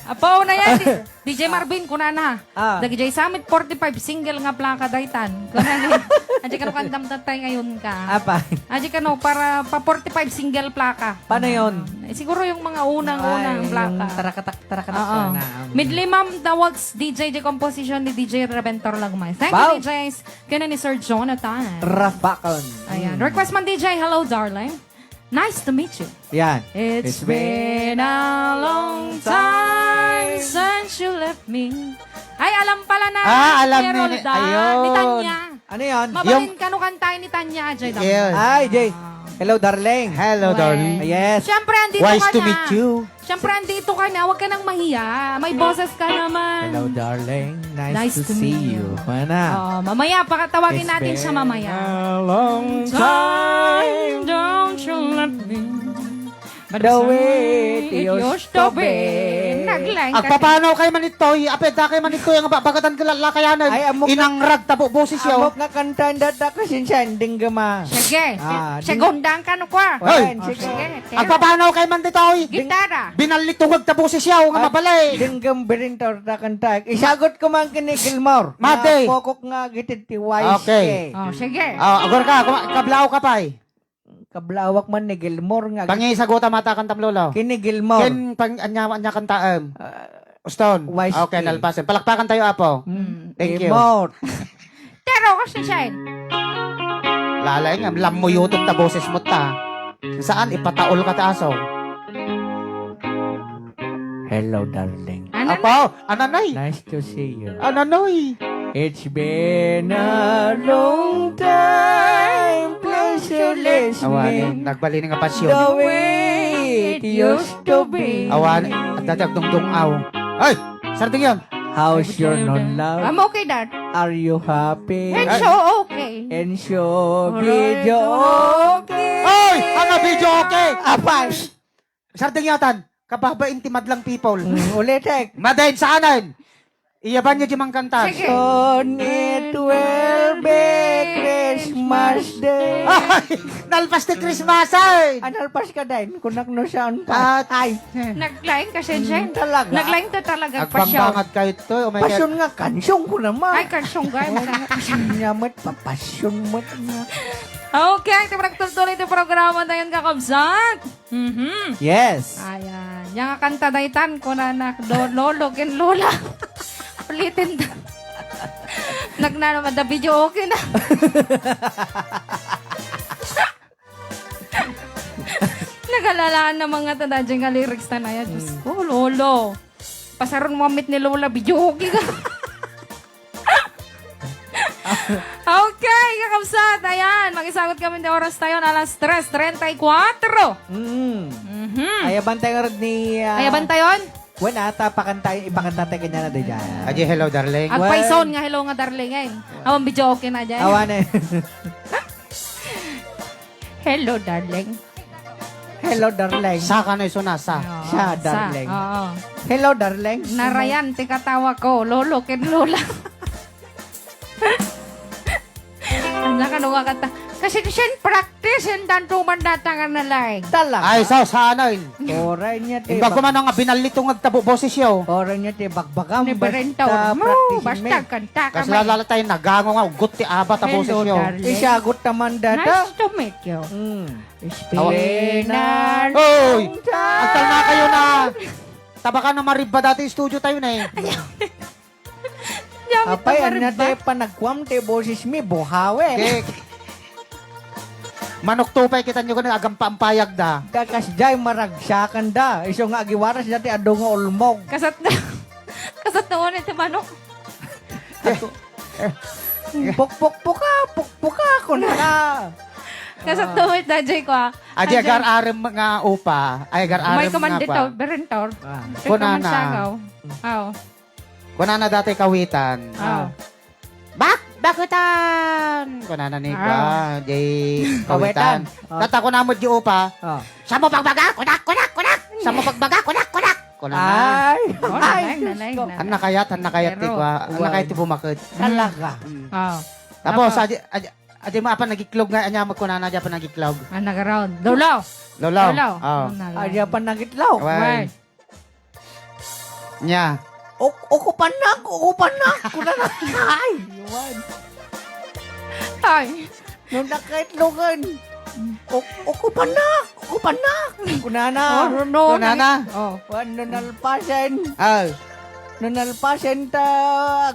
Apo na yan, di, D J Marvin, kunana. Ah. Dagiti Summit forty-five single nga plaka daytan. Kunana, adya kano kandam tatay ngayon ka. Apa? Adya kano para pa forty-five single plaka. Paano yun? Eh, siguro yung mga unang-unang Ay, plaka. yung tarakatak, tarakatak Oo. na, um, Midley Ma'am, the Waltz D J, the composition ni D J Reventor Lagmay. Thank you, Wow. D Js. Kaya ni Sir Jonathan. Rapakon. Ayan. Mm. Request man, D J, hello, darling. Nice to meet you. Yan. It's It's been been a long time since you left me. Ay, alam pala na. Ah, alam Kuya ni, Roldan, ayun. ni Tanya. Ano yan? Mabalin Yung ka no kantahin ni Tanya, Jay Dam. Yes. Ay, Jay. Ah. Hello, darling. Hello, Well, darling. Yes. Siyempre, andito Wise ka to na. meet you. Siyempre, andito ka na. Huwag ka nang mahiya. May boses ka naman. Hello, darling. Nice Nice to to see meet you. you. Mana? Oo, mamaya, pakatawagin It's natin siya been mamaya. a long time, don't you let me The way it used to be. Naglain ka. Agpapanaw kay manitoy, apeda kay manitoy, ang babagatan ka lalakayanan. Ay, amok na Inangrag tabo bosis yaw. Amok nga kanta, data ka sinsan, dinggama. Sige. Ah, ding- Segundang ka, no, kwa? Hoy! Ayan, Oh, sige. sige, sige. Agpapanaw kay manitoy. Gitara. Binalitungag tabo bosis yaw, nga Ah, mabalay. Dinggam birintor ta kanta. Isagot ko man kini Gilmore. Mate. Nga pokok nga gitid ti wise Okay. eh. Oh, sige. Oh, agor ka, kuma-, kablaw ka pay. Kablawak man ni Gilmore nga Pangisagutam ata kantam, Lolo. Kini Gilmore. Ken pang-, anya, anya kantaem? Ah, Uston. Wise Okay, K. nalpasen. Palakpakan tayo, Apo. Mm, Thank you. Gilmore. Pero, kasi siya, eh. Lalay nga, lammuyotot ta boses mo ta. Saan? Ipataol ka ta, aso. Hello, darling. Ano Apo, ananay. Nice to see you. Ananoy. It's been a long time, please you let Awan, me nagbalin nga pasyon. the way it used to be. Awan, at dati agdungdung aw. Ay! Sarding yun. How's your non-love? I'm okay, Dad. Are you happy? And Ay. so okay. And so Alright, video alright. okay. Ay! Ano video okay? Apay! Sarding yatan, kababain ti madlang people. Mm, ulitek. Madain saanen. Iyaban niya di mangkantas. Sige. Soon it will be Christmas Day. Ay, nalpas ti Christmas, ay. Ah, nalpas ka din. Kunak no saan pa. At Ay. Naglain ka, Sensei. Mm, talaga. Naglain to talaga, pasyaw. Agbangbangat kayo to. Oh my God. Pasyon nga, kansyon ko naman. Ay, kansyon, guys. Oh, kansyon niya, mat, papasyon, mat, nga. Okay, ito, magtultuloy ito programa tayo, kakabsat. Mhm. Yes. Ayan. Yang kanta daytan, kunana, do-, lolo, ken lola. Ulitin ta. Nagnano, mada video, okay na. Nagalalaan na mga tanda dyan nga lyrics na naya. Diyos Mm. ko, lolo. Pasaron mo amit ni lola, video, okay ka. Okay, kakabsat, ayan, makisagot kami ng oras tayo na alas tres treinta y cuatro. Mm. Mhm. Ay, abantayan nga rin ni, ah, Ay, abantayon? Wen, ata, pakanta, ipakanta tayo kanya na di dyan. Aji, hello, darling. Agpayson Well, nga hello nga darling, eh. Awan video okay na dyan. Awan, eh. Hello, darling. Hello, darling. Sa ka na iso na, sa. Oo, Siya, sa, darling. oo. Hello, darling. Narayan, ti katawa ko, lolo ken lola. Anya ka nung kanta? Kasi siya practice, yung tanto man data nga na like. Talaga? Ay, sa, sa ano yun? Oray niya, te, Imbag ko bag- man nga binalito nga tabo boses yo. Oray niya, te, bagbagam, Ni Berentao. Basta No, practice basta me. kanta ka Kasi may. lalala tayo, nagango nga, ugot ti aba ta Hello, boses yo. darling. Isagot naman data. Nice to meet you. Mm. It's Awa. been a Oy! long time. Agtal na kayo na. Tabakan na maribba dati studio tayo na eh. Yamit Apay, na anya maribba. te panagkuam te boses mi, buhawe. Kek. Manok tupay kita nyo ka na, agampa-ampayag da. Kakas jay, maragsakan da. Iso nga agiwaras dati, adu nga ulmog. Kasat na. Kasat na ulit ti manok. Ako. Pukpukpuka, pukpuka, kunana. Kasat tumit da, Jay, ko, ah. Adi, agar-arem nga upa. Ay, agar-arem nga upa. May command dito, Berentor. Ah. Kunana. Aw. Kunana dati kawitan. Aw. Bak-, bakutan! Kunana ni, ah, Jay Kawitan. Kawitan. Ah. Tata ko na mo di upa. Ah. Sa mo pagbaga, kunak, kunak, kunak! Sa mo pagbaga, kunak, kunak! Kunana. Ay! Oh, ay, nalaing, Diyos ko, nalaing. Anna kayat, anna kayat ti kua, anna kayat ti bumakut. Talaga. Mm. Ah. Tapos, tapos, adi, adi, adi mo apan nagiklog nga, anya mo kunana, adi apan nagiklog. Ah, nagaround. Lolo! Lolo. Lolo. Oh. Nalaing. Adi apan nagiklog. Well. Well. Nya. Uk-, ukupanak, ukupanak. Kunana. Ay, iwan. Tay. Nung nakaitlogan. Uk-, ukupanak, ukupanak. Kunana. Oh, no, no. Kunana. Oh. Wan, nung nalpasen. Ah. Nung nalpasen ta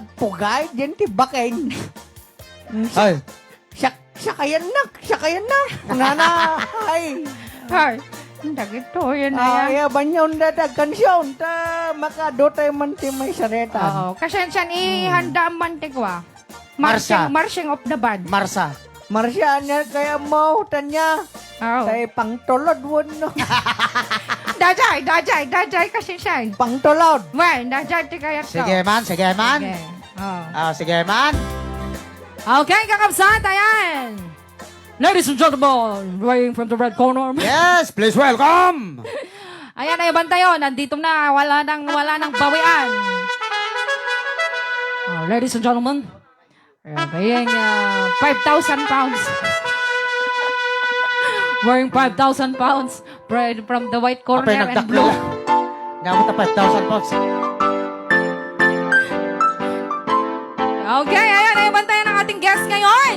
agpugay, diyan ti baken. Ay. Siak-, siakayannak, siakayannak. Kunana, ay. Ay, dagitoyen aya. Ay, abanyon da, da, kansion, ta makadutay man ti may saretan. Oo, kasensian, ihanda man ti kua. Marsa. Marching, marching of the band. Marsa. Marsa, anya, kaya mo, tanya. Oo. Tay pangtulod, wano. Dajay, dajay, dajay, kasensian. Pangtulod. Wen, dajay, ti kayat ko. Sige man, sige man. Sige. Oo. Ah, sige man. Okay, kakabsat, ayan. Ladies and gentlemen, playing from the red corner. Yes, please welcome. Ayan, ay, bantayon. Nandito na. Wala nang, wala nang bawian. Oh, ladies and gentlemen, ayan, paying, ah, five thousand pounds. Wearing five thousand pounds. Bread from the white corner and blue. Apay, nagdaklo la. Ngamit na five thousand pounds. Okay, ayan, ayan, bantayan ang ating guest ngayon.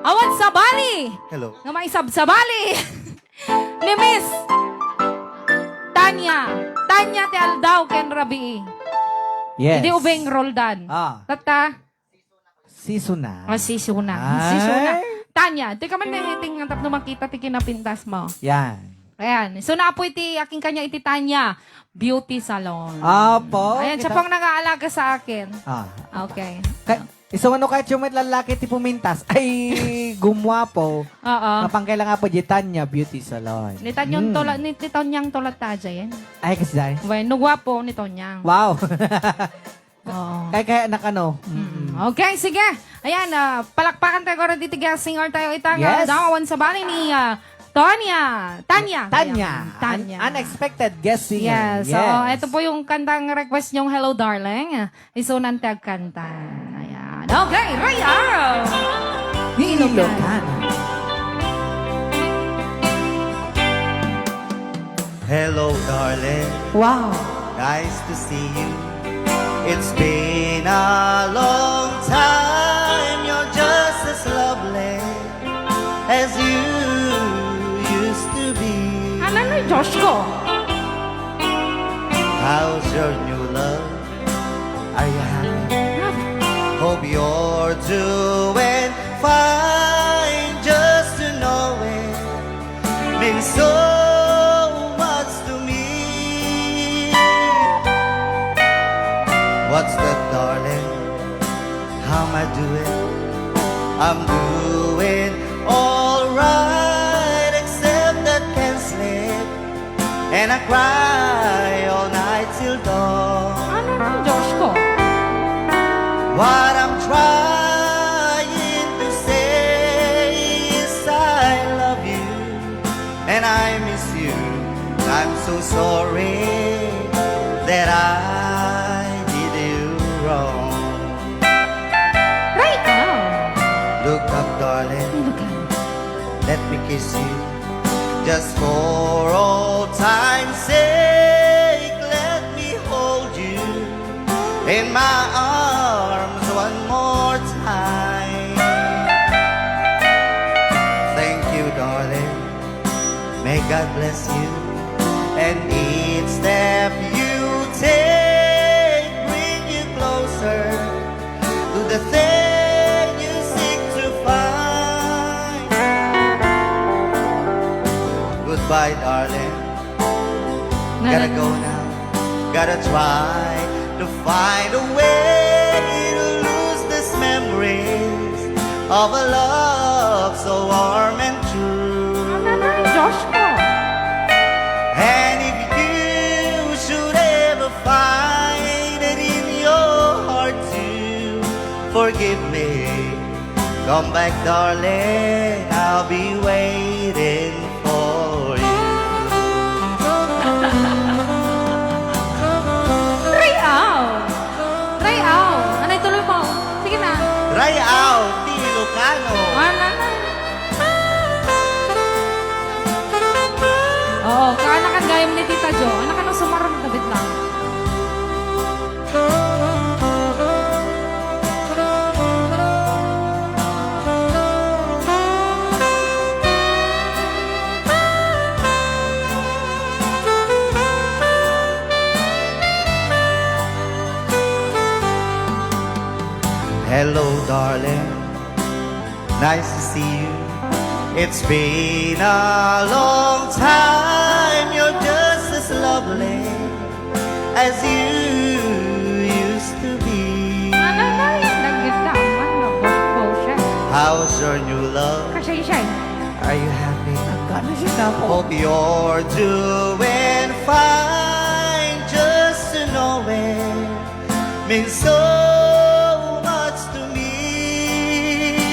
Awan sabali. Hello. Nga maisabsabali. Ni Miss Tanya. Tanya ti aldaw ken rabii. Yes. Idi ubing Roldan. Ah. Tatta. Sisuna. Oh, sisuna. Ay. Sisuna. Tanya, di ka man nahiting nga tapno makita ti kinapintas mo. Yan. Ayan. So, naapoy ti akin kanya iti Tanya Beauty Salon. Apo, ayan, siya kita pong nag-aalaga sa akin. Ah. Okay. Ka-, iso ano kahit yung may lalaki ti pumintas, ay gumwapo. Oo. Mapangkailangan po di Tanya Beauty Salon. Ni Tanyang Hmm. Tola-, ni, ni Tonyang Tola Taja yan. Ay, kasi dahil? Bueno, gwapo ni Tonyang. Wow. Oo. Kay, kaya anak, ano? Mm. Mm. Okay, sige. Ayan, ah, palakpakan tayo, guro, diti guest singer tayo. Itang, ah, Yes. Daw, awan sabali ni, ah, Tonya. Tanya. Tanya. Ayan, Tanya. Un-, unexpected guest singer. Yes. So, Yes. Ito po yung kantang request niyong Hello Darling. Isunan ti agkanta. Ayan. Okay, Ray Arrow. Ilocano. Hello, darling. Wow. Nice to see you. It's been a long time. You're just as lovely as you used to be. Ano na, Josh ko? How's your new love? Are you happy? Hope you're doing fine. Just to know it means so much to me. What's that, darling? How am I doing? I'm doing all right, except that can't sleep. And I cry all night till dawn. Ano nang Diyos ko? What I'm trying to say is I love you and I miss you. I'm so sorry that I did you wrong. Right now. Look up, darling. Look up. Let me kiss you just for old time's sake. Let me hold you in my arms one more time. Thank you, darling. May God bless you. And each step you take bring you closer to the thing you seek to find. Goodbye, darling. Gotta go now. Gotta try to find a way to lose these memories of a love so warm and true. Nanay, Diyos ko. And if you should ever find it in your heart to forgive me, come back, darling, I'll be waiting for you. Rayaw! Rayaw! Anay, tuloy mo. Sige na. Rayaw, ti Ilocano. Ano na? Oo, kaanakan gayam ni Tita Jo. Anak, ano, sumaram, tabit lang. Hello, darling. Nice to see you. It's been a long time. You're just as lovely as you used to be. Nanay, nagdamdam na boses. How's your new love? Kasi siya. Are you happy? Nagkano siya na po? Hope you're doing fine. Just to know it means so much to me.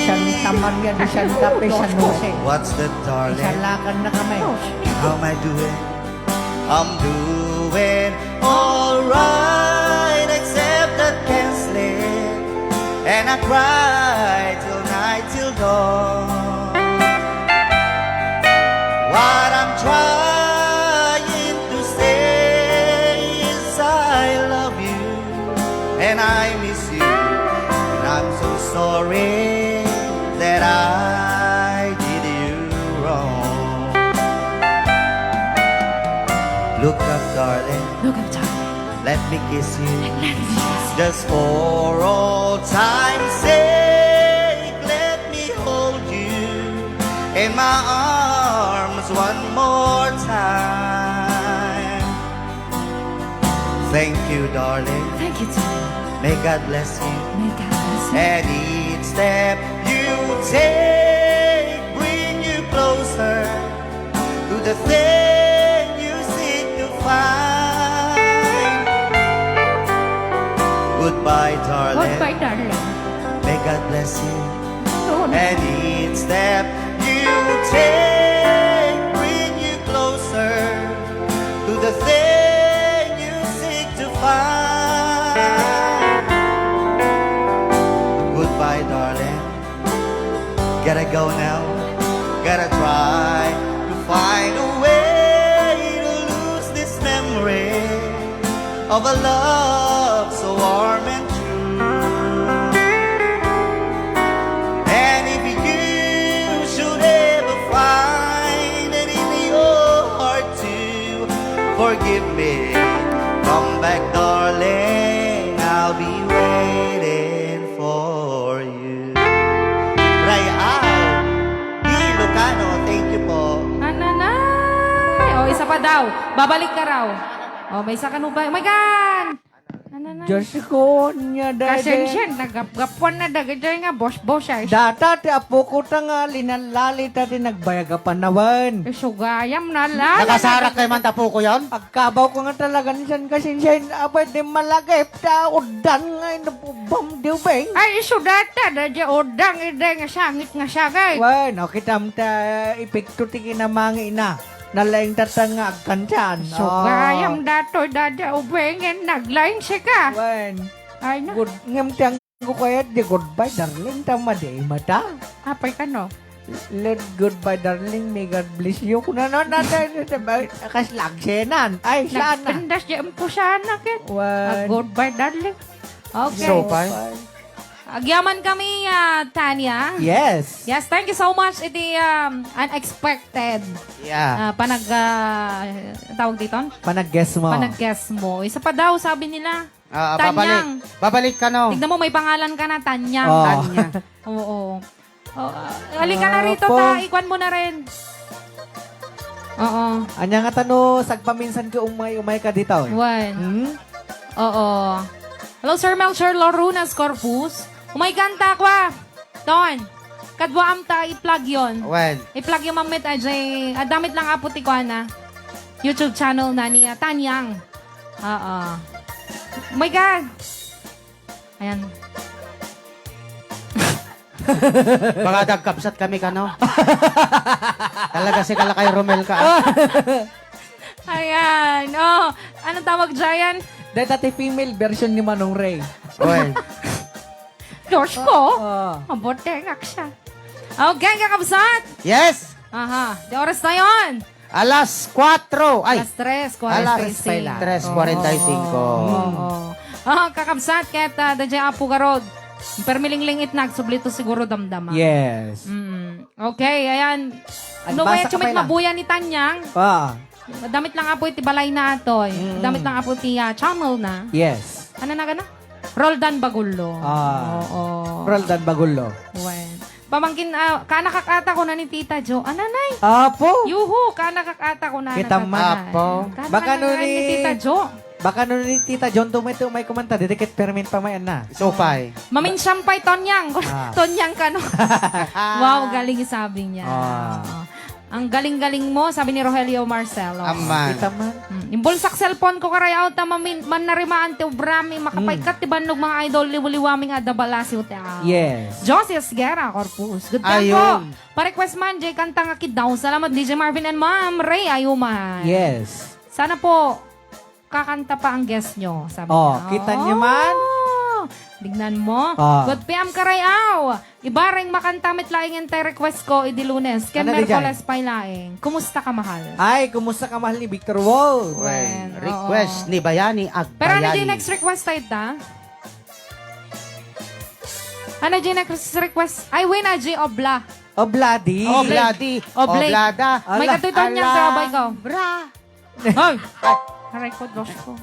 Santa Maria de Santa Fe, San Jose. What's the, darling? Isalakan na kami. How am I doing? I'm doing alright, except that can't sleep. And I cry till night, till dawn. What I'm trying to say is I love you and I miss you. And I'm so sorry that I did you wrong. Look up, darling. Look up, darling. Let me kiss you. Let me kiss you. Just for old time's sake, let me hold you in my arms one more time. Thank you, darling. Thank you, too. May God bless you. May God bless you. And each step you take bring you closer to the thing you seek to find. Goodbye, darling. Goodbye, darling. May God bless you. Ito na. And each step you take bring you closer to the thing you seek to find. Goodbye, darling. Gotta go now. Gotta try to find a way to lose this memory of a love so warm and true. And if you should ever find it in your heart to forgive me, come back, darling, I'll be waiting for you. Rayaw, Ilocano, thank you po. Ananay! O, isa pa daw. Babalik ka raw. O, may isa ka no ba? Oh my God! Ananay. Diyos ko, nya, daydi. Kasensian, nagapgapuan na dagiti nga boss-boss, ay. Data ti apo ko ta nga linalali ta ti nagbayag a panawen. Isu gayam na la. Nakasarak kay man ta apo ko yon? Agkabaw ko nga talaga ni San Kasensian, abay, di malagip ta uddan nga inubam di ubing. Ay, isu data, da di uddan, idi nga sangit nga sagay. Wen, o, kitam ta epekto ti kinamangina. Nalaing tatang nga agkantian. So, oh. Gayam datoy, dada, ubingen, naglaing sika. Wen. Ay, na. Good, ngem ti anggo kayat di goodbye, darling, tama di mata. Apay kano? Let goodbye, darling, may God bless you. Kuna no, na, na, na, na, kas lagsenan. Ay, sana. Nagpindas di empo sana, ket. Wen. Ah, goodbye, darling. Okay. So, bye. Agyaman kami, ah, Tanya. Yes. Yes, thank you so much. Iti, um, unexpected. Yeah. Ah, panag, ah, tawag dito? Panag-guest mo. Panag-guest mo. Isa pa daw, sabi nila. Ah, Tanyang. Babalik. Babalik ka, no? Tignan mo, may pangalan ka na, Tanyang. Oh. Tanya. Oo. Oh, ah, halika na rito, Apo. Ta. Ikuan mo na rin. Oo. Anya nga tano, sagpaminsan ka umay, umay ka dito, eh. Wan. Hmm? Oo. Hello, Sir Melchor Lorunas Corpus. Umay kanta, kwa. Ton. Kadua, amta i-plug yon. Wen. I-plug yon, Ma'am Met, ajay, ah, damit lang, Apo, ti kuana. YouTube channel na ni, ah, Tanyang. Oo. My God. Ayan. Baka dagkabsat kami kano. Talaga si Kalakay Romel ka, ah. Ayan. Oh, anong tawag dyan? Dahil dati female version ni Manong Ray. Oy. Diyos ko. Oo. Mabuti nga siya. Okay, kakabsat. Yes. Aha. Di oras na yon. Alas kuwatro. Ay. Alas tres, alas kuwarenta y cinco. Tres kuwarenta y cinco. Oo. Oo. Ah, kakabsat, ket, ah, dayjay Apo garod. Permi linglingit na, agsubli to siguro damdama. Yes. Mm. Okay, ayan. Agbasa ka pa ila. Mabuya ni Tanyang. Ah. Damit lang, Apo, iti balay na atoy. Mm. Damit lang, Apo, ti, ah, channel na. Yes. Ano na gana? Roldan Bagullo. Ah. Oo. Roldan Bagullo. Wen. Pamangkin, ah, kaanakak ata, kuna ni Tita Jo. Ananay? Apo. Yuhu, kaanakak ata, kuna. Kita man. Apo. Baka no ni Tita Jo. Baka no ni Tita Jo, tumay-tumay kumanta, didi ket permin pa may na. Supay. Maminsan pa'y Tonyang. Ah. Tonyang kano. Wow, galing sabi niya. Ah. Oo. Ang galing-galing mo, sabi ni Rogelio Marcelo. Aman. Kita man. Hmm. Imbulsak cellphone ko karayaw ta mamin-, mannarimaan ti obrami, makapaykat ti bannog, mga idol, liwliwami nga adda balasiw ti aw. Yes. Josie Esguerra, Corpus. Good time po. Ayun. Pa-request man, Jay, kanta nga Kiddaw. Salamat, D J Marvin and Ma'am Ray Ayuman. Yes. Sana po, kakanta pa ang guest nyo, sabi niya. Oh, kita niyo man? Oh, tignan mo. Ah. Good P M karayaw. Ibareng makanta met laeng ti request ko idi Lunes. Ken Merkoles pay laeng. Kumusta ka, mahal? Ay, kumusta ka, mahal ni Victor Wall? Wen, oo. Request ni Bayani Agbayani. Pero ano di next request tayo ta? Ano di next request? Ay, win, Aji Obla. Obladi. Obladi. Oblade. Oblada. May katutuan niyang trabay ko. Bra. Hoy! Aray ko, Diyos ko.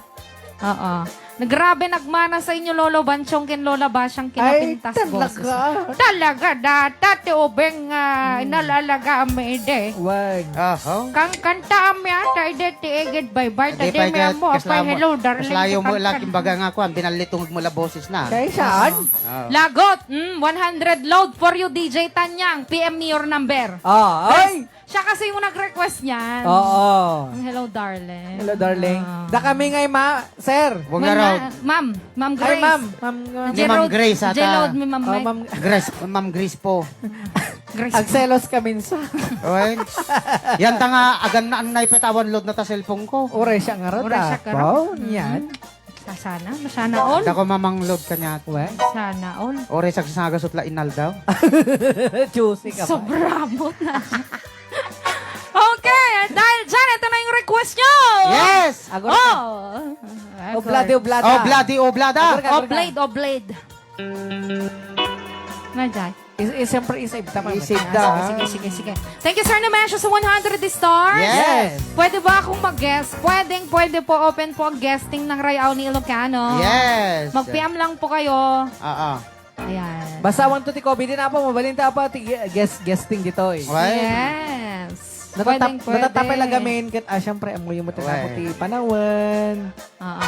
Oo. Nagrabe nagmana sa inyo, Lolo Banchong ken Lola Basyang kinapintas boses. Ay, talaga. Talaga, data ti ubing, ah, inalalaga mi idi. Wen. Aha. Kan-, kanta mi ata idi ti Igid Baybay, ta di mi ammo, apay, hello, darling, kaslayo mo la, kimbaga nga kuan, binallitungag mo la boses na. Kay saan? Oo. Lagot, mm, one hundred load for you, D J Tanyang, P M me your number. Ah, ay! Siya kasi yung nag-request niyan. Oo. Ang hello, darling. Hello, darling. Ah. Da kami ngay, ma-, sir. Huwag na raw. Ma'am, Ma'am Grace. Ay, ma'am. Ma'am, uh, ni Ma'am Grace ata. J-Load mi, Ma'am. Oh, Ma'am Grace, Ma'am Grace po. Grace. Agselos kami sa. Oy. Yan ta nga, agan na ang naipetawan load na ta cellphone ko. Uray siya nga raw. Uray siya ka raw. Wow, yan. Sasana? Masana all? Dako mamang load ka niya. We? Sana all. Oras agsasagasot la inaldaw. Juicy ka pa. Sobra mo na. Okay, dahil dyan, ito na yung request nyo. Yes! Agora ka. Oh. Obladi, oblada. Obladi, oblada. Agora ka, agora ka. Oblade, oblade. Na dyan. Is, is, siyempre, isave ta, ma'am. Isave ta, ha? Sige, sige, sige. Thank you, Sir Nemesio, sa one hundred stars. Yes. Pwede ba akong mag-guest? Pwedeng, pwede po. Open po ang guesting ng Rayaw ni Ilocano. Yes. Mag-P M lang po kayo. Oo. Ayan. Basta awan to ti COVID, di na po, mabalin ta po ti guest, guesting dito, eh. Well. Yes. Natatap-, pwedeng, pwede. Natatapay lang gamin, ket, ah, siyempre, amuyo mo ti panawen. Oo.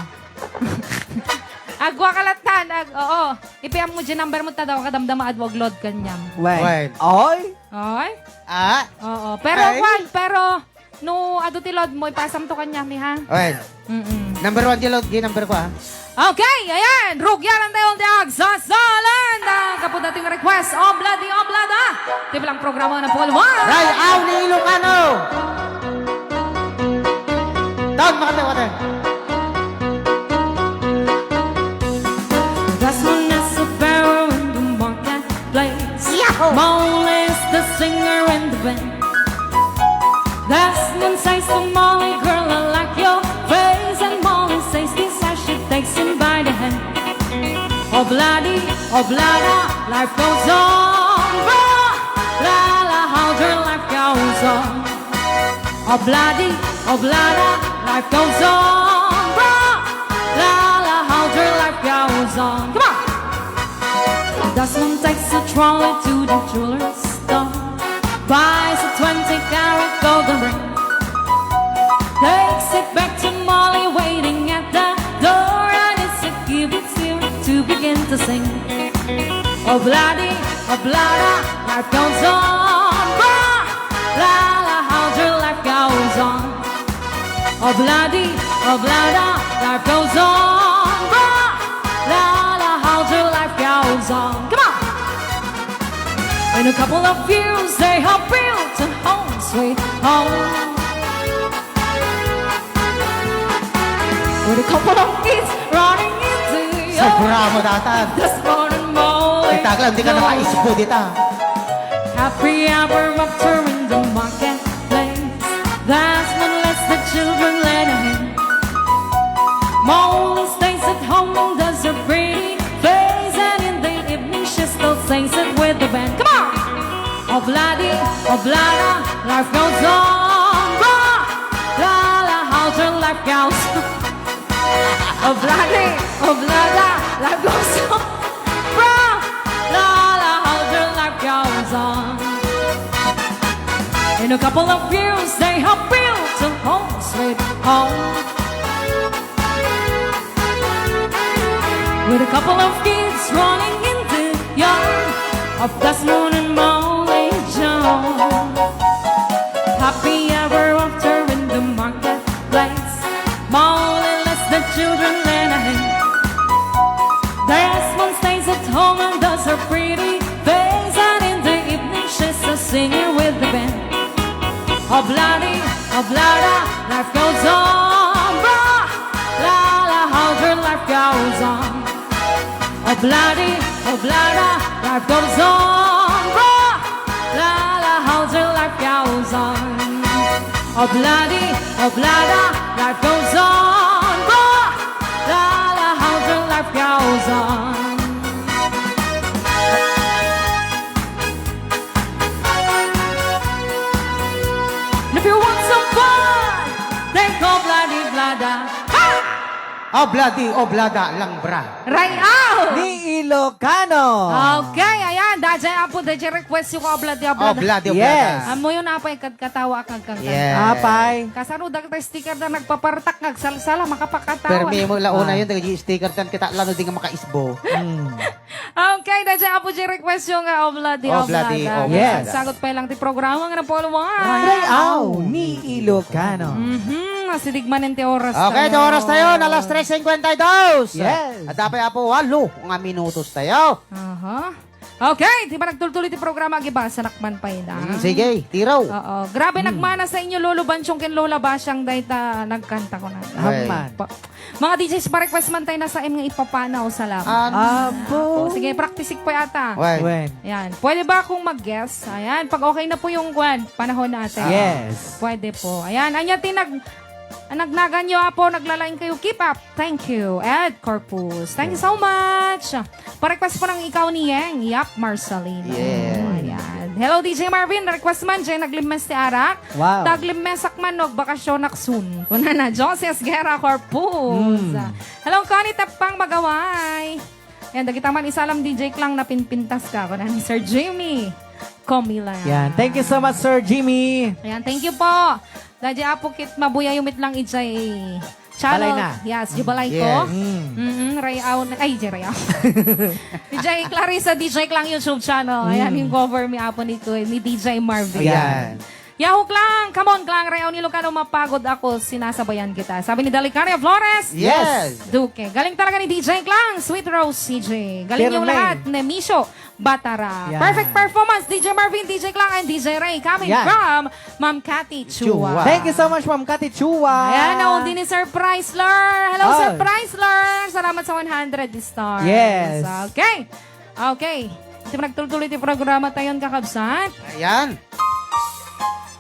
Agwa ka latan, ag-, oo. Ipiam mo di number mo, ta daw kadamdama, adwa agload kanyam. Wen. Wen. Oy? Oy? Ah? Oo. Pero, ay. Kwan, pero, no, adu ti load mo, ipasam to kanyam, eh, ha? Wen. Mm-mm. Number one ti load, di number ko, ha? Okay, ayan. Rugyalan tayo, di agsasalan. Ang kapudating request, Obladi Oblada. Ti bilang programa na pukul one. Rayaw ni Ilocano. Down, makatayo, makatayo. That's Vanessa Barrow in the marketplace. Yahoo! Molly's the singer in the band. Desmond says to Molly, "Girl, I like your face." And Molly says this as she takes him by the hand. Obladi, oblada, life goes on. Bra, la, la, how your life goes on. Obladi, oblada, life goes on. Bra, la, la, how your life goes on. Come on! Desmond takes a trolley to the jeweler's store, buys a twenty carat golden ring, takes it back to Molly waiting at the door, and it's a give it to begin to sing. Obladi, oblada, Life goes on, brah. La la, how your life goes on. Obladi, oblada, life goes on, brah. La la, how your life goes on. Come on. In a couple of years, they have built a home, sweet home. With a couple of kids running in the yard. Sobra mo, Tatan. This morning, morning. Kita ka lang, di ka nakaisbo dita. Happy ever after in the marketplace. That's when lets the children learn ahead. Molly stays at home and does her pretty face, and in the evening she still sings it with the band. Come on! Obladi, oblada, life goes on. Bra! La la, how your life goes. Obladi, oblada, life goes on. Bra! La la, how your life goes on. In a couple of years, they have built a home, sweet home. With a couple of kids running in the yard of Desmond and Molly John. Happy ever after in the marketplace. Molly lets the children learn ahead. Desmond stays at home and does her pretty face, and in the evening she's a singer with the band. Obladi, oblada, life goes on. Bra, la, la, how your life goes on. Obladi, oblada, life goes on. Bra, la, la, how your life goes on. Obladi, oblada, life goes on. Bra, la, la, how your life goes on. And if you want some fun, then go bloody blada. Ha! Obladi, oblada lang, bra. Rayaw! Ni Ilocano. Okay, ayan. Dajay apo, dajay request yung obladi, oblada. Obladi, oblada. Yes. Amo yun, apay, kadkatawa, kagkagkagka. Yes. Apay. Kasaro, dagta sticker na nagpapartak, nagsalsala, makapakatawa. Permi mo, launa yun, dagay sticker tan, kita lalo di nga makaisbo. Mm. Okay, dajay apo, dajay request yung, ah, obladi, obladi, oblada. Oblada. Yes. Sagot pa lang ti programa nga napulwan. Rayaw ni Ilocano. Mhm, asideg man ti oras tayo. Okay, ti oras tayo, alas tres cincuenta y dos. Yes. At dapat apo, walo nga minutos tayo. Aha. Okay, ti panagtultuloy ti programa, agibasanak man pay da. Mm, sige, tiraw. Oo, grabe nagmana sa inyo, Lolo Banchong ken Lola Basiang, dayta nagkanta ko na. Ay. Amman. Pa-, Mga D Js, pa-request man tayo na sa M nga ipapanaw. Salamat. Ano? Apo. O, sige, practice ko yata. Wen. Wen. Yan. Pwede ba akong mag-guess? Ayan. Pag okay na po yung, kwan, panahon natin. Yes. Pwede po. Ayan. Anya, tinag-, nagnagan nyo, apo. Naglalain kayo. Keep up. Thank you. Ed Corpus. Thank you so much. Pa-request po ng Ikaw ni Yeng. Yap, Marcelino. Yes. Ayan. Hello, D J Marvin. Request man, Jen. Naglimmes ti arak. Wow. Taglimmesak man no, bakasyonak soon. Kunana, Jose Esguerra Corpus. Mm. Hello, Connie Tepang Magaway. Yan, dagita man isalam D J Klang, napinpintas ka. Kunana ni Sir Jimmy Comila. Yan, thank you so much, Sir Jimmy. Ayan, thank you po. Daddy Apo Kit, mabuya yumit lang ijay channel. Balay na. Yes, di balay ko. Yes. Mm. Mm-mm, Rayaw na, ay, di Rayaw. D J Clarissa, D J Klang YouTube channel. Ayan, mm, yung cover mi apo ni, ni D J Marvin. Ayan. Yahoo Klang! Come on, Klang! Rayaw ni Lucano, mapagod ako, sinasabayan kita. Sabi ni Dalicaria Flores. Yes. Duque. Galing talaga ni D J Klang, Sweet Rose C J. Galing yung lahat, Nemesio Batara. Yeah. Perfect performance, D J Marvin, D J Klang, and D J Ray. Coming from Ma'am Cathy Chua. Chua. Thank you so much, Ma'am Cathy Chua. Ayan, naundi ni Sir Chrysler. Hello, Sir Chrysler. Salamat sa one hundred stars. Yes. Okay. Okay. Iti panagtultuloy ti programa tayon, kakabsat. Ayan.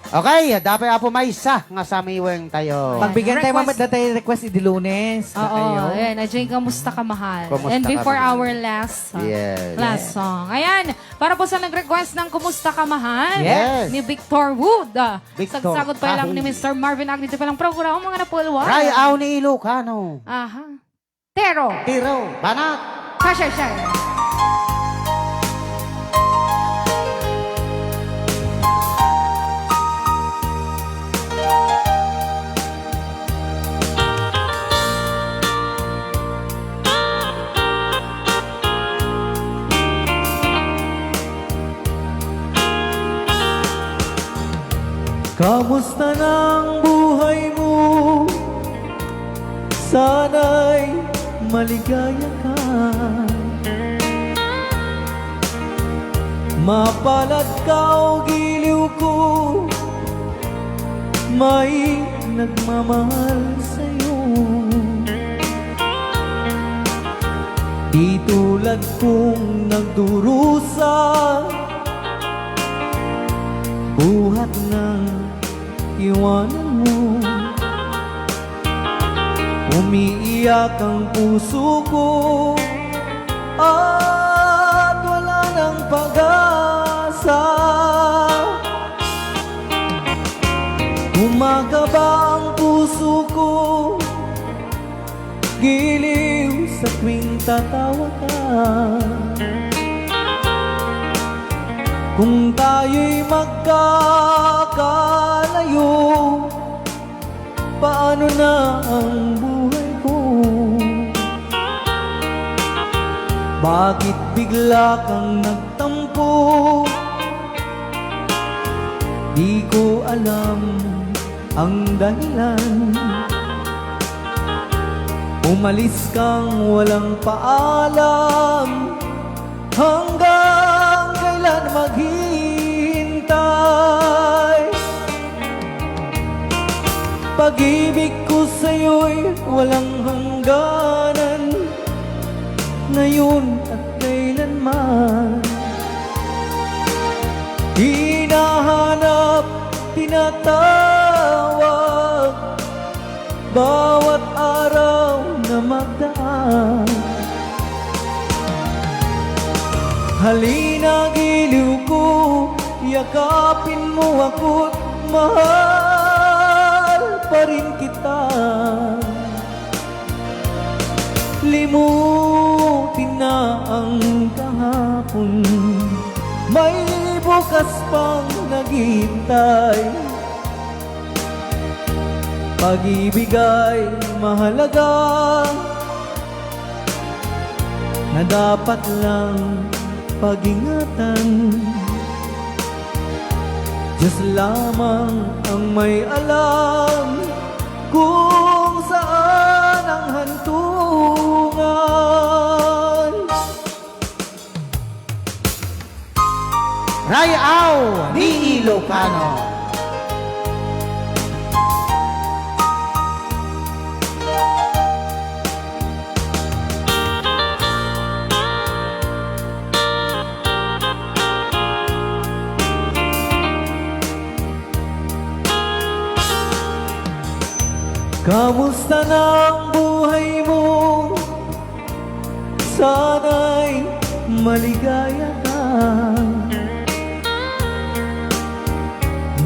Okay, dapat apo maysa nga samiweng tayo. Ayan. Pagbigyan tayo, request. Mamat, na tayo request idi Lunes. Oo, ayan. Ajay, kamusta ka, mahal? Kumusta ka, mahal? And before our last, uh, yes, last song. Ayan, para po sa nag-request ng Kumusta Ka, Mahal? Yes. Ni Victor Wood, ah, Victor, sagsagot pa lang ni Mister Marvin Agni, iti palang programa, mga napulwan. Rayaw ni Ilocano. Aha. Tero. Tiro. Banat. Kasyarsyaran. Musta na ang buhay mo? Sana'y maligaya ka. Mapalad ka o giliw ko, may nagmamahal sa'yo. Di tulad kong nagdurusa, buhat ng iwanan mo. Umiiyak ang puso ko at wala nang pag-asa. Kumakaba ang puso ko, giliw sa tuwing tatawa ka. Kung tayo'y magkakalayo, paano na ang buhay ko? Bakit bigla kang nagtampo? Di ko alam ang dahilan. Umalis kang walang paalam. Hanggang kailan maghihintay? Pag-ibig ko sa'yo'y walang hangganan, ngayon at kailanman. Hinahanap, tinatawag, bawat araw na magdaan. Halina giliw ko, yakapin mo ako't mahal pa rin kita. Limutin na ang kahapon, may bukas pang naghihintay. Pag-ibig ay mahalaga na dapat lang pag-ingatan. Diyos lamang ang may alam kung saan ang hantungan. Ray-aw ni Ilocano. Kamusta na ang buhay mo? Sana'y maligaya ka.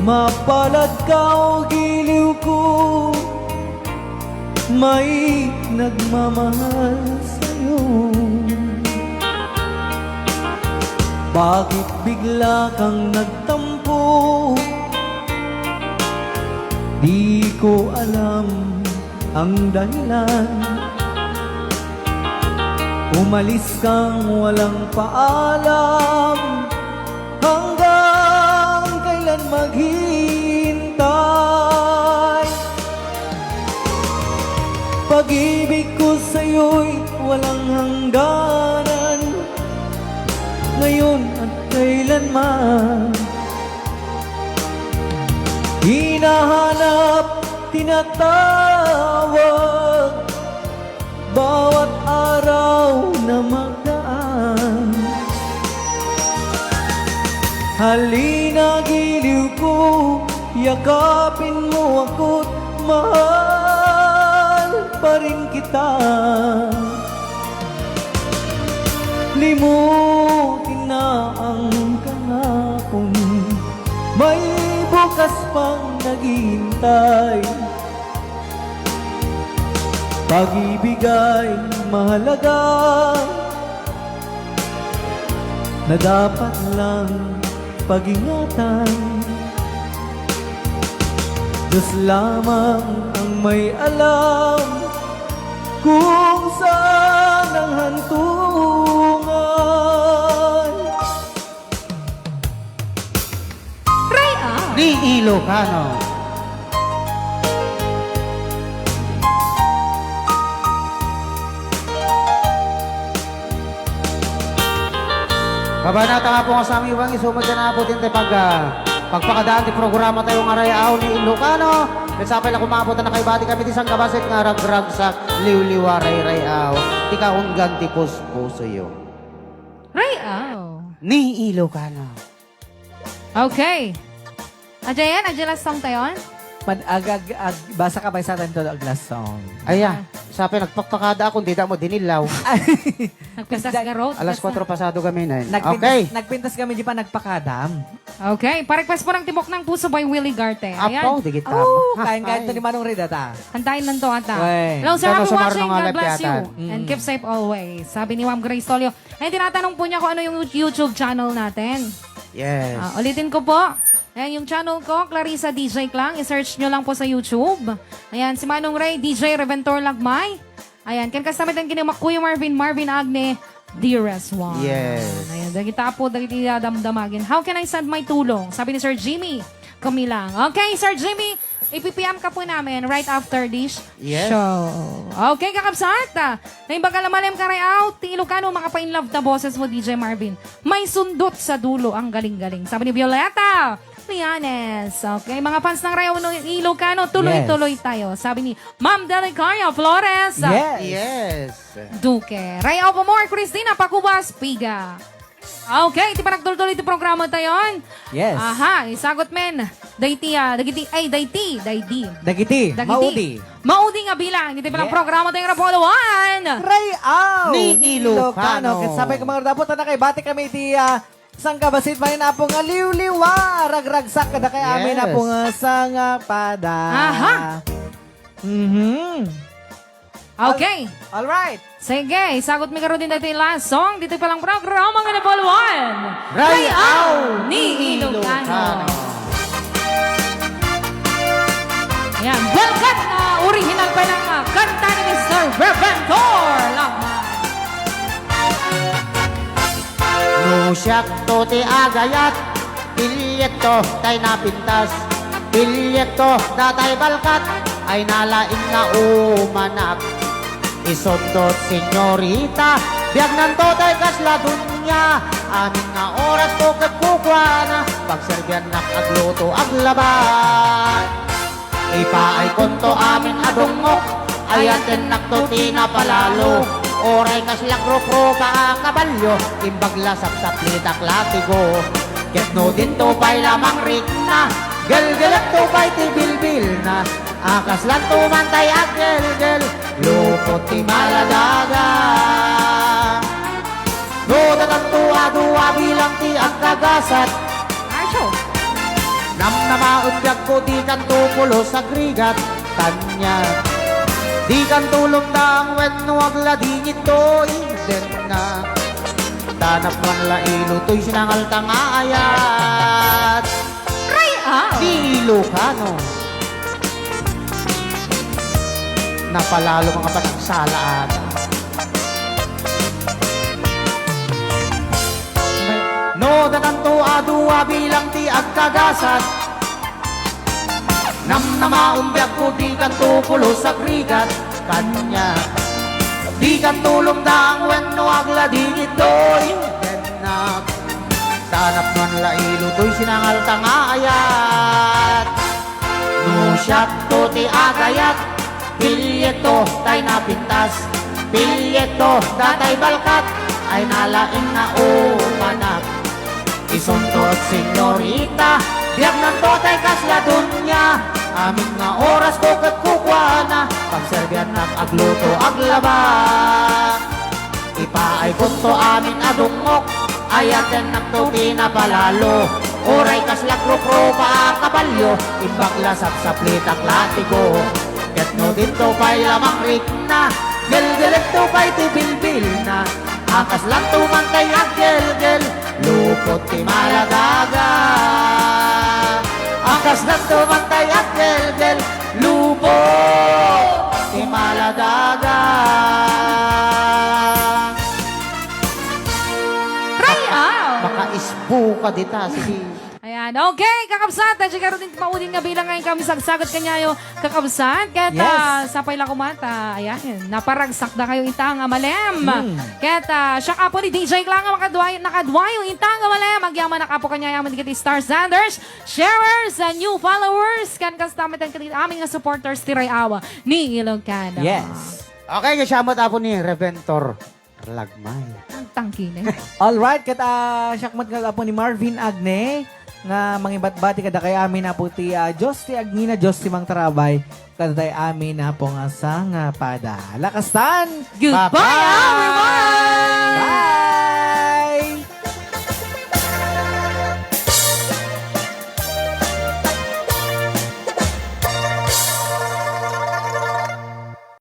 Mapalad ka o giliw ko, may nagmamahal sa'yo. Bakit bigla kang nagtampo? Di ko alam ang dahilan. Umalis kang walang paalam, hanggang kailan maghihintay? Pag-ibig ko sa'yo'y walang hangganan, ngayon at kailanman. Hinahanap, tinatawag, bawat araw na magdaan. Halina giliw ko, yakapin mo ako't mahal pa rin kita. Limutin na ang kahapon, may bukas pang naghihintay. Pag-ibig ay mahalaga na dapat lang pag-ingatan. Diyos lamang ang may alam kung saan ang hantungan. Ray-aw ni Ilocano. Banata nga po nga sami bang isumod ka na po din tayo pag, ah, pagpakadaan ti programa tayo nga Ray-aw ni Ilocano. Ket sapay la kumapot na nakaibati kami ti sangkabassit nga ragragsak, liwliwa, ray-ray-aw, ti kaunggan ti puspusoyo. Ray-aw. Ni Ilocano. Okay. Adya yan, adya last song tayon? Pag ag, ag, ag, basa ka pa isa tayo ag last song. Aya, sapay nagpakpakada ako, hindi da mo dinilaw. Nagpintas garot. Alas kwatro pasado kami na yun. Nagpintas, Okay. nagpintas kami, di pa nagpakadam. Okay, pa-request po ng Tibok ng Puso by Willie Garte. Ayan. Apo, di kita. Oh, Ha, kain-kain to ay. ni Manong Rida ta. Kantahin lang to ata. Wey. Hello, sir. Hello, Happy sir. watching. Marnong God bless you. Alapyatan. And Mm. keep safe always. Sabi ni Ma'am Grace Tolio. Ayun, tinatanong po niya kung ano yung YouTube channel natin. Yes. Ah, ulitin ko po. Ayan yung channel ko, Clarissa D J Clang. I-search nyo lang po sa YouTube. Ayan, si Manong Ray, D J Reventor Lagmay. Ayan, ken kasta met ken ni Kuya Marvin, Marvin Agne, Dearest One. Yes. Ayan, dagita po, dagiti damdamagen. How can I send my tulong? Sabi ni Sir Jimmy, kami lang. Okay, Sir Jimmy, ipi-P M ka po namin right after this Yes. show. Okay, kakabsat. Naimbag a la malem ka Ray-aw, ti Ilocano, makapainlove ta boses mo, D J Marvin. May sundot sa dulo, ang galing-galing. Sabi ni Violeta Lianes. Okay, mga fans ng Ray-aw ni Ilocano, tuloy-tuloy Yes. tayo. Sabi ni Ma'am Delicaria Flores. Yes. Yes. Duque. Ray-aw pa more, Christina Pacubas Piga. Okay, ti panagtultuloy ti programa tayon. Yes. Aha, isagot men. Dayti, ah, dagiti, ay, dayti, dayti. Dagiti, Dagiti. maudi. Maudi nga bilang, diti pala Yes. programa tayo nga Polo One. Ray-aw Ni ni Ilocano. Ilocano. Ket sapay ko, mga dapat na kay bati kami ti, ah, sangkabassit, may napo nga liwliwa, ragragsak, kada kay amin Yes. napo nga sangapada. Aha. Mhm. Okay. All right. Sige, isagot mi karo din dati last song. Dito palang programa nga Nabalwan. Ray-aw Ray-aw ni ni Ilocano. Ilocano. Ayan, balkat na original pa ng, ah, kanta ni Mister Reventor Lagman. No siak to ti agayat, pilieto tay napintas. Pilieto datay balkat, ay nalaing nga umanak. Isundot, senyorita, biagnanto tay kasla dunia. Amin nga oras ko ket kukuana, pagserbiannak agluto, aglaba. Ipaaykonto amin a dungngok, ayatennakto ti napalalo. Uray kasla rupropa a kabalio, imbag la sapsaplitak latigo. Ket no dinto pay la mangrikna, gelgelekto pay ti bilbilna. A kaslanto man tay aggelgel, lupot ti maladaga. No datanto a dua bilang ti agkagasat, Marcio. Namnamaen biagko, dikanto pulos agrigat, kaniak. Dikanto lumdaang wenno agladi nito, indenna. Tanap man la ilo toy sinangalta nga ayat. Ray-aw. Ni Ilocano. Napalalo mga panagsala ata. No datanto a dua bilang ti agkagasat. Namnamaon biagko, dikanto pulos agrigat, kaniak. Dikanto lumdaang wenno agladi nito, indennak. Tanap man la ilo toy sinangalta nga ayat. No siak to ti agayat, pilieto tay napintas. Pilieto datay balkat, ay nalaing nga umanak. Isundot, senyorita, biagnanto tay kasla dunia. Amin nga oras ko ket kukuana, pagserbiannak agluto, aglaba. Ipaaykonto amin a dungngok, ayatennakto ti napalalo. Uray kasla rupropa a kabalio, imbag la sapsaplitak latigo. Ket no dinto pay la mangrikna, gelgelekto pay ti bilbilna. A kaslanto man tay aggelgel, lupot ti maladaga. A kaslanto man tay aggelgel, lupot ti maladaga. Ray-aw! Makaispo ka dita, sige. Ayan. Okay, kakabsat, daydiay ngarud ti maudin nga bilang nga inkami sagsagat kaniayo, kakabsat. Ket, Yes. ah, sapay la koma ta, ayan, naparagsak dakayo ita nga malem. Hmm. Ket, ah, siak, Apo, ni D J Klang nga makaduay-, nakaduayo ita nga malem. Agyamanak, Apo, kaniayo amin dagiti Star Senders, sharers, and new followers. Ken kasta met ken kadagiti amin nga supporters ti Rayaw ni Ilocano. Yes. Okay, kasama ta, Apo, ni Reventor Lagmay. Ang tangkine. Alright, ket, ah, siak met nga, Apo, ni Marvin Agne, nga mangibatbati kadakay amin, Apo, ti, ah, Dios ti agnina, Dios ti mangtarabay, kadakay amin, Apo, nga sangapada. Lakastan! Goodbye, Bye-bye! Everyone! Bye!